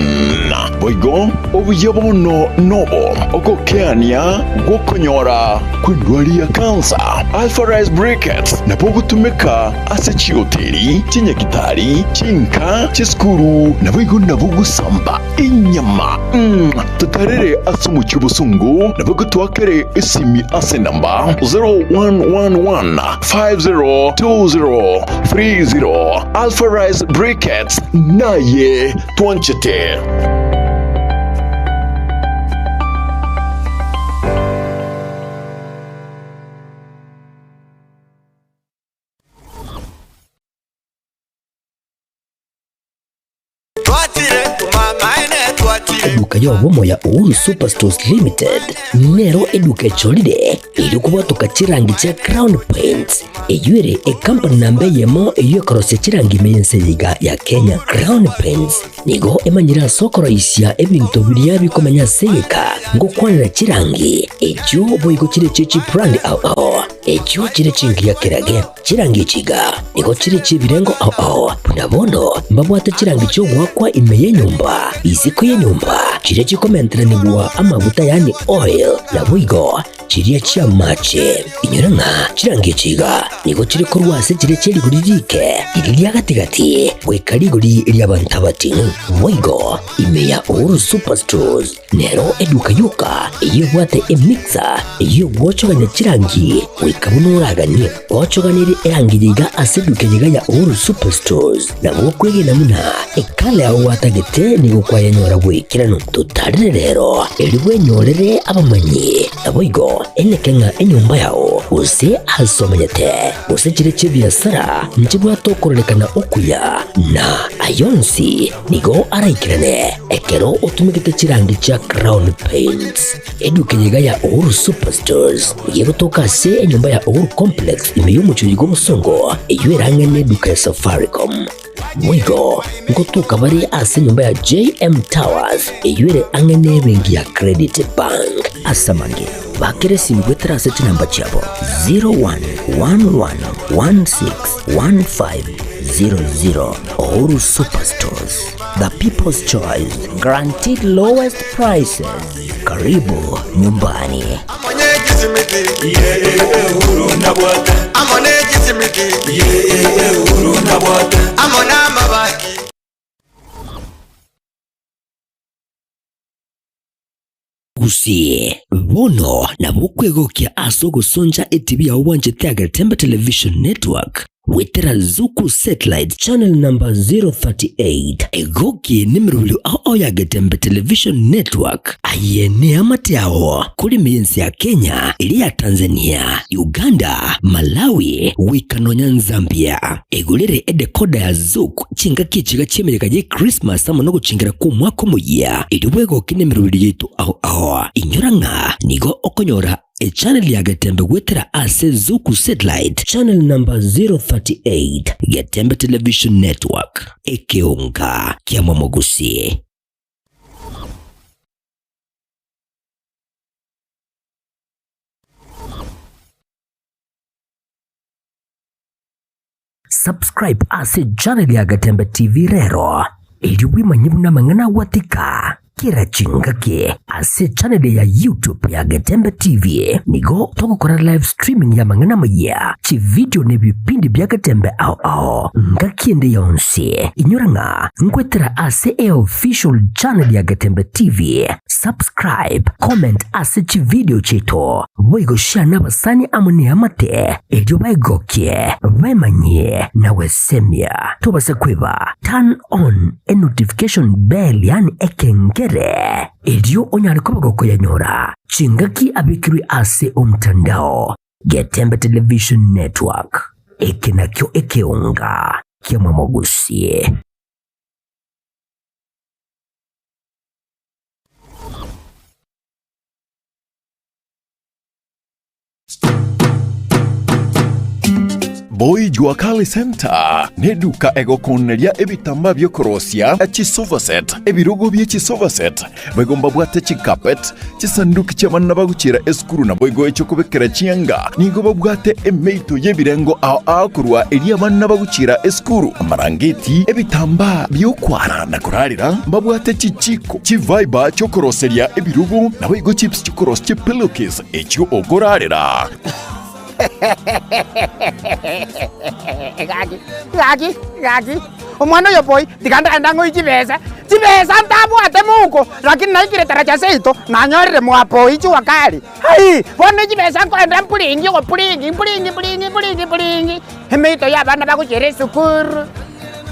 Boigo obuya bono nobo ogokeania gw'okonyora kw'endwari ya kansa. Alpha Rice Briquettes nabo ogotumeka ase chihoteli, chinyagitari, chinka, chisukuru, naboigo nabo gosamba enyama. Mm, totarere ase omochie obosongo, naboigo twakere esimi ase enamba 0111 502030. Alpha Rice Briquettes naye twanchete. Eduka y'obomo ya Uhuru Superstores Limited nero eduka echorire erio kobwatoka chirangi chia Crown Paints eyio ere ekampani namba eyemo eyio ekorosia chirangi ime y'ense eye iga ya Kenya. Crown Paints nigo emanyire ase okoroisia ebinto biria bikomenya ase egeka ngokwanera chirangi echio boigo chire chie chibrand ao ao. Echio chire chingiya kerage, chirangi echi iga nigo chire chi'ebirengo ao ao, buna bono mbabwate chirangi chi'ogoakwa ime y'enyomba, isiko y'enyomba, chiria chikomenteranigwa amaguta yaani oil, naboigo chiria chi'amache. Inyora ng'a chirangi echi iga nigo chire korwa ase chiria chie rigori riike, riria ria gati-gati, goika rigori ri'abanto abating'u. Boigo ime ya Uhuru Superstores Nero eduka yoka eyio ebwate emixer eyio egwochogania chirangi goika buna oraganie. Gochoganerie erangi yaiga ase eduka eyeiga ya Uhuru Superstores nabo okwegena buna ekala yao gwatagete nigo kwayenyora bw'ekeranu. Totarere rero erio bwenyorere abamanyi naboigo eneke ng'a enyomba yao gose ase omenyete gose chire chi'ebiasara nchibwate okororekana okuya na ayonsi Nigo araikerane ekero otumegete chirangi chia Crown Paints. Eduka eye iga ya Uhuru Superstores nigo egotoka ase enyomba ya Uhuru Complex ime y'omochie oyo bw'obosongo eyio ere ang'e n'eduka ya Safaricom. Boigo ngotoka bare ase enyomba ya JM Towers eyio ere ang'e n'ebenki ya Credit Bank. Ase amange, bakera esimi goetera ase chinamba chiabo 0111161500. Uhuru Superstores, the people's choice, guaranteed lowest prices. Karibu nyumbani. Gusii, bono nabo okwegokia ase ogosoncha etibi yao bwanchete ya Getembe Television Network goetera Zuku Satellite Channel number 038. Egoki nemerobio ao ao ya Getembe Television Network. Aye neamate ao kore ime y'ense ya Kenya, eria ya Tanzania, Uganda, Malawi, goika nonya Zambia. Egorere edecoder ya Zuku Chingaki echiga chi'emeyega ye Christmas amo nogochingera kw'omwaka omoyia, erio bwegoke nemeroberi yaito ao ao. Inyora ng'a nigo okonyora echannel ya Getembe goetera ase Zuku Satellite channel number 038, Getembe Television Network, ekeonga kia Momogusi. Subscribe ase channel ya Gatembe TV rero erio bwemanye buna amang'ana agwatika. Kera chingaki ase echaneli ya YouTube ya Getembe TV nigo togokora live streaming y'amang'ana amayia, chividio na ebipindi bia Getembe ao ao ngaki ende yonsi. Inyora ng'a nkwetera ase eofficial channel ya Getembe TV. Subscribe, comment ase chividio chiaito, boigo share nabasani amo neamate erio baegokie, baemanyie na gwesemia. Tobasa kweba turn on enotification bell yaani ekengere, erio onyare koba gokoyanyora chingaki abekirwe ase omtandao. Getembe Television Network, eke nakio ekeonga ki'amamogusie. Boy Jua Kali Center neduka egokoneria ebitambaa biokorosia chisofa set, ebirogo bie chisofa set, boigo mbabwate chicarpet, chisanduki chi'abana bagochiera esukuru naboigo echiokobekera chianga. Nigo babwate emeito y'ebirengo ao ao korwa eria abana bagochiera esukuru, amarangeti, ebitambaa bi'okwara na korarera, mbabwate chichiko, chifiber chiokoroseria ebirogo, naboigo chips chiokorosia chipillowcase echio okorarera. Gaki, gaki, gaki, omwana oyo boy, tiga ndagenda ng'oe chibesa, chibesa ntabwate mouko, lakini naikire taracha seito, nanyorire mwapoi jua kali, ai, bono chibesa nkoenda mpuringi ogopuringi mpuringi mpuringi mpuringi mpuringi, emeito ya abana bagochiera esukuru,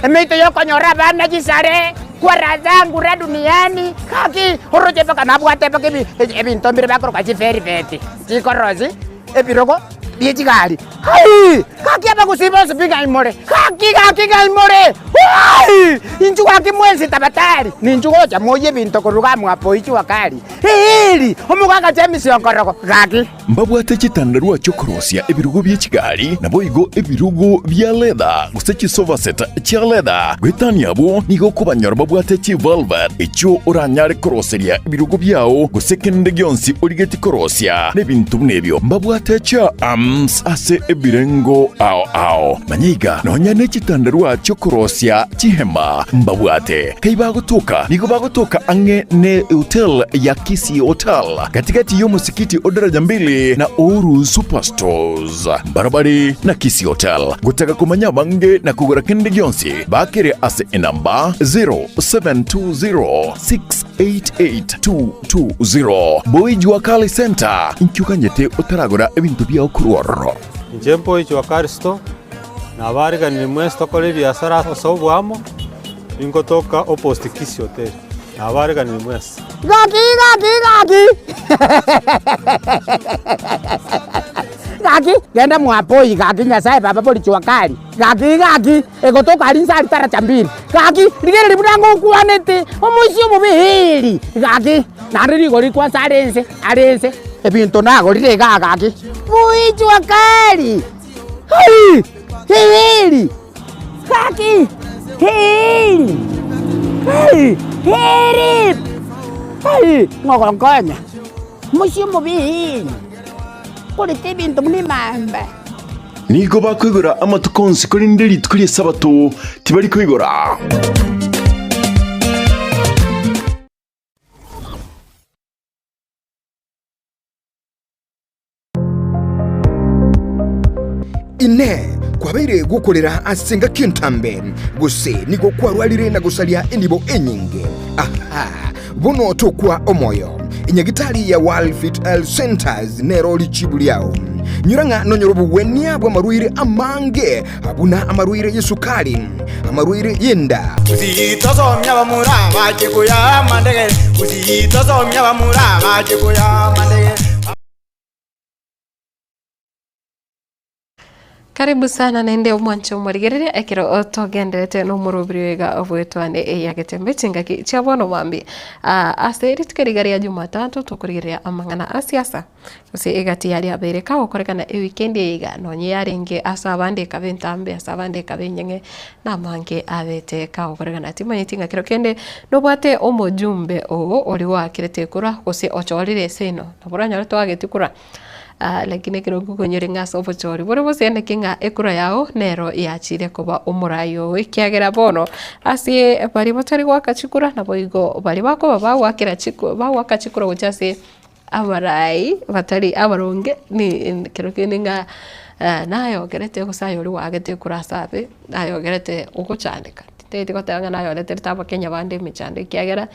emeito ya okonyora abana chisare, kwa raha zangu ra duniani, gaki, oroche mpaka nabwate mpaka ebi ebinto mbire bakoroka chivelvet, chikorosi. Ebirogo bie chigari. Ai! Gaki abagusii bonsi pi ng'ai more? Gaki gaki ng'ai more? Wai! Inchuo gaki mwensi tabatari, ninchuo gocha moyie ebinto korwa iga mwapo ichua kari. Eeri! Omogaka James Onkorogo, gaki. Mbabwate chitandarua chi'okorosia ebirogo bie chigari, naboigo ebirogo bia leather, gose chisofa set chia leather. Goetania abwo, nigo okobanyora babwate chivelvet, echio oranyare koroseria ebirogo biao, gose kende gionsi origetie korosia, na ebinto buna ebio. Mbabwate chiarms ase ebirengo ao ao. Manya iga, nonya ne chitandarua chi'okorosia chihema mbabwate. Kai bagotoka? Nigo bagotoka ang'e ne hotel ya Kisii Hotel, gati-gati y'omosikiti o Daraja Mbili na Uhuru Superstores. Mbarabare na Kisii Hotel. Gotaka komanya abange na kogora kende gionsi, bakere ase enamba 0720688220. Boy Jua Kali Center, inki oganyete otaragora ebinto biao korwa ororo? Inche Boy Jua Kali Store, nabariganirie mwensi tokore ebiasara ase oboamo, ningotoka opposite Kisii Hotel, nabariganirie mwensi. Gaki gaki gaki gaki genda mwapoi gaki Nyasaye baba bori jua kali gaki gaki egotoka aria inse aria taracha mbili gaki rigereria buna ngokwanete omoisia omobe eeri gaki naende rigori kwanza are inse are inse ebinto nagorire igaa gaki boi jua kali hai eeri. Gaki! Heri! Heri! Heri! Heri! Ng'ogonkonya, mochie omobe korete ebinto buna emamba. Nigo bakoigora amatuko onsi, korende rituko ri'Esabato tibari koigora. Inee! Kwabeire gokorera ase engaki entambe, gose nigo kwarwarire na gosaria enibo enyinge? Aha! Bono tokwa omoyo. Enyagitari ya World Fit Health Centers nero richibu riao. Nyora ng'a nonyore obogwenia bw'amarwaire amange buna amarwaire y'esukari, amarwaire y'enda, Tosomia bamura bache koya amandegere, Tosomia bamura bache koya amandegere. Karibu sana naende omwanche omorigereria ekero togenderete nomorobiri oiga obwetwane eya getembe chingaki chia bono mambia. Ah, ase rituko riga ria Jumatatu tokorigereria amang'ana a siasa gose egati yaria abeire kagokorekana ewikendi eye iga nonye yarenge ase abande ekaba entambe ase abande ekaba enyeng'e na amange abete kagokorekana. Timanyeti ng'a kero kende nobwate omojumbe oo oria oakerete kura gose ochorire seino nabo oranyore toageti kura. Lakini ekero nkokonyora ng'a ase obochori bore gose naki ng'a ekura yago nero yachire koba omorai oo ekiagera bono ase baria batari goaka chikura naboigo baria bakoba bagoakera chiku bagoaka chikura gochia ase abarai batari abaronge ni kero kende ng'a nayogerete gose aye oria oagete ekura ase abe nayogerete ogochandeka. Tintageti goteba ng'a nayoreterete abakenya bande emechando ekiagera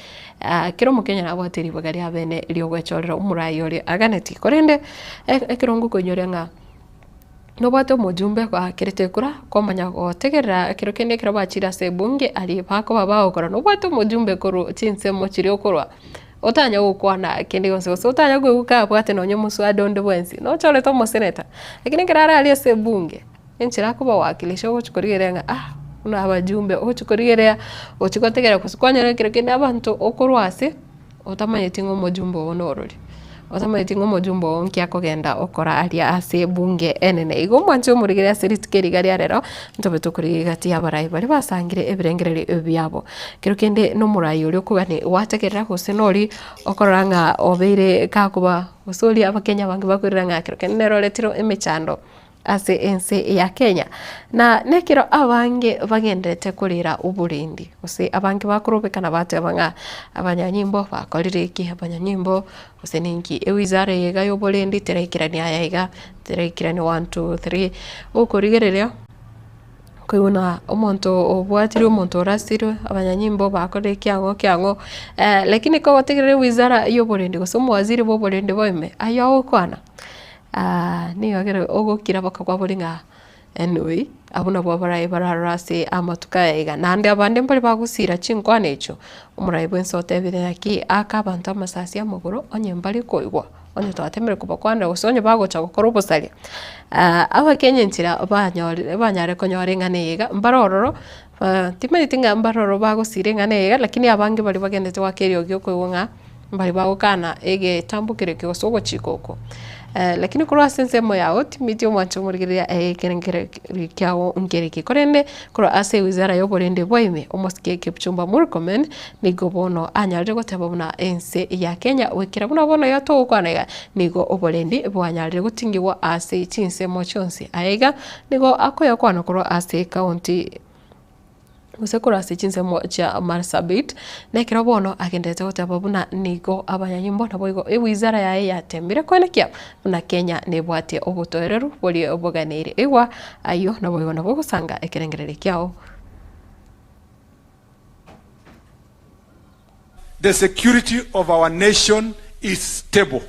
kera omokenya nabwate ribaga ria bene ria ogoechorera omorai oria aganetie. Korende ekero ngokoinyoria ng'a nobwate omojumbe gwakerete ekura kwamanya gotegerera ekero kende ekero bachire ase ebunge aria bakoba bagokora nobwate omojumbe korwa chinsemo chiria okorwa otanya gokwana kende gionsi gose otanya koigwa kabwate nonye omoswada onde bwensi nochorete omoseneta lakini ekero are aria ase ebunge. Enchera akobawakilisha ogochia korigereria ng'a ah buna abajumbe ogochia korigereria gochia gotegerera gose kwanyora ekero kende abanto okorwa ase otamanyeti ng'a omojumbe ogo norori, otamanyeti ng'a omojumbe ogo nki akogenda okora aria ase ebunge enene. Igo omwanche omorigereria ase rituko eri iga ria rero, ntobe tokorigia egati ya abarai baria basangire ebirengererio biabo. Ekero kende na omorai oria okogani gwategerera gose nori okorora ng'a obeire kakoba gose oria abakenya abange bakorera ng'a ekero kende nere oretire emechando. ase ense ya Kenya, na nekero abange bagenderete korera oborendi, gose abange bakorobekana bateba ng'a abanyanyimbo bakorire eki, abanyanyimbo gose ninki, ewizara eye iga ya oborendi teraikerani aya iga, teraikerani one two three, gokorigereria koigwa na omonto obwatire omonto orasirwe, abanyanyimbo bakorire ekiang'o ekiang'o, lakini kogotegerera ewizara ya oborendi gose omowaziri bwa oborendi bwa ime, aywo agokwana. Nigo ekero ogokira bakagwa bori ng'a anyway, abwo nabwo abarai bararore ase amatuko aya iga. Naende abande mbare bagosira chinkwana echio, omorai bwensi otebire naki ake abanto amasasi amagoro onye mbare koigwa, onye twatemire kobakwanera gose onye bagocha gokora obosaria. Abakenya enchera banyorire banyare konyora eng'ana eye iga, mbare ororo timanyeti ng'a mbare ororo bagosira eng'ana eye iga, lakini abange baria bagendete goaka eriogi okoigwa ng'a. Mbaria bagokana egetambo keria eke gose ogochika oko. Lakini korwa ase ensemo yao timiti omwancho omorigereria ekerengererio kiago nkere eke. Korende korwa ase ewizara ya oborendi bwa ime, omosike Kipchumba Murkomen, nigo bono anyarire goteba buna ense ya Kenya goikera buna bono iga togokwana iga, nigo oborendi bwanyarire gotingigwa ase chinsemo chionsi. Aya iga nigo akoyakwana korwa ase ecounty. Gose korwa ase chinsemo chia Marsabit, na ekero bono agenderete goteba buna nigo abanyanyimbo naboigo ewizara yaye yatembire koenekia buna Kenya nebwatie obotoereru boria boganeire. Igwa ayio naboigo nabo ogosanga ekerengererio kiao. The security of our nation is stable.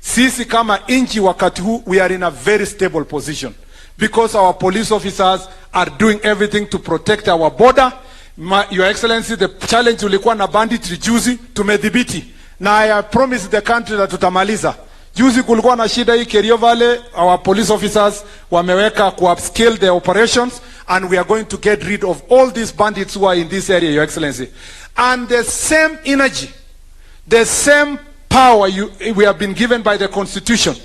Sisi kama nchi wakati huu we are in a very stable position because our police officers are doing everything to protect our border. Ma, Your Excellency, the challenge tulikuwa na banditry juzi tumedhibiti, na I have promised the country that tutamaliza. Juzi kulikuwa na shida hii Kerio Valley, our police officers wameweka ku upscale their operations and we are going to get rid of all these bandits who are in this area, Your Excellency. And the same energy, the same power you, we have been given by the constitution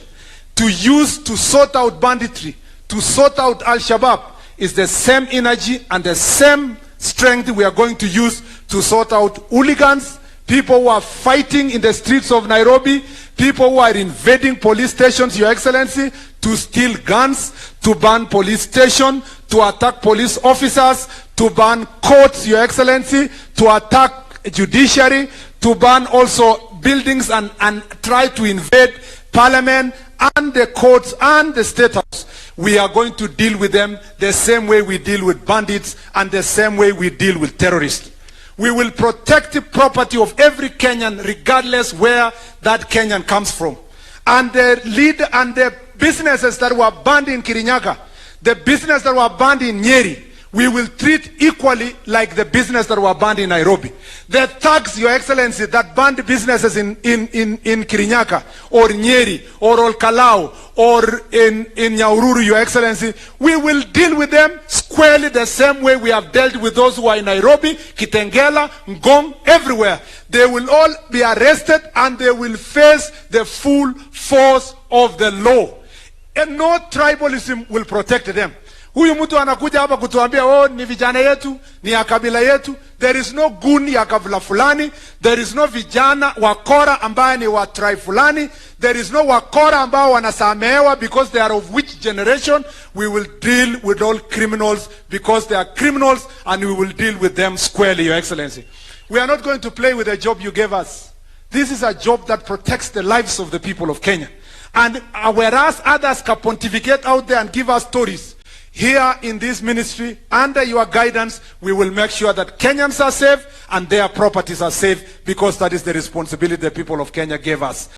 to use to sort out banditry, to sort out Al-Shabaab, is the same energy and the same strength we are going to use to sort out hooligans, people who are fighting in the streets of Nairobi, people who are invading police stations, Your Excellency, to steal guns, to burn police station, to attack police officers, to burn courts, Your Excellency, to attack judiciary, to burn also buildings and, and try to invade parliament and the courts and the state house. We are going to deal with them the same way we deal with bandits and the same way we deal with terrorists. We will protect the property of every Kenyan regardless where that Kenyan comes from. And the lead and the businesses that were banned in Kirinyaga, the business that were banned in Nyeri, we will treat equally like the business that were banned in Nairobi. The thugs, Your Excellency, that banned businesses in, in, in, in Kirinyaga or Nyeri or Olkalou or in, in Nyahururu, Your Excellency, we will deal with them squarely the same way we have dealt with those who are in Nairobi, Kitengela, Ngong, everywhere. They will all be arrested and they will face the full force of the law. And no tribalism will protect them. Huyu mtu anakuja hapa kutuambia oh, ni vijana yetu, ni ya kabila yetu. There is no goon ya kabila fulani. There is no vijana wakora ambaye ni wa tribe fulani. There is no wakora ambao wanasamehewa because they are of which generation. We will deal with all criminals because they are criminals and we will deal with them squarely, Your Excellency. We are not going to play with the job you gave us. This is a job that protects the lives of the people of Kenya. And whereas others can pontificate out there and give us stories, here in this ministry, under your guidance, we will make sure that Kenyans are safe and their properties are safe because that is the responsibility the people of Kenya gave us.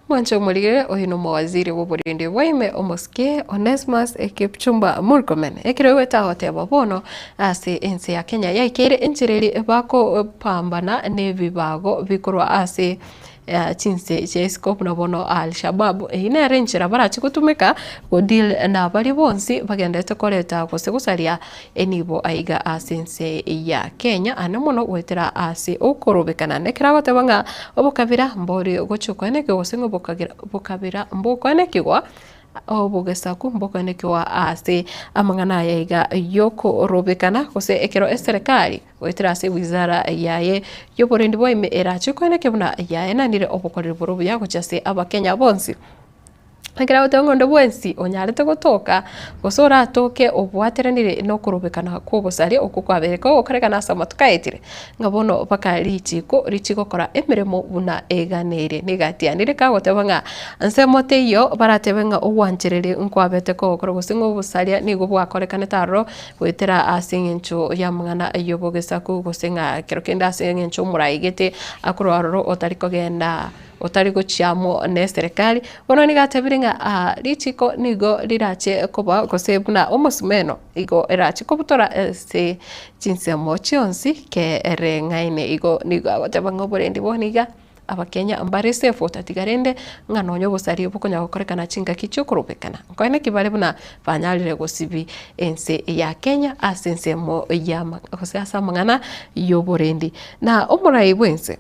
Mwanche omorigere oyo nomowaziri bw'oborindi bwaime omosike Onesmus Kipchumba Murkomen ekero oigwete agoteba bono ase ense ya Kenya yaikeire enchera eria bakopambana nebibago bikorwa ase chinse chia isiko buna bono Al-Shabaab. Eyio nere enchera barache gotumeka go deal na baria bonsi bagenderete koreta gose gosaria enibo aiga ase ense ya Kenya ane mono goetera ase okorobekana. Nekero agoteba ng'a obokabira mbori gochia koenekigwa gose ng'a obokabira mbokoenekigwa, Obogesaku mbokoenekigwa ase amang'ana aya iga y'okorobekana, gose ekero eserekari goetera ase ewizara yaye y'oborendi bwa ime erache koenekia buna yaenanire obokoreri bore obuya gochia ase abakenya bonsi. Ekero agoteba ng'a onde bwensi onyarete gotoka gose oratoke obwateranire nokorobekana kw'obosaria okwo kwabeire kogokorekana ase amatuko aetire, Ng'a bono baka richiiko richigokora emeremo buna eganeire. Nigo atianire kagoteba ng'a nsemo teiyo baratebe ng'a ogwanchereria nkwabete kogokora gose ng'a obosaria nigo bwakorekanete aroro goetera ase eng'encho y'amang'ana y'obogesaku gose ng'a ekero kende ase eng'encho omoraigete akorwa aroro otari kogenda otari gochia amo neserekari. Bono nigo atebire ng'a richiko nigo rirache koba gose buna omosumeno igo erache kobutora ase chinsemo chionsi kereng'aine. Igo nigo agoteba ng'a oborendi bono iga abakenya mbare safe otatiga rende ng'a nonye obosaria bokonyara gokorekana chingaki chiokorobekana. Nkoe naki bare buna banyarire gosibi ense ya Kenya ase ensemo ya gose ase amang'ana yoborendi. Na omorai bwense.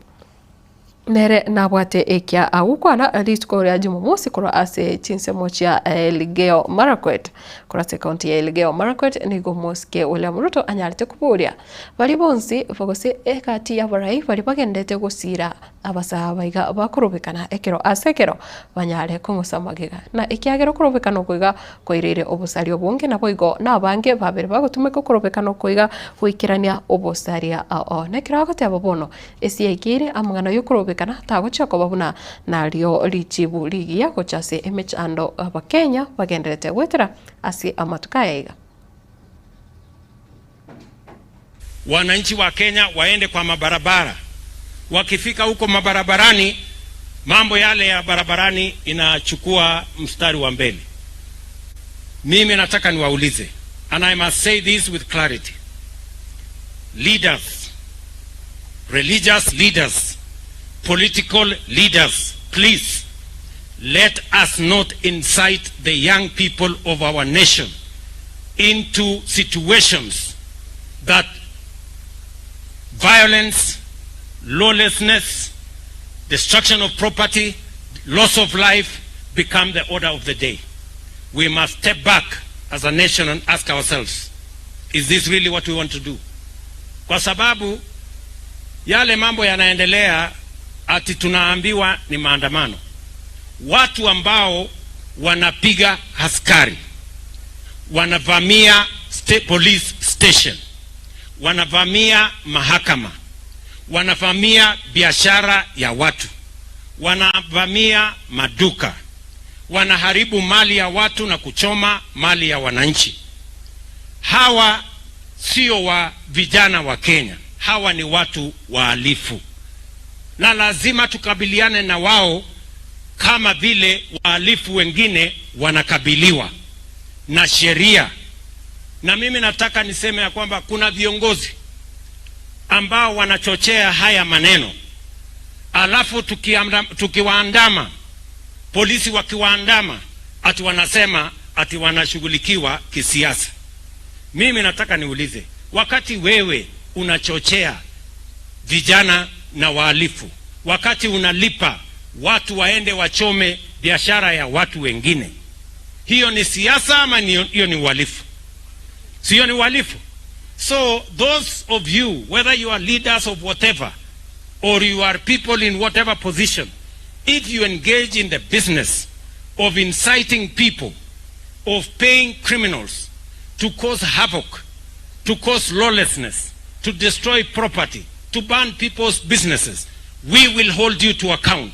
Nere nabwate ekia agokwana rituko ria Jumamosi korwa ase chinsemo chia Elgeyo Marakwet. Korwa ase ekaunti ya Elgeyo Marakwet nigo omosike William Ruto anyarete koboria baria bonsi gose egati y'abarai baria bagenderete gosira abasae baiga bakorobekana ekero ase ekero banyare kong'usa magega. Na ekiagera okorobekana oko iga koireire obosaria obonge naboigo nabange babere bagotumeka okorobekana oko iga goikerania obosaria oo. Nekero agoteba bono Esiaikeire amang'ana y'okorobekana tagochia koba buna nario richibu rigiya gocha ase emechando Abakenya bagenderete goetera ase amatuko aya iga. Wananchi wa Kenya waende kwa mabarabara. Wakifika huko mabarabarani, mambo yale ya barabarani inachukua mstari wa mbele. Mimi nataka niwaulize, and I must say this with clarity, leaders, religious leaders, political leaders, please let us not incite the young people of our nation into situations that violence, lawlessness, destruction of property, loss of life become the order of the day. We must step back as a nation and ask ourselves, is this really what we want to do? Kwa sababu yale mambo yanaendelea ati tunaambiwa ni maandamano. Watu ambao wanapiga askari, wanavamia state police station, wanavamia mahakama, wanavamia biashara ya watu, wanavamia maduka, wanaharibu mali ya watu na kuchoma mali ya wananchi. Hawa sio wa vijana wa Kenya, hawa ni watu wahalifu, na lazima tukabiliane na wao kama vile wahalifu wengine wanakabiliwa na sheria. Na mimi nataka niseme ya kwamba kuna viongozi ambao wanachochea haya maneno, alafu tukiwaandama, polisi wakiwaandama, ati wanasema ati wanashughulikiwa kisiasa. Mimi nataka niulize, wakati wewe unachochea vijana na wahalifu, wakati unalipa watu waende wachome biashara ya watu wengine. Hiyo ni siasa ama hiyo ni uhalifu? Sio, ni uhalifu. So those of you, whether you are leaders of whatever or you are people in whatever position, if you engage in the business of inciting people, of paying criminals to cause havoc, to cause lawlessness, to destroy property, to burn people's businesses, we will hold you to account.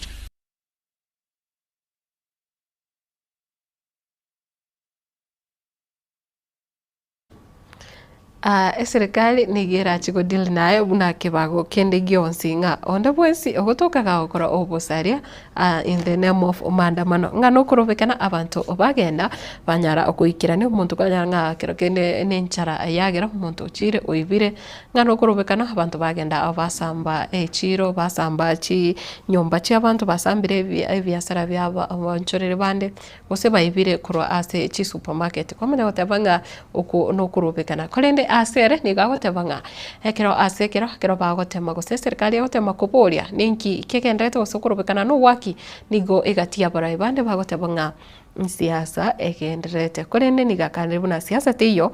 Aa eserekari nigo erache go deal naye buna kebago kende gionsi ng'a onde bwensi ogotoka gagokora obosaria aa in the name of maandamano ng'a nokorobekana abanto bagenda banyara goikerania omonto kwanyora ng'a kero kende ne enchara yagera omonto ochire oibire ng'a nokorobekana abanto bagenda basamba echiro basamba chinyomba chia abanto basambire ebiasara bia abaonchoreri bande. Gose baibire korwa ase chisupermarket. Kwamanya goteba ng'a oko nokorobekana. Korende ase ere nigo agoteba ng'a ekero ase ekero ekero bagotema gose eserikari egotema koboria ninki kegenderete gose okorobekana nogwaki, nigo egati y'abarai bande bagoteba ng'a nsiasa egendererete. Korende nigo akanire buna siasa teiyo,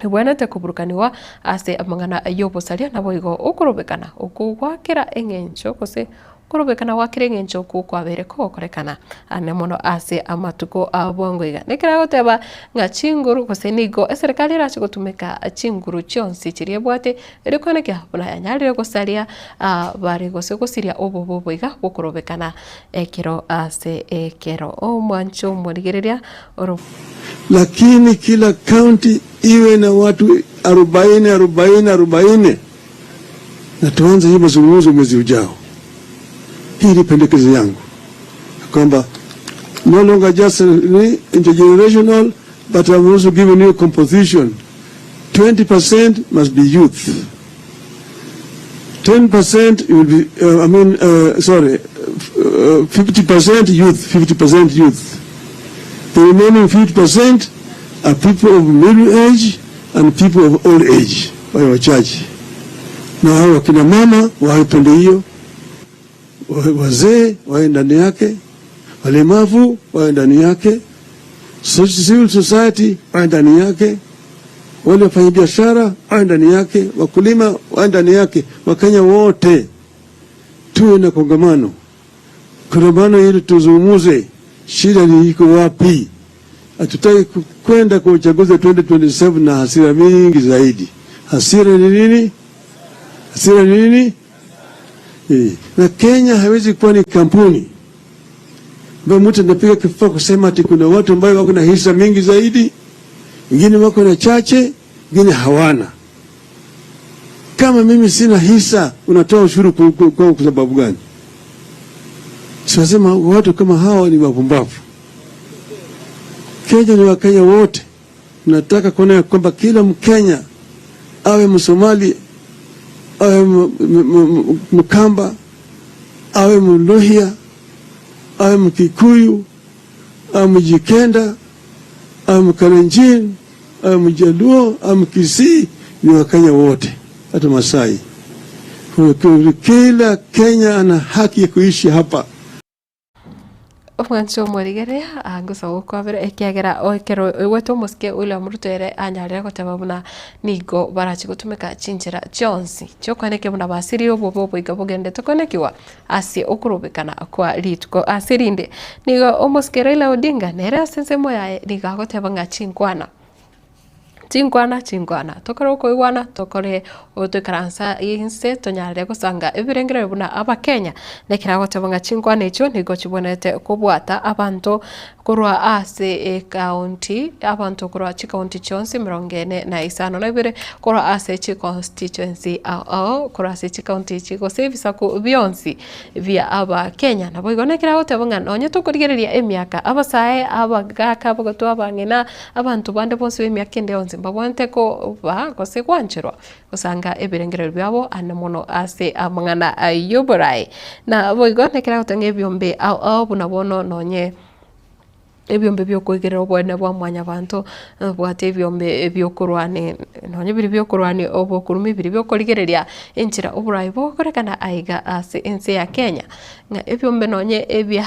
ebwenerete koburukanigwa ase amang'ana y'obosaria naboigo okorobekana okwo gwa kera eng'encho gose okorobekana gwa kera eng'encho okwo kwabeire kogokorekana ane mono ase amatuko a bwango iga. Nekero agoteba ng'a chinguru gose nigo eserekari erache gotumeka chinguru chionsi chiria ebwate erio koenekia buna yanyarire gosaria bare gose gosiria obobe obo iga bokorobekana ekero ase ekero. Omwancho omorigereria oro. Lakini kila county iwe na watu arobaini arobaini arobaini na tuanze hii mazungumzo mwezi ujao. Hii ni pendekezo yangu kwamba no longer just intergenerational but I'm also giving you composition. 20% must be youth. 10% will be, I mean, sorry, 50% youth, 50% youth. The remaining 50% are people of middle age and people of old age, wale wachache. Na hao wakina mama wawe pande hiyo, wazee wawe ndani yake, walemavu wawe ndani yake, civil society wawe ndani yake, wale wafanyabiashara wawe ndani yake, wakulima wawe ndani yake, Wakenya wote tuwe na kongamano, kongamano ili tuzungumuze shida ni iko wapi. Hatutaki kwenda kwa uchaguzi wa 2027 na hasira mingi zaidi. Hasira ni nini? Hasira ni nini? Na Kenya haiwezi kuwa ni kampuni ambayo mtu anapiga kifua kusema ati kuna watu ambao wako na hisa mingi zaidi, wengine wako na chache, wengine hawana. Kama mimi sina hisa, unatoa ushuru kwa sababu gani? Tunasema watu kama hawa ni wapumbavu. Kenya ni Wakenya wote. Nataka kuona ya kwamba kila Mkenya awe Msomali, awe Mkamba, awe Mluhya, awe Mkikuyu, awe Mjikenda, awe Mkalenjin, awe Mjaluo, awe Mkisii, ni Wakenya wote, hata Masai. Kila Kenya ana haki ya kuishi hapa. Omwancho omorigereria ngosa gokwabera ekiagera ekero oigwete omosike William Ruto ere anyarire goteba buna nigo barache gotumeka chinchera chionsi chiokwaneke buna basirire obobe oboiga bogenderete konekiwa ase okorobekana kwa rituko ase rinde. Nigo omosike Raila Odinga nere ase ensemo yaye nigo agoteba ng'a chinkwana. Chinkwana, chinkwana, tokore okoigwana, tokore otoikaransa inse tonyarere gosanga ebirengererio buna Abakenya. Nekero agoteba ng'a chinkwana echio nigo chibwenerete kobwata abanto korwa ase ecounty, abanto korwa chicounty chionsi emerongo ene na isano na ibere, korwa ase chiconstituency ao ao, korwa ase chicounty echi gose ebisaku bionsi bia Abakenya. Naboigo nekero agoteba ng'a nonye tokorigereria emiaka, abasae, abagaka, abagotwa, abang'ina, Abanto bande bonsi b'emiaka ende yonsi mbabwenerete koba gose gwancherwa gosanga ebirengererio biabo ande mono ase amang'ana y'oboraai. Na boigo nekero agoteba ng'a ebiombe ao ao buna bono nonye. Ebiombe biokoigerera oboene bwa mwanyabanto, nobwate ebiombe biokorwania nonye biria biokorwania obokurumi biria biokorigereria enchera oborai bogokorekana aiga ase ense ya Kenya, ng'a ebiombe nonye ebia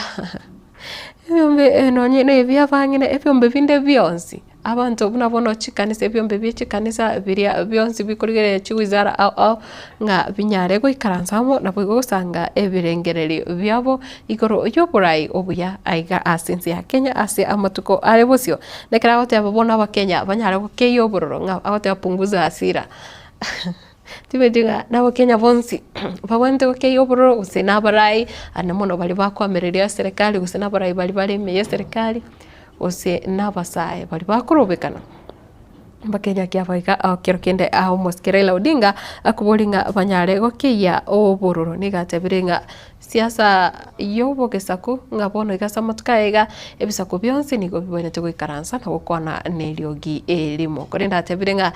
ebiombe nonye na ebia abang'ina ebiombe binde bionsi. Abanto buna bono chikanisa ebiombe bie chikanisa biria bionsi bikorigereria chiwizara ao ao, ng'a binyare goikaransa amo naboigo gosanga ebirengererio biabo igoro y'oborai obuya aiga ase ense ya Kenya ase amatuko are bosio. Na ekero agoteba bono abakenya banyare gokeyia obororo ng'a agoteba punguza hasira timanyeti ng'a na abakenya bonsi babwenerete gokeyia obororo gose na abarai ande mono baria bakoamereria eserekari gose na abarai baria bare ime ya eserekari. gose nabasae baria bakorobekana, mbakenya ki aba iga kero kende aa omosike Raila Odinga akoboria ng'a banyare gokeyia obororo nigo atebire ng'a siasa ya obogesaku ng'a bono iga ase amatuko aya iga ebisaku bionsi nigo bibwenerete goikaransa na gokwana na eriogi erimo. Korende atebire ng'a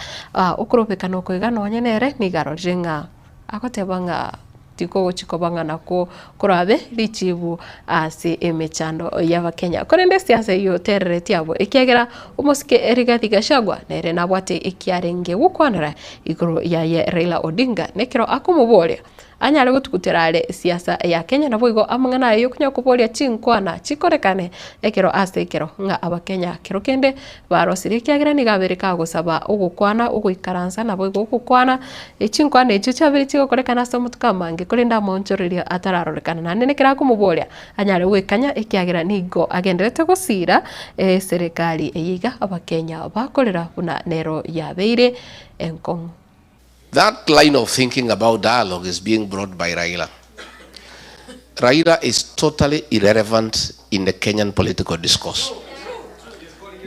okorobekana oko iga nonye nere nigo arorire ng'a agoteba ng'a Tikogochia koba ng'a nakwo korabe richibu ase emechando y'Abakenya. Korende esiasa eyio terereti abwo, ekiagera omosike Rigathi Gachagua nere nabwate ekiarenge gokwanera igoro yaye Raila Odinga nekero akomoboria anyare gotugutera are siasa ya Kenya naboigo amang'ana aye yokonya koboria chinkwana chikorekane ekero ase ekero ng'a Abakenya kero kende barosire ekiagera nigo abere kagosaba ogokwana ogoikaransa naboigo ogokwana Chinkwana echio chiabeire chigokorekana ase amatuko amange, korende amaonchorerio atararorekana. Naende nekero akomoboria, anyare gwekanya, ekiagera nigo agendererete gosiira eserekari eye iga Abakenya bakorera buna nero yabeire enkong'u. That line of thinking about dialogue is being brought by Raila. Raila is totally irrelevant in the Kenyan political discourse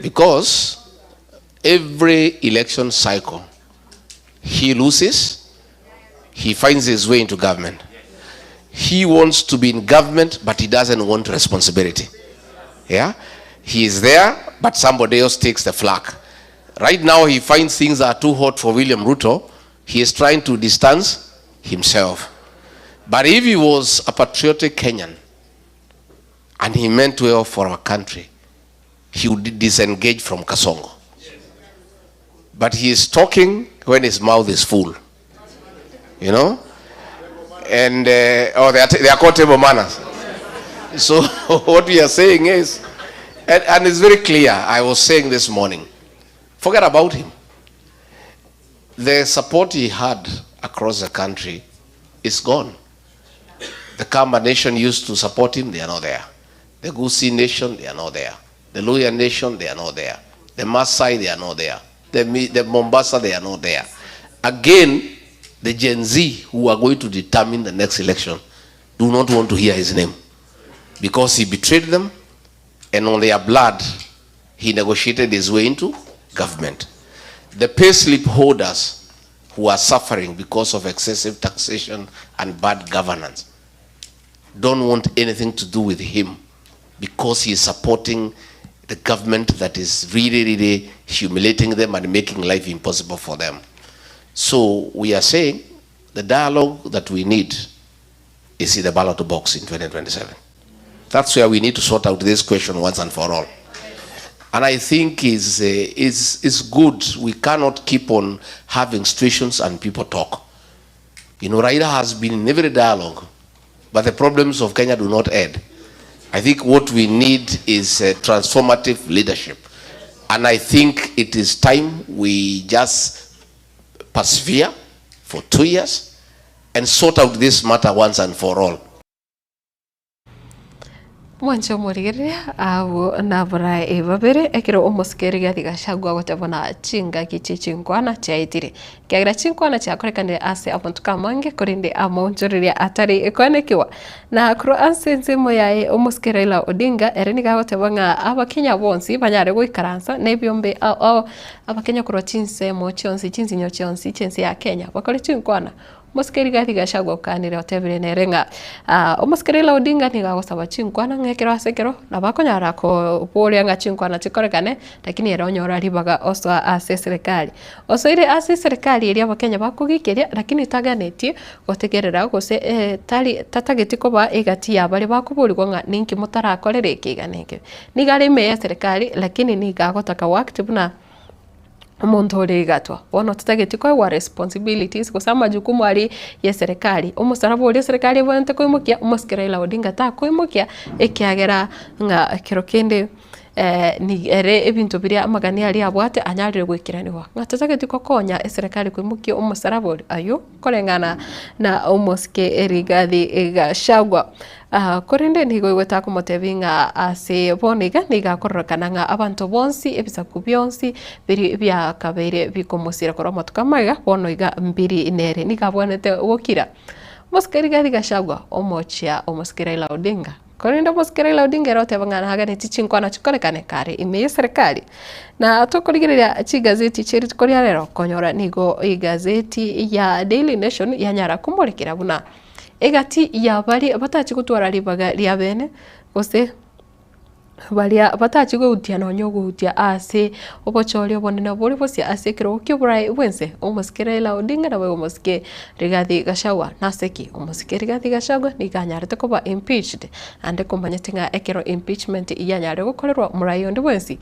because every election cycle he loses, he finds his way into government. He wants to be in government, but he doesn't want responsibility. Yeah? He is there, but somebody else takes the flak. Right now, he finds things are too hot for William Ruto. He is trying to distance himself. But if he was a patriotic Kenyan and he meant well for our country, he would disengage from Kasongo. But he is talking when his mouth is full. You know? And, uh, oh, they are, they are called table manners. So what we are saying is, and, and it's very clear, I was saying this morning, forget about him. The support he had across the country is gone. The Kamba nation used to support him, they are not there. The Gusi nation, they are not there. The Luya nation, they are not there. The Maasai, they are not there. The, the Mombasa, they are not there. Again, the Gen Z who are going to determine the next election do not want to hear his name because he betrayed them and on their blood, he negotiated his way into government. The payslip holders who are suffering because of excessive taxation and bad governance don't want anything to do with him because he is supporting the government that is really, really humiliating them and making life impossible for them. So we are saying the dialogue that we need is in the ballot box in 2027. That's where we need to sort out this question once and for all. And I think it's, uh, it's, it's good. We cannot keep on having situations and people talk. You know, Raila has been in every dialogue, but the problems of Kenya do not end. I think what we need is uh, transformative leadership. And I think it is time we just persevere for two years and sort out this matter once and for all. Mwanche omorigereria abwo naborae babere ekero omosike Rigathi Gachagua agoteba buna chingaki chie chinkwana chiaetire. Ekiagera chinkwana chiakorekanire ase amatuko amange korende amaonchoreria atari koenekiwa. Na korwa ase ensemo yaye omosike Raila Odinga ere nigo agoteba ng'a abakenya bonsi banyare goikaransa na ebiombe ao ao abakenya korwa chinsemo chionsi chinsinyo chionsi chi'ense ya Kenya bakore chinkwana. Omosike Rigathi Gachagua okanire otebire nere ng'a omosike Raila Odinga nigo agosaba chinkwana ng'a ekero ase ekero nabo akonyara koboria ng'a chinkwana chikorekane lakini ere onyora ribaga osoa ase eserekari. Osoire ase eserekari eria abakenya bakogikeria lakini taganetie gotegerera gose tari tatageti koba egati ya baria bakoborigwa ng'a ninki motarakorere eke iga na eke. Nigo are ime ya eserekari lakini nigo agotaka goact buna omonto ore igatwa. Bono totageti koegwa responsibilities gose amajukumu aria ya eserekari, omosaraba oria eserekari ebwenerete koimokia, omosike Raila Odinga takoimokia ekiagera ng'a kero kende ni ere ebinto biria amagani aria abwate anyarire goikeranigwa. Ng'a totageti gokonya eserekari koimokia omosaraba oria aywo koreng'ana na omosike Rigathi Gachagua. Korende nigo oigwete akomotebia ng'a ase bono iga nigo akororekana ng'a abanto bonsi ebisaku bionsi biria biakabeire bikomosira korwa amatuko amaiga bono iga mbiri nere nigo abwenerete gokira. Omosike Rigathi Gachagua omochia omosike Raila Odinga. Korende omosike Raila Odinga ere oteba ng'a naganeti chinkwana chikorekane kare ime y'eserekari. Na tokorigereria chigazeti chie rituko ria rero okonyora nigo egazeti ya Daily Nation yanyara komorekera buna Egati ya baria batachi gotwara ribaga riabene, gose baria batachi gohutia nonya ogohutia ase obochori obonene bore bosio ase ekerogo ki'oboraai bw'ense, omosike Raila Odinga naboigo omosike Rigathi Gachagua. Nase ki? Omosike Rigathi Gachagua nigo anyarete koba impeached, naende komanyete ng'a ekero impeachment yanyarire gokorerwa omorai onde bwensi,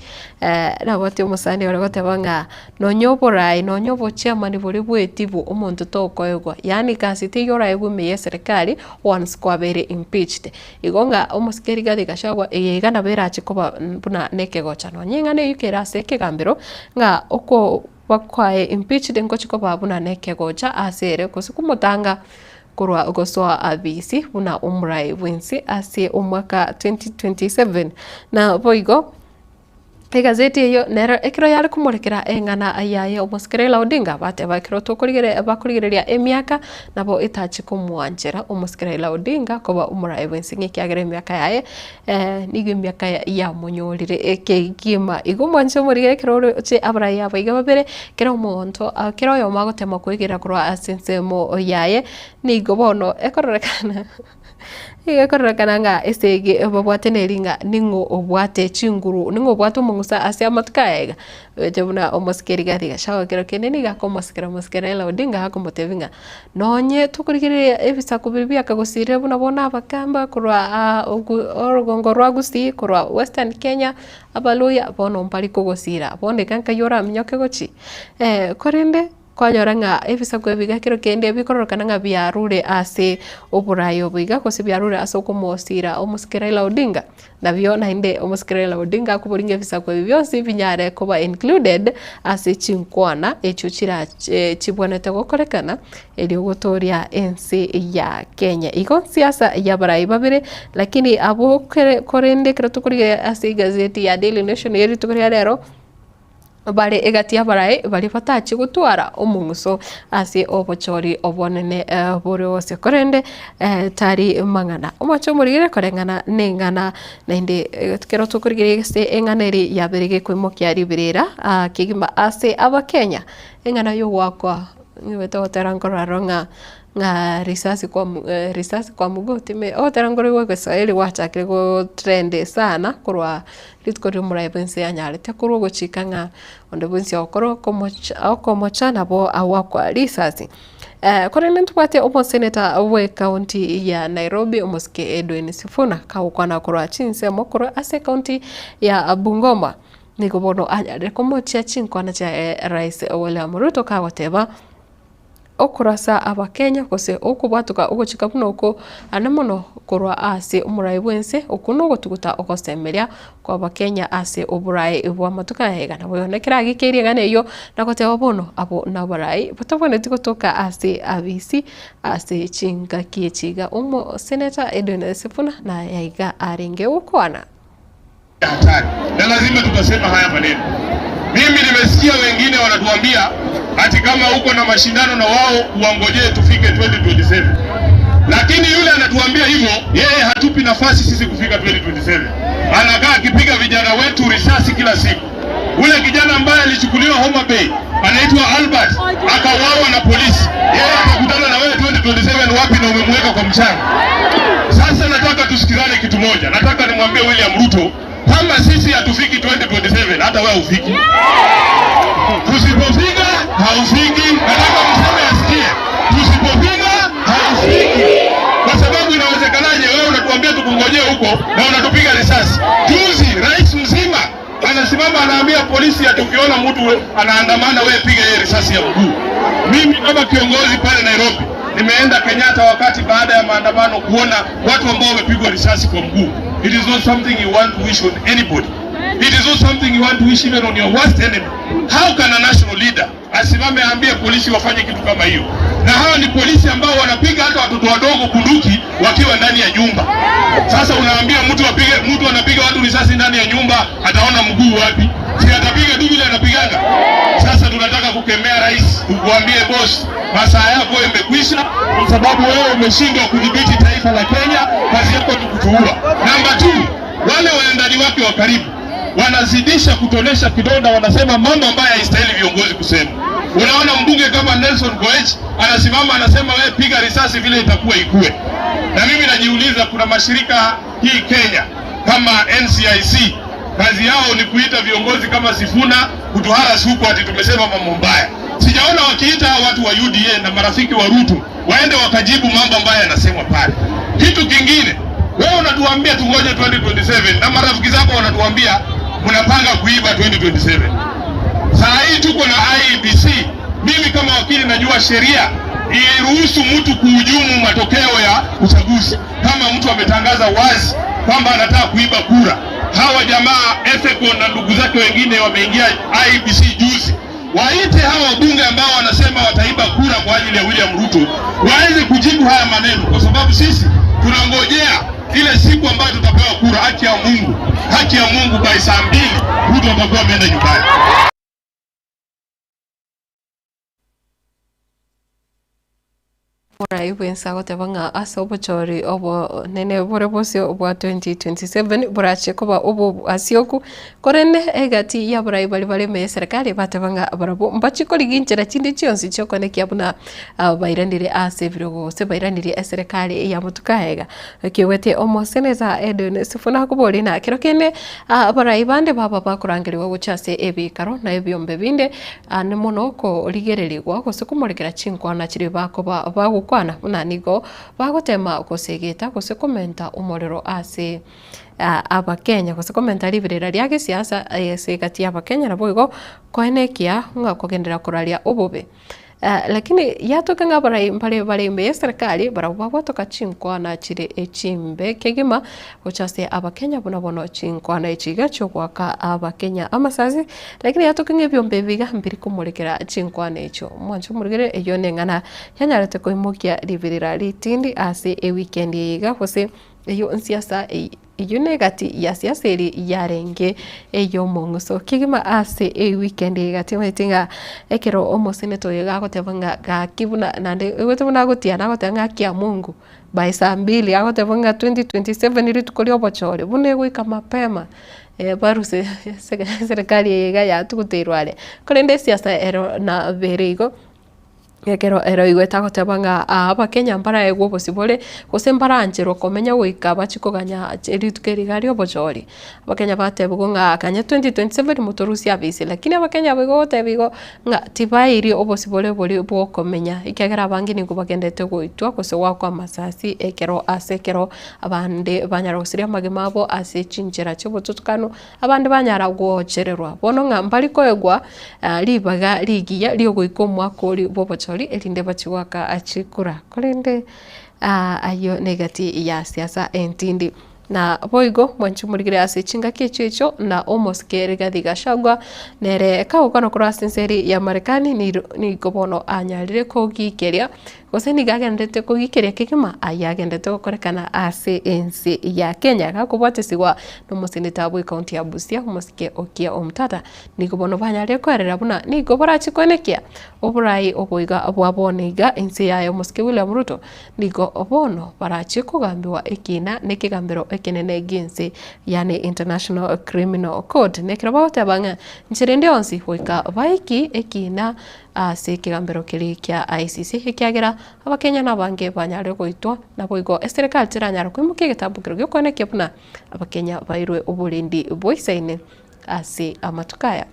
nabwate omosani ore goteba ng'a Nonya oboraai, nonya obochairman boria bw'etibu omonto tokoegwa, yaani gasi teiyo oraegwe ime y'eserekari once kwabeire impeached. Igo ng'a omosike Rigathi Gachagua eye iga nabo erache koba buna na ekegocha nonya eng'ana eyio kere ase ekegambero ng'a okoba kwaye impeached ngochi koba buna na ekegocha ase ere gose komotanga korwa gosoa abisi buna omorai bwense ase omwaka 2027. Na boigo. Egazeti eyio nero ekero yare komorekera eng'ana yaye omosike Raila Odinga, bateba ekero tokorigereria bakorigereria emiaka nabo etache komwanchera omosike Raila Odinga koba omoraia bwense ng'a ekiagera emiaka yaye nigo emiaka yamonyorire ekegima. Igo omwanche omorigere ekero oroche abarai aba iga babere, kera omonto kera oyomo agotema koegerera korwa ase ensemo yaye, nigo bono ekororekana. Nigo ekororekana ng'a esegi babwate neri ng'a ning'o obwate chinguru, ning'o obwate omong'usa ase amatuko aya iga. Oyoche buna omosike Rigathi Gachagua kero kende nigo akomosekera omosike Raila Odinga akomotebia ng'a nonye tokorigereria ebisaku biria biakagosirire buna bono abakamba korwa orogongo rwa Gusii korwa Western Kenya, Abaluhya bono mbari kogosira, bono iga nkai oraminyoke gochia? Korende. Kwanyora ng'a ebisaku ebi iga kero kende bikororokana ng'a biarure ase oboraai obo iga gose biarure ase okomosira omosike Raila Odinga, nabio naende omosike Raila Odinga akoboria ng'a ebisaku ebi bionsi binyare koba included ase chinkwana echio chira chibwenerete gokorekana erio gotoria ense ya Kenya. Igo siasa ya abarai babere lakini abwo kere korende ekero tokorigereria ase egazeti ya Daily Nation ya rituko ria rero. Bare egati y'abarai baria batachie gotwara omong'uso ase obochori obonene bore gose korende tari mang'ana. Omoche omorigere koreng'ana neng'ana naende ekero tokorigereria ase eng'ana eria yabere gekoimokia riberera kegima ase abakenya, eng'ana yogoakwa nigo togotera nkorora aro ng'a ng'a risasi kwa risasi kwa mguu time ogotera nkore gwa egeswahili gwachakire go trend sana korwa Rituko ri'omoraia bw'ense yanyarete korwa ogochika ng'a onde bwensi ogokora okomocha okomocha nabo agwakwa risasi. Korende ntobwate omoseneta bw'ecounty ya Nairobi omosike Edwin Sifuna kagokwana korwa chinsemo korwa ase ecounty ya Bungoma, nigo bono anyarire komochia chinkwana chiaye Rais William Ruto kagoteba. Okorasa Abakenya gose okobwatoka ogochika buna oko ane mono korwa ase omorai bw'ense, okwo nogotuguta ogosemeria kw'Abakenya ase oborai bw'amatuko aya iga. Nabo bono ekero agikeirie eng'ana eyio na goteba bono abwo nabarai batabwenereti gotoka ase abisi ase chingaki echi iga. Omoseneta Edwin Sifuna naye aiga arenge gokwana. Hatari na lazima tutasema haya maneno. Mimi nimesikia wengine wanatuambia ati kama uko na mashindano na wao uwangojee tufike 2027, lakini yule anatuambia hivyo, yeye hatupi nafasi sisi kufika 2027. Anakaa akipiga vijana wetu risasi kila siku. Ule kijana ambaye alichukuliwa Homa Bay anaitwa Albert akauawa na polisi. Yeye atakutana na wewe 2027 wapi na umemweka kwa mchanga? Sasa nataka tusikizane kitu moja. Nataka nimwambie William Ruto kama sisi hatufiki 2027 hata wewe hufiki. Tusipofika haufiki. Nataka mseme asikie, tusipofika haufiki, kwa sababu inawezekanaje wewe unatuambia tukungojee huko na unatupiga risasi? Juzi rais mzima anasimama anaambia polisi ati ukiona mtu anaandamana, wewe piga yeye risasi ya mguu. Mimi kama kiongozi pale Nairobi nimeenda Kenyatta wakati baada ya maandamano kuona watu ambao wamepigwa risasi kwa mguu. It is not something you want to wish on anybody. It is not something you want to wish even on your worst enemy. How can a national leader asimame aambie polisi wafanye kitu kama hiyo? Na hawa ni polisi ambao wanapiga hata watoto wadogo bunduki wakiwa ndani ya nyumba. Sasa unaambia mtu apige, mtu anapiga watu risasi ndani ya nyumba, ataona mguu wapi? Si atapiga tu vile anapiganga. Sasa tunataka kukemea rais, tukuambie boss, masaa yako imekwisha, kwa sababu wewe umeshindwa kudhibiti taifa la Kenya. Kazi yako ni kutuua. Namba 2, wale waendani wake wa karibu wanazidisha kutonesha kidonda, wanasema mambo ambayo haistahili viongozi kusema. Unaona mbunge kama Nelson Koech anasimama anasema, wewe piga risasi vile itakuwa ikue. Na mimi najiuliza, kuna mashirika hii Kenya kama NCIC kazi yao ni kuita viongozi kama Sifuna kutuharas huko ati tumesema mambo mbaya. Sijaona wakiita hao watu wa UDA na marafiki wa Ruto waende wakajibu mambo ambayo yanasemwa pale. Kitu kingine, wewe unatuambia tungoje 2027 na marafiki zako wanatuambia mnapanga kuiba 2027. Saa hii tuko na IEBC. Mimi kama wakili najua sheria iruhusu mtu kuhujumu matokeo ya uchaguzi kama mtu ametangaza wazi kwamba anataka kuiba kura. Hawa jamaa Ethekon na ndugu zake wengine wameingia IEBC juzi, waite hawa wabunge ambao wanasema wataiba kura kwa ajili ya William Ruto waweze kujibu haya maneno, kwa sababu sisi tunangojea ile siku ambayo tutapewa kura. Haki ya Mungu, haki ya Mungu, by saa 2 Ruto atakuwa ameenda nyumbani. Omorai bw'ense agoteba ng'a ase obochori obonene bore bosio bwa 2027 borache koba oboasioku, korende egati y'abarai baria bare ime y'eserekari bateba ng'a barabwo mbachie korigia inchera chinde chionsi chiokonekia buna bairanire ase ebirogo gose bairanirie eserekari ya motuko aya iga. Ekiogwete omoseneta Edwin Sifuna akoboria na kero kende abarai bande baba bakorangerigwa gochia ase ebikaro na ebiombe binde Aane mono korigererigwa gose komorekera chinkwana chiria bakoba bagokwana, buna nigo bagotema gosegeta gose komenta omorero ase Abakenya, gose komenta riberera ria gesiasa ase egati y'Abakenya naboigo koenekia ng'a kogenderera koraria obobe. Lakini yatoka ng'a abarai mbare bare ime y'eserekari barabwo bagwatoka chinkwana chire echimbe kegima gocha ase Abakenya buna bono chinkwana echi iga chi'ogoaka Abakenya amasasi, lakini yatoka ng'a ebiombe ebi iga mbiri komorekera chinkwana echio. Mwanche omorugere eyio neng'ana yanyarete koimokia riberera ritindi ase ewikendi eye iga gose eyio nsiasa Eyio negati ya siasa eria yarenge ey'omong'uso kegima ase eweekend eye gati omanyete ng'a ekero omosenetor oyo iga agoteba ng'a gaki buna naende oigwete buna agotiana agoteba ng'a haki ya Mungu by saa mbili agoteba ng'a 2027 rituko ria obochore buna egoika mapema baruse serikali eye iga yatuguteirwe are. Korende esiasa ero nabere igo. Ekero ere oigwete agoteba ng'a aa Abakenya mbaraegwe obosibore, gose mbarancherwe komenya goika bachie koganya rituko eri iga riobochori. Abakenya batebigwa ng'a kanya 2027 motorusie abisi, lakini Abakenya aba igo ogoteba igo ng'a tibaeiri obosibore boria bwa okomenya, ekiagera abange nigo bagendete goitwa gose goakwa amasasi ekero ase ekero abande banyara gosiria amagima abo ase chinchera chia obotutukanu. Abande banyara gochererwa bono ng'a mbari koegwa ribaga rigiya ri'ogoika omwaka oria bw'obochori, erinde bachie goaka chikura. Korende ayio negati ya siasa entindi. Na boigo mwanche morigere ase chingaki echio echio na omosike Rigathi Gachagua nere kagokwana korwa ase ense eria ya Marekani nigo bono anyarire kogikeria Gose nigo agenderete kogikeria kegima ayio agenderete gokorekana ase ense ya Kenya gakobwatesigwa nomoseneta bw'ecounty ya Busia omosike Okiya Omtata. Nigo bono banyarire koerera buna nigo borachie koenekia oborai obo iga bwa bono iga ense yaye omosike William Ruto nigo bono barachie kogambiwa ekina nekegambero. ekenene gi'ense yaani International Criminal Court. Nekero bagoteba ng'a nchera ende yonsi goika baiki ekina ase ekegambero keria kia ICC ekiagera abakenya nabange banyare goitwa naboigo eserekari teranyare koimokia egetambo keria giokoenekia buna abakenya bairwe oborendi boisaine ase amatuko aya.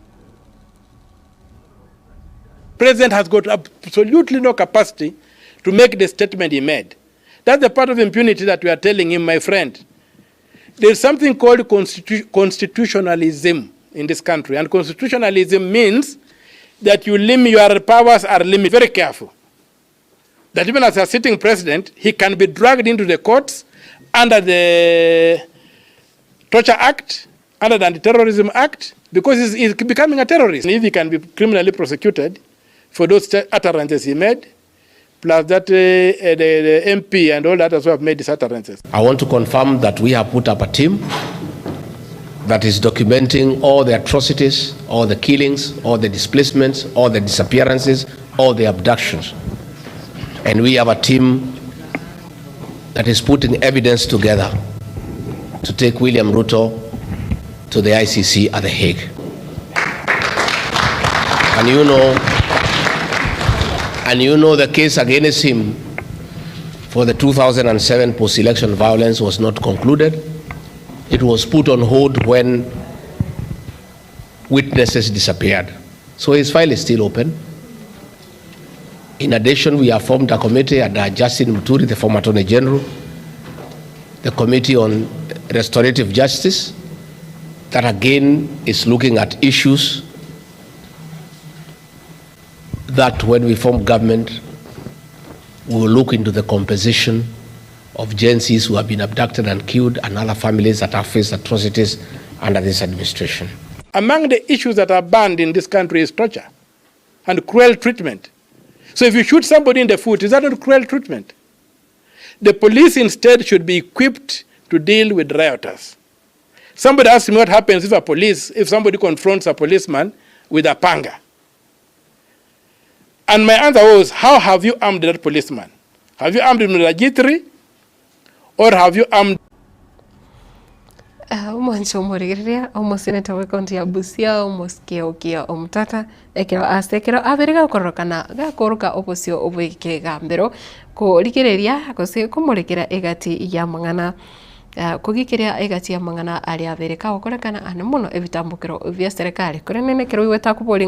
President has got absolutely no capacity to make the statement he made. That's the part of impunity that we are telling him, my friend. There's something called constitu constitutionalism in this country, and constitutionalism means that you limit your powers are limited. Very careful. That even as a sitting president, he can be dragged into the courts under the Torture Act, under the Anti-Terrorism Act, because he's, he's becoming a terrorist. And if he can be criminally prosecuted for those utterances he made, plus that uh, the, the MP and all that as well have made these utterances. I want to confirm that we have put up a team that is documenting all the atrocities, all the killings, all the displacements, all the disappearances, all the abductions. And we have a team that is putting evidence together to take William Ruto to the ICC at The Hague. And you know, and you know the case against him for the 2007 post-election violence was not concluded. It was put on hold when witnesses disappeared. So his file is still open. In addition, we have formed a committee under Justin Muturi, the former Attorney General, the Committee on Restorative Justice, that again is looking at issues that when we form government, we will look into the compensation of Gen Zs who have been abducted and killed and other families that have faced atrocities under this administration. Among the issues that are banned in this country is torture and cruel treatment. So if you shoot somebody in the foot, is that not cruel treatment? The police instead should be equipped to deal with rioters. Somebody asked me what happens if a police, if somebody confronts a policeman with a panga. And my answer was, how have you armed that policeman? Have you armed him with a G3? Or have you armed Ah, Omwancho omorigereria, omoseneta bw'ecounty ya Busia, omosike Okiya Omtata, ekero ase ekero abeire gakororokana gakoroka obosio bw'ekegambero korigereria gose komorekera egati y'amang'ana ah, kogikeria egati y'amang'ana aria abeire kagokorekana ande mono ebitambokero bia serikali. Korende nekero oigwete akoboria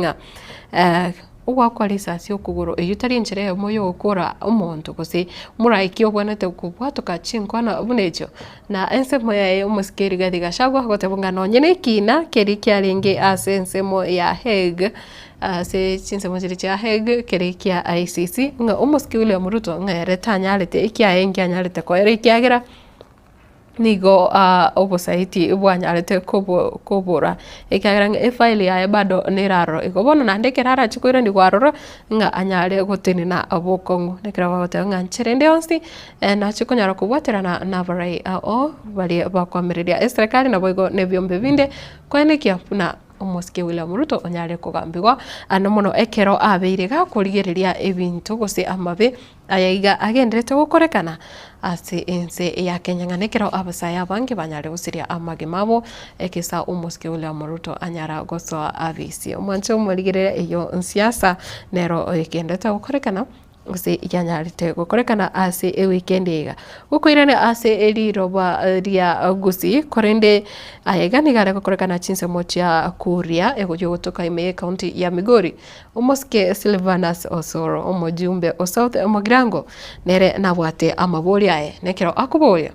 ng'a Ogoakwa risasi okogoro, eyio tari enchera eyemo y'ogokora omonto, gose moraiki obwenerete kobwatoka chinkwana buna echio. Na ensemo yaye omosike Rigathi Gachagua agoteba ng'a nonye na ekina keria kiarenge ase ensemo ya Hague, ase chinsemo chiria chia Hague keria kia ICC, ng'a omosike William Ruto ng'a ere tanyarete ekiaye nkianyarete koera ekiagera. Nigo obosaiti bwanyarete kobora, ekiagera ng'a efile yaye bado nere aroro. Igo bono naende ekero arache koiranigwa aroro, ng'a anyare gotenena bokong'u. Nekero bagoteba ng'a nchera ende yonsi, nache konyara kobwaterana nabarai ao baria bakoamereria eserekari naboigo na ebiombe binde, koenekia buna Omosike William Ruto onyare kogambigwa ande mono ekero abeire gakorigereria ebinto gose amabe aya iga agenderete gokorekana ase ense ya Kenya ng'a nekero abasae abange banyare gosiria amagima abo ekesa omosike William Ruto anyara gosoa abisi. Omwanche omorigereria eyio nsiasa nero egenderete gokorekana. Gose yanyarete gokorekana ase ewikendi eye iga. Gokoirana ase riroba ria Gusii, korende aya iga nigo are gokorekana chinsemo chia Kuria egochia gotoka ime y'ecounty ya Migori. Omosike Silvanus Osoro omojumbe o South Mugirango nere nabwate amabori aye nekero akoboria.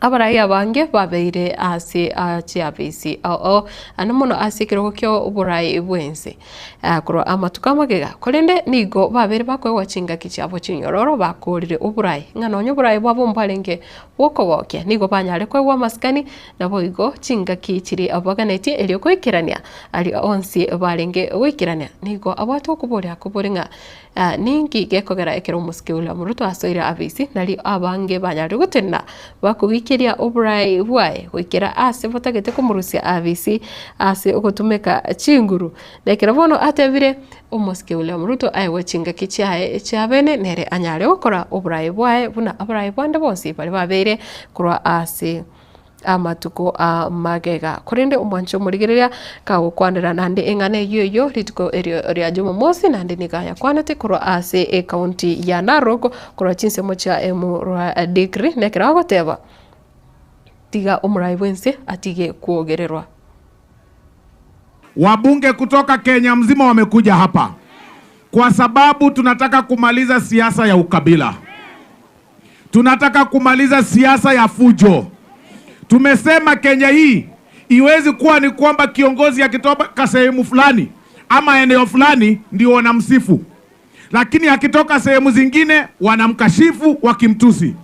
Abarai abange babeire ase chiafisi ao ande mono ase ekerogo ki'oborai bw'ense korwa amatuko amagega, korende nigo babeire bakoegwa chingaki chiabo chinyororo bakoorire oborai, ng'a nonya oborai bwabo mbarenge bw'okogokia, nigo banyare koegwa amasikani, naboigo chingaki chiria baganetie erio goikerania aria onsi barenge goikerania. Nigo abwate okoboria kobore ng'a Ninki gekogera ekero omosike William Ruto asoire afisi, nario abange banyarire gotenena bakogikia? goikeria oborai bwaye goikera ase botagete komorusia abisi ase ogotumeka chinguru. Na ekero bono atebire, Omosike William Ruto aegwe chingaki chiaye chiabene nere anyare gokora oborai bwaye buna abarai bande bonsi baria babeire korwa ase amatuko a magega. Korende omwanche omorigereria kagokwanera naende eng'ana eyio eyio rituko erio ria Jumamosi naende nigo ayakwanete korwa ase ecounty ya Narok korwa chinsemo chia Emurua Dikirr nekero agoteba tiga omorai bwense atige kwogererwa. Wabunge kutoka Kenya mzima wamekuja hapa kwa sababu tunataka kumaliza siasa ya ukabila. Tunataka kumaliza siasa ya fujo. Tumesema Kenya hii iwezi kuwa ni kwamba kiongozi akitoka sehemu fulani ama eneo fulani ndio wanamsifu, lakini akitoka sehemu zingine wanamkashifu wakimtusi.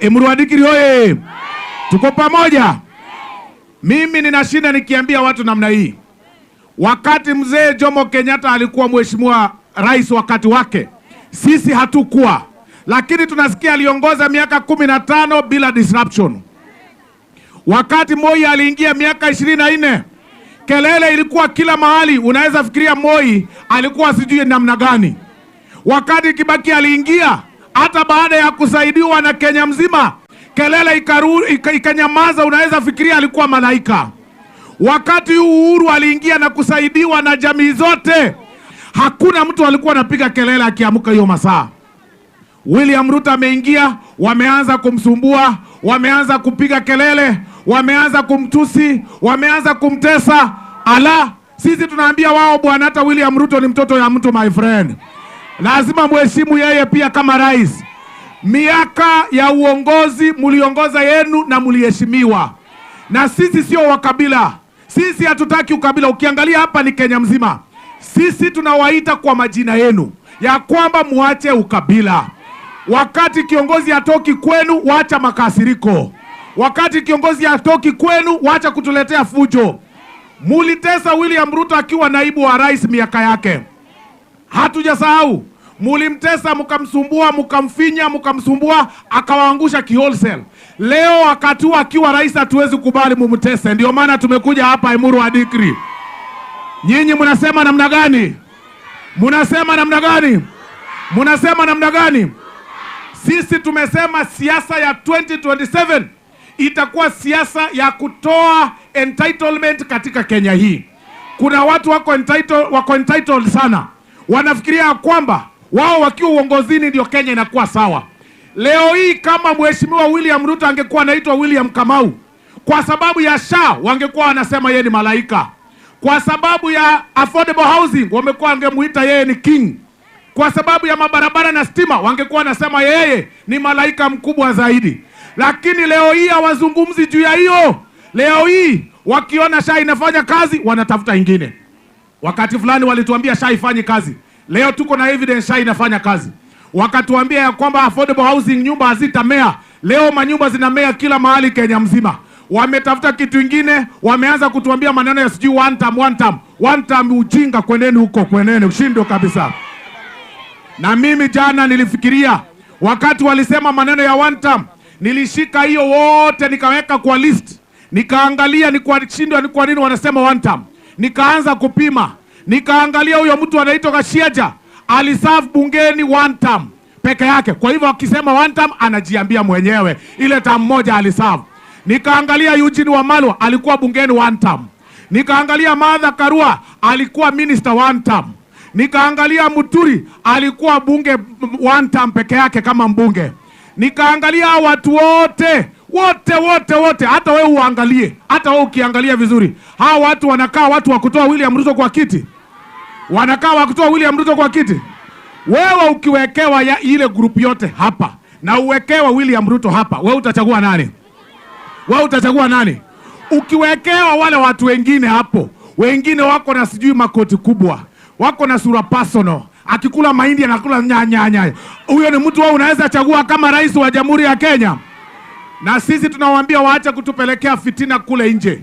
Emurua Dikirr oye! Tuko pamoja. Mimi ninashinda nikiambia watu namna hii. Wakati mzee Jomo Kenyatta alikuwa mheshimiwa rais wakati wake, sisi hatukuwa, lakini tunasikia aliongoza miaka 15 bila disruption. Wakati Moi aliingia miaka 24, kelele ilikuwa kila mahali, unaweza fikiria Moi alikuwa sijui namna gani. Wakati Kibaki aliingia, hata baada ya kusaidiwa na Kenya mzima, kelele ikanyamaza, unaweza fikiria alikuwa malaika. Wakati Uhuru aliingia na kusaidiwa na jamii zote, hakuna mtu alikuwa anapiga kelele akiamka hiyo masaa. William Ruto ameingia, wameanza kumsumbua, wameanza kupiga kelele, wameanza kumtusi, wameanza kumtesa. Ala, sisi tunaambia wao bwana, hata William Ruto ni mtoto ya mtu my friend. Lazima mheshimu yeye pia kama rais. Miaka ya uongozi mliongoza yenu na mliheshimiwa. Na sisi sio wakabila. Sisi hatutaki ukabila. Ukiangalia hapa ni Kenya mzima. Sisi tunawaita kwa majina yenu ya kwamba muache ukabila. Wakati kiongozi hatoki kwenu, wacha makasiriko. Wakati kiongozi hatoki kwenu, wacha kutuletea fujo. Mulitesa William Ruto akiwa naibu wa rais miaka yake. Hatujasahau. Mulimtesa, mkamsumbua, mkamfinya, mkamsumbua, akawaangusha kiwholesale. Leo wakati huu akiwa rais hatuwezi kubali mumtese. Ndio maana tumekuja hapa Emurua Dikirr. Nyinyi mnasema namna gani? Mnasema namna gani? Mnasema namna gani? Sisi tumesema siasa ya 2027 itakuwa siasa ya kutoa entitlement katika Kenya hii. Kuna watu wako entitled sana. Wanafikiria kwamba wao wakiwa uongozini ndio Kenya inakuwa sawa. Leo hii kama Mheshimiwa William Ruto angekuwa anaitwa William Kamau, kwa sababu ya SHA wangekuwa wanasema yeye ni malaika. Kwa sababu ya affordable housing wamekuwa wangemuita yeye ni king. Kwa sababu ya mabarabara na stima wangekuwa wanasema yeye ni malaika mkubwa zaidi. Lakini leo hii hawazungumzi juu ya hiyo. Leo hii wakiona SHA inafanya kazi wanatafuta ingine. Wakati fulani walituambia SHA haifanyi kazi. Leo tuko na evidence SHA inafanya kazi. Wakatuambia ya kwamba affordable housing nyumba hazitamea. Leo manyumba zinamea kila mahali Kenya mzima. Wametafuta kitu ingine, wameanza kutuambia maneno ya sijui one term, one term. One term ujinga, kweneni huko, kweneni ushindo kabisa. Na mimi jana nilifikiria wakati walisema maneno ya one term, nilishika hiyo wote nikaweka kwa list. Nikaangalia ni kwa shindwa ni kwa nini wanasema one term. Nikaanza kupima. Nikaangalia huyo mtu anaitwa Gachagua aliserve bungeni one term peke yake. Kwa hivyo akisema one term anajiambia mwenyewe ile term moja aliserve. Nikaangalia Eugene Wamalwa alikuwa bungeni one term. Nikaangalia Martha Karua alikuwa minister one term. Nikaangalia Muturi alikuwa bunge one term peke yake kama mbunge. Nikaangalia watu wote wote wote wote, hata wewe uangalie, hata wewe ukiangalia vizuri, hawa watu wanakaa watu wa kutoa William Ruto kwa kiti. Wanakaa wa kutoa William Ruto kwa kiti. Wewe ukiwekewa ya ile group yote hapa na uwekewa William Ruto hapa, wewe utachagua nani? Wewe utachagua nani? Ukiwekewa wale watu wengine hapo, wengine wako na sijui makoti kubwa, wako na sura personal, akikula mahindi anakula nya nya nya. Huyo ni mtu wewe unaweza chagua kama rais wa Jamhuri ya Kenya? Na sisi tunawaambia waache kutupelekea fitina kule nje.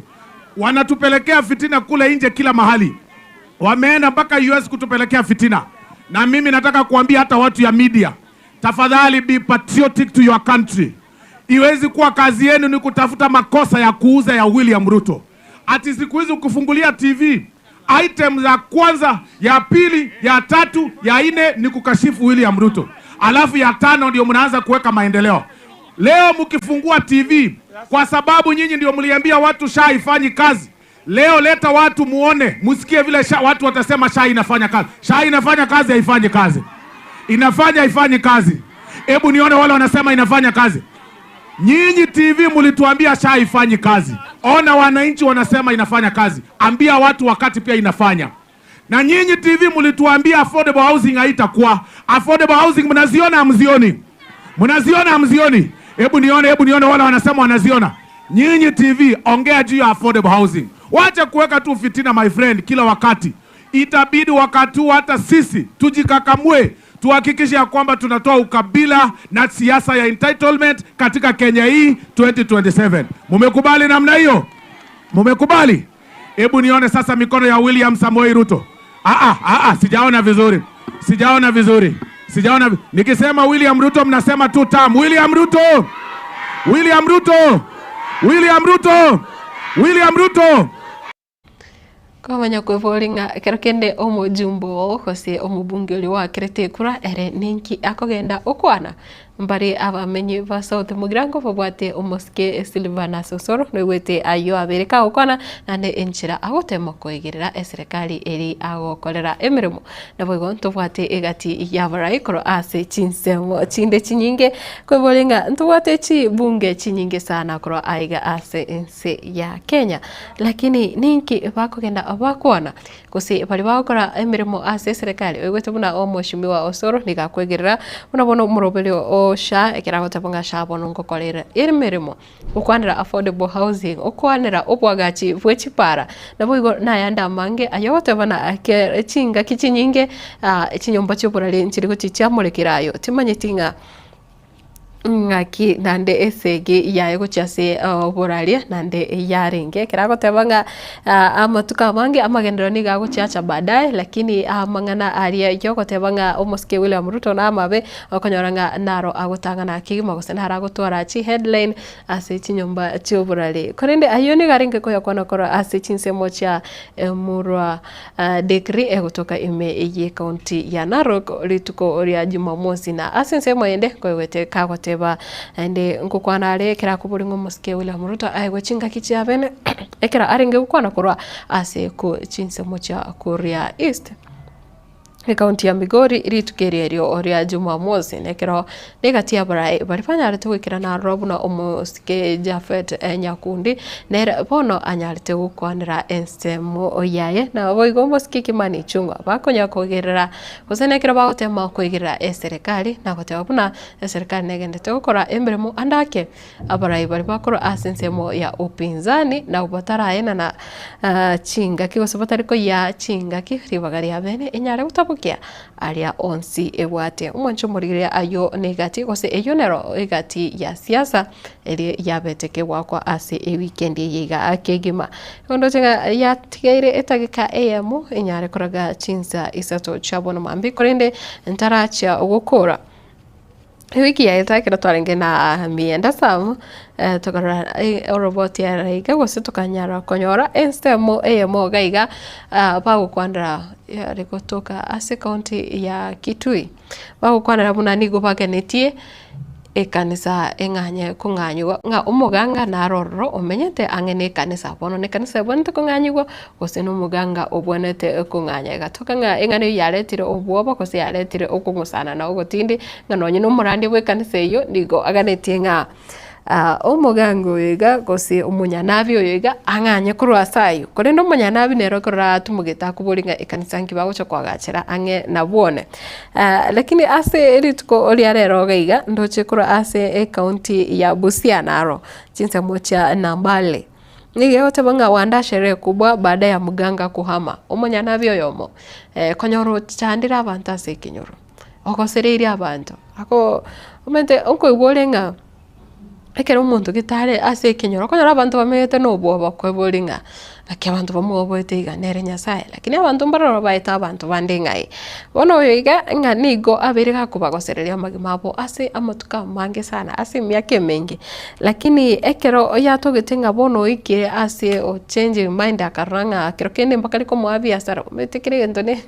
Wanatupelekea fitina kule nje kila mahali. Wameenda mpaka US kutupelekea fitina. Na mimi nataka kuambia hata watu ya media, tafadhali be patriotic to your country. Iwezi kuwa kazi yenu ni kutafuta makosa ya kuuza ya William Ruto. Ati siku hizi ukifungulia TV item za kwanza, ya pili, ya tatu, ya nne ni kukashifu William Ruto, alafu ya tano ndio mnaanza kuweka maendeleo. Leo mkifungua TV, kwa sababu nyinyi ndio mliambia watu SHA haifanyi kazi. Leo leta watu muone, msikie vile SHA, watu watasema SHA inafanya kazi. SHA inafanya kazi, haifanyi kazi? Inafanya, haifanyi kazi? Hebu nione wale wanasema inafanya kazi. Nyinyi TV mlituambia SHA haifanyi kazi. Ona wananchi wanasema inafanya kazi. Ambia watu wakati pia inafanya. Na nyinyi TV mlituambia affordable housing haitakuwa. Affordable housing mnaziona hamzioni? Mnaziona hamzioni? Hebu nione, hebu nione wale wanasema wanaziona. Nyinyi TV ongea juu ya affordable housing. Wacha kuweka tu fitina my friend kila wakati. Itabidi wakati huu hata sisi tujikakamue tuhakikishe ya kwamba tunatoa ukabila na siasa ya entitlement katika Kenya hii 2027. Mumekubali namna hiyo? Mumekubali? Hebu nione sasa mikono ya William Samoei Ruto. Aa, aa, sijaona vizuri, sijaona vizuri, sijaona. Nikisema William Ruto mnasema two term. William Ruto, William Ruto, William Ruto, William Ruto. Kwamanya kwebori ng'a ekero kende omojumbe oo gose omobunge oria oakerete ekura ere ninki akogenda okwana. Mbare abamenyi ba South Mugirango babwate omosike Silvanus Osoro noigwete ayio abere kagokwana naende enchera agotema koigerera eserekari eri agokorera emeremo. Naboigo ntobwate egati y'abarai korwa ase chinsemo chinde chinyinge kwebori ng'a ntobwate chibunge chinyinge sana korwa aiga ase ense ya Kenya. Lakini ninki bakogenda bakwana? Gose baria bagokora emeremo ase eserekari oigwete buna omweshimiwa Osoro nigo akwegerera buna bono omoroberio o SHA ekero agoteba ng'a SHA bono ngokorera emeremo, gokwanera affordable housing, okwanera obwagachi bwe chipara, naboigo nayande amange aye ogoteba na ake chingaki chinyinge chinyomba chi'oborari nchiri gochi chiamorekera ayo timanyeti ng'a. Ng'aki naende esegi yaye gochia ase oboraria naende yarenge ekero agoteba ng'a amatuko amange amagenderero nigo agochiacha baadaye lakini amang'ana aria yogoteba ng'a omosike William Ruto namabe okonyora ng'a naro agotang'ana kegima gose naro agotwara chiheadline ase chinyomba chioborari. Korende ayio nigo arenge koyakwana korwa ase chinsemo chia Emurwa Degree egotoka ime y'ecounty ya Narok rituko ria Jumamosi na ase ensemo ende nkoigwete kagoteba naende nkokwana are ekero akoboria ng'a omosike William Ruto aegwe chingaki chia bene ekero arenge gokwana korwa ase ko chinsemo chia Kuria East. Ekaunti ya Migori rituko eri erio ria Jumamosi na ekero negati y'abarai baria banyarete goikerana aroro buna omosike Japhet Nyakundi nere bono anyarete gokwanera ensemo yaye naboigo omosike Kimani Ichung'wa bakonya koigerera gose nekero bagotema koigerera eserekari na goteba buna eserekari negenderete gokora emeremo ande ake Abarai baria bakorwa ase ensemo ya upinzani nabo bataraenana chingaki gose batari koyia chingaki ribaga ria bene enyare gotabokia aria onsi ebwate. Omwancho omorigereria ayio negati gose eyio nero egati ya siasa eria yabete kegwakwa ase ewikendi eye iga kegima. Igo ndoche ng'a yatigaire etageka eyemo enyare koraga chinsa isato chia bono mambia korende ntarachia gokora. Ewiki yaetete ekero twarenge na Mienda Sam, tokarora oroboti ere iga gose tokanyara konyora ensemo eyemo iga iga bagokwanera yare gotoka ase ekaunti ya Kitui, bagokwanera buna nigo bagenetie ekanisa eng'anye kong'anyigwa ng'a omoganga naro ororo omenyete ang'e na ekanisa bono na ekanisa ebwenerete kong'anyigwa gose na omoganga obwenerete kong'anya. Egatoka ng'a eng'ana eyio yaretire obwoba gose yaretire okong'usana na ogotindi, ng'a nonye na omorandia bw'ekanisa eyio nigo aganetie ng'a omoganga oyo iga gose omonyanabi oyo iga ang'anye korwa ase ayio. Korende omonyanabi nere ekero atumogete akoboria ng'a ekanisa nki bagocha koagachera ang'e na bwone. Lakini ase rituko ria rero iga iga, ndoche korwa ase ecounty ya Busia naro chinsemo chia Nambale. Nigo egoteba ng'a waandaa sherehe kubwa baada ya mganga kuhama, omonyanabi oyomo konyora ochandire abanto ase ekenyoro, ogosereirie abanto, ako omanyete okoigwa ore ng'a. Ekero omonto gete are ase ekenyoro, okonyora abanto bamenyete na obwoba okoeboria ng'a naki abanto bamwoboete iga nere Nyasaye, lakini abanto mbaroro baete abanto bande ng'ai. Bono oyo iga ng'a nigo abeire gakobagosereria amagima abo ase amatuko amange sana ase emiaka emenge, lakini ekero yatogete ng'a bono oikire ase ochanging mind akarora ng'a kero kende mpaka rikomoa biasara omanyete kera egento ne.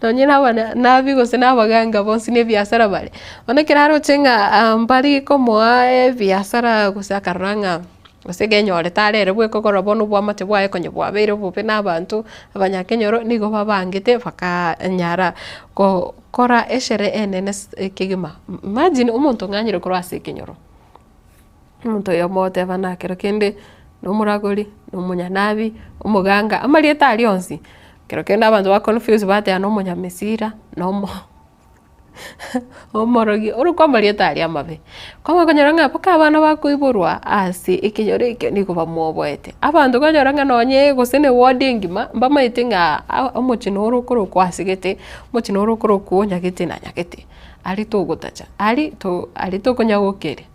Nonye nabana nabi gose na abaganga bonsi na ebiasara bare, bono ekero aroche ng'a mbari komoa ebiasara gose akarora ng'a gose genyorete arere bweka okorora bono oboamate bwaye konya bwabeire obobe na abanto, abanyakenyoro nigo babangete bakanyara gokora esherehe enene kegima. Imagine omonto ong'anyire korwa ase ekenyoro. Omonto oyomo ogoteba na kero kende na omoragori, na omonyanabi, omoganga, amarieta aria onsi, kero kende abanto ba confuse bateba na omonyamesira, na omo omorogi, orokwa amarieta aria amabe. Kwamanya konyora ng'a mpaka abana bakoiborwa ase ekenyoro ekio nigo bamwoboete. Abanto okonyora ng'a nonye gose na eward engima, mbamaete ng'a omochie noro okorokwa ase gete, omochie noro okorokwa onyagete na nyagete, aria togotacha, aria to aria tokonya gokeria.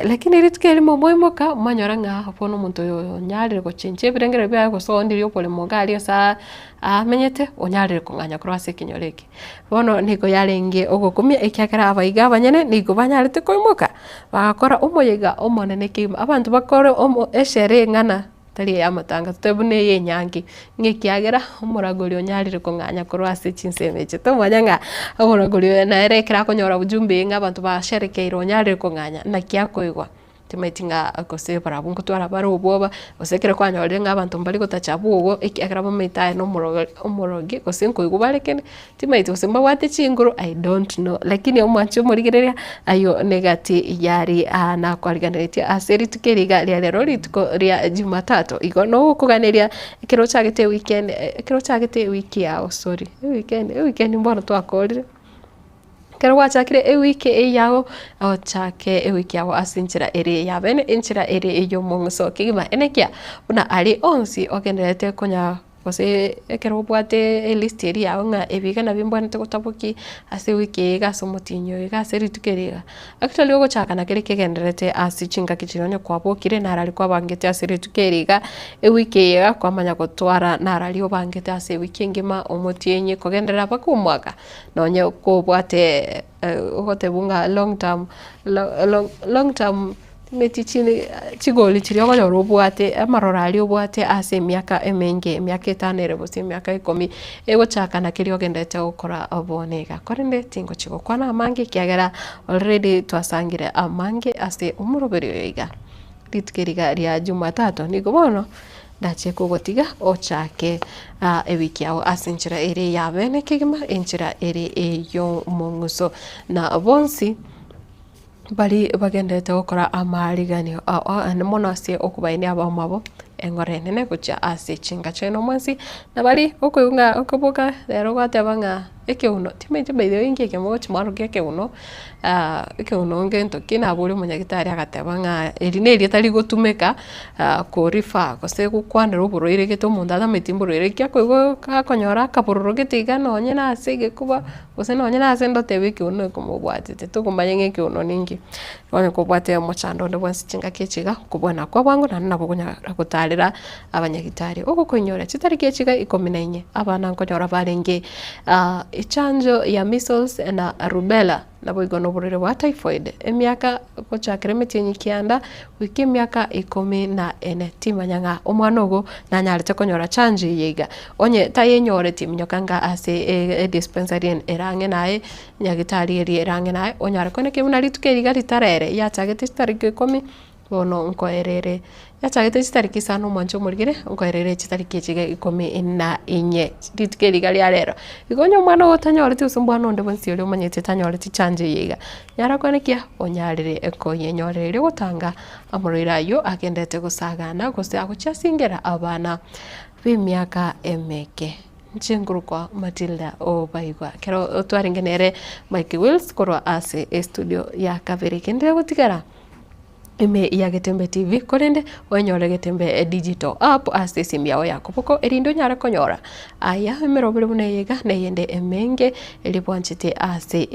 Lakini rituko erimo mwaimoka, mwanyora ng'a bono omonto oyo onyarire gochenchia ebirengererio biaye gose oonire oboremo iga aria ase amenyete, onyarire kong'anya korwa ase ekenyoro eke. Bono nigo yarenge ogokumia ekiagera abaiga abanyene nigo banyarete koimoka, bagakora omoyega omonene kegima, abanto bakore omo esherehe eng'ana. Tari ey'amatanga, tobe buna ey'enyangi, ng'a ekiagera omoragori onyarire kong'anya korwa ase chinsemo echi. Tomanya ng'a omoragori oyo nere ekero akonyora ujumbe eye ng'a abanto basherekeire onyarire kong'anya, naki akoigwa. Timanyeti ng'a gose barabwo nkotwara bare obwoba, gose ekero kwanyorire ng'a abanto mbari gotacha abwo igo ekiagera bamaete aye na omorogori omorogi gose nkoigwa bare kende. Timanyeti gose mbabwate chinguru I don't know, lakini omwanche omorigereria ayio negati yari aa nakwariganeretie ase rituko eri iga ria rero rituko ria jumatatu. Igo nogokoganeria ekero ochagete eweekend ekero ochagete ewiki yago sorry eweekend eweekend mbono twakorire. Ekero gwachakire ewiki eyio yago, ochake ewiki yago ase enchera ere ya bene enchera ere ey'omong'uso kegima enekia buna aria onsi ogendererete konya. Gose ekero obwate elist eria yago ng'a ebi iga nabio mbwenerete gotaboki ase ewiki eye iga ase omotienyi oyo iga ase rituko eri iga. Actually ogochaka nakere kegendererete ase chingaki chiria onye kwabokire naro aria kwabangete ase rituko eri iga, ewiki eye iga kwamanya gotwara naro aria obangete ase ewiki engima, omotienyi, kogenderera mpaka omwaka. Nonye kobwate ogotebwa ng'a long term, long term. Timeti chigori chiria okonyora obwate, amaroro aria obwate ase emiaka emenge, emiaka etano ere gose emiaka ikomi, egochaka na keria ogenderete gokora bono iga. Korende tingochia gokwana amange ekiagera already twasangire amange ase omoroberi oyo iga. Rituko eri iga ria jumatatu nigo bono ndachie kogotiga ochake ewiki yago ase enchera ere ya bene kegima, enchera ere eyomong'uso na bonsi. Baria bagendererete gokora amaariganio ao aande mono ase okobaenia abamwabo engoro enene gochia ase chingacho eno mwensi, na baria okoigwa ng'a okoboka rero gwateba ng'a ekeuno timanyeti by the way inki eke mogochi mwarokia ekeuno ekeuno ngento ki naboria omonyagitari agateba ng'a eri na erieta rigotumeka ko refer gose gokwanera oborwaire gete omonto atamanyeti mborwaire ki akoigwa gakonyora akabororo gete iga nonye na ase egekuba. Gose nonye nase ndotebe ekeuno ekomobwatete, tokomanya ng'a ekeuno ninki. Onye kobwate omochando onde bwensi chingaki echi iga, okobwana kwa bwango naende nabo okonyara gotarera abanyagitari. Ogokoinyora chitariki echi iga ikomi na inye, abana nkonyora barenge echanjo ya measles na rubella, naboigo na oborwaire bwa typhoid, emiaka gochakera emetienyi kianda goika emiaka ikomi na ene. Timanya ng'a omwana ogo nanyarete konyora chanjo eye iga. Onye tayenyoreti minyoka anga ase edispensary ere ang'e naye, nyagetari eria ere ang'e naye, onyare koenekia buna rituko eri iga ritarere, yachagete chitariki ikomi, bono nkoerere, yachagete chitariki isano omwanche omorigere, nkoerere chitariki echi iga ikomi na inye, rituko eri iga ria rero. Igo onye omwana ogo otanyoreti gose omwana onde bwensi oria omanyete tanyoreti chanjo eye iga, nyara koenekia onyarire koyenyorera erio gotanga amarwaire aywo agenderete gosagana gose agochia ase engera abana. B'emiaka emeke. Inche nkorokwa Matilda Obaigwa. Ekero twarenge nere Mike Wills korwa ase estudio ya kabere. Kende gotigara. Ime ya Getembe TV, korende oenyore Getembe Digital App ase esimi yao ya koboko erinde onyare konyora aya emerobere buna eye iga na eyende emenge eria bwanchete ase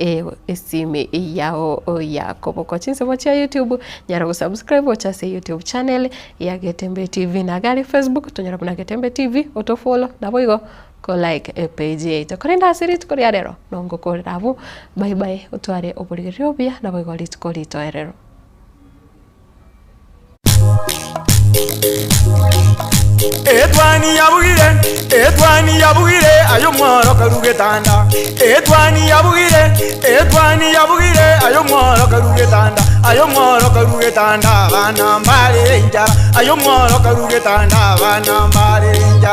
esimi yao ya koboko. Chinsemo chia YouTube nyara gosubscribe gocha ase YouTube channel ya Getembe TV na iga aria Facebook tonyore buna Getembe TV otofollow naboigo ko like epage yaito. Korende ase rituko ria rero nongokorera abwo bye bye otware oborigereria obuya naboigo rituko ritoererwe. Etwani yabugire, etwani yabugire, aye omworo karu getanda. Etwani yabugire, etwani yabugire, aye omworo karu getanda. Aye omworo karu getanda, abana mbare enchara. Aye omworo karu getanda, abana mbare enchara.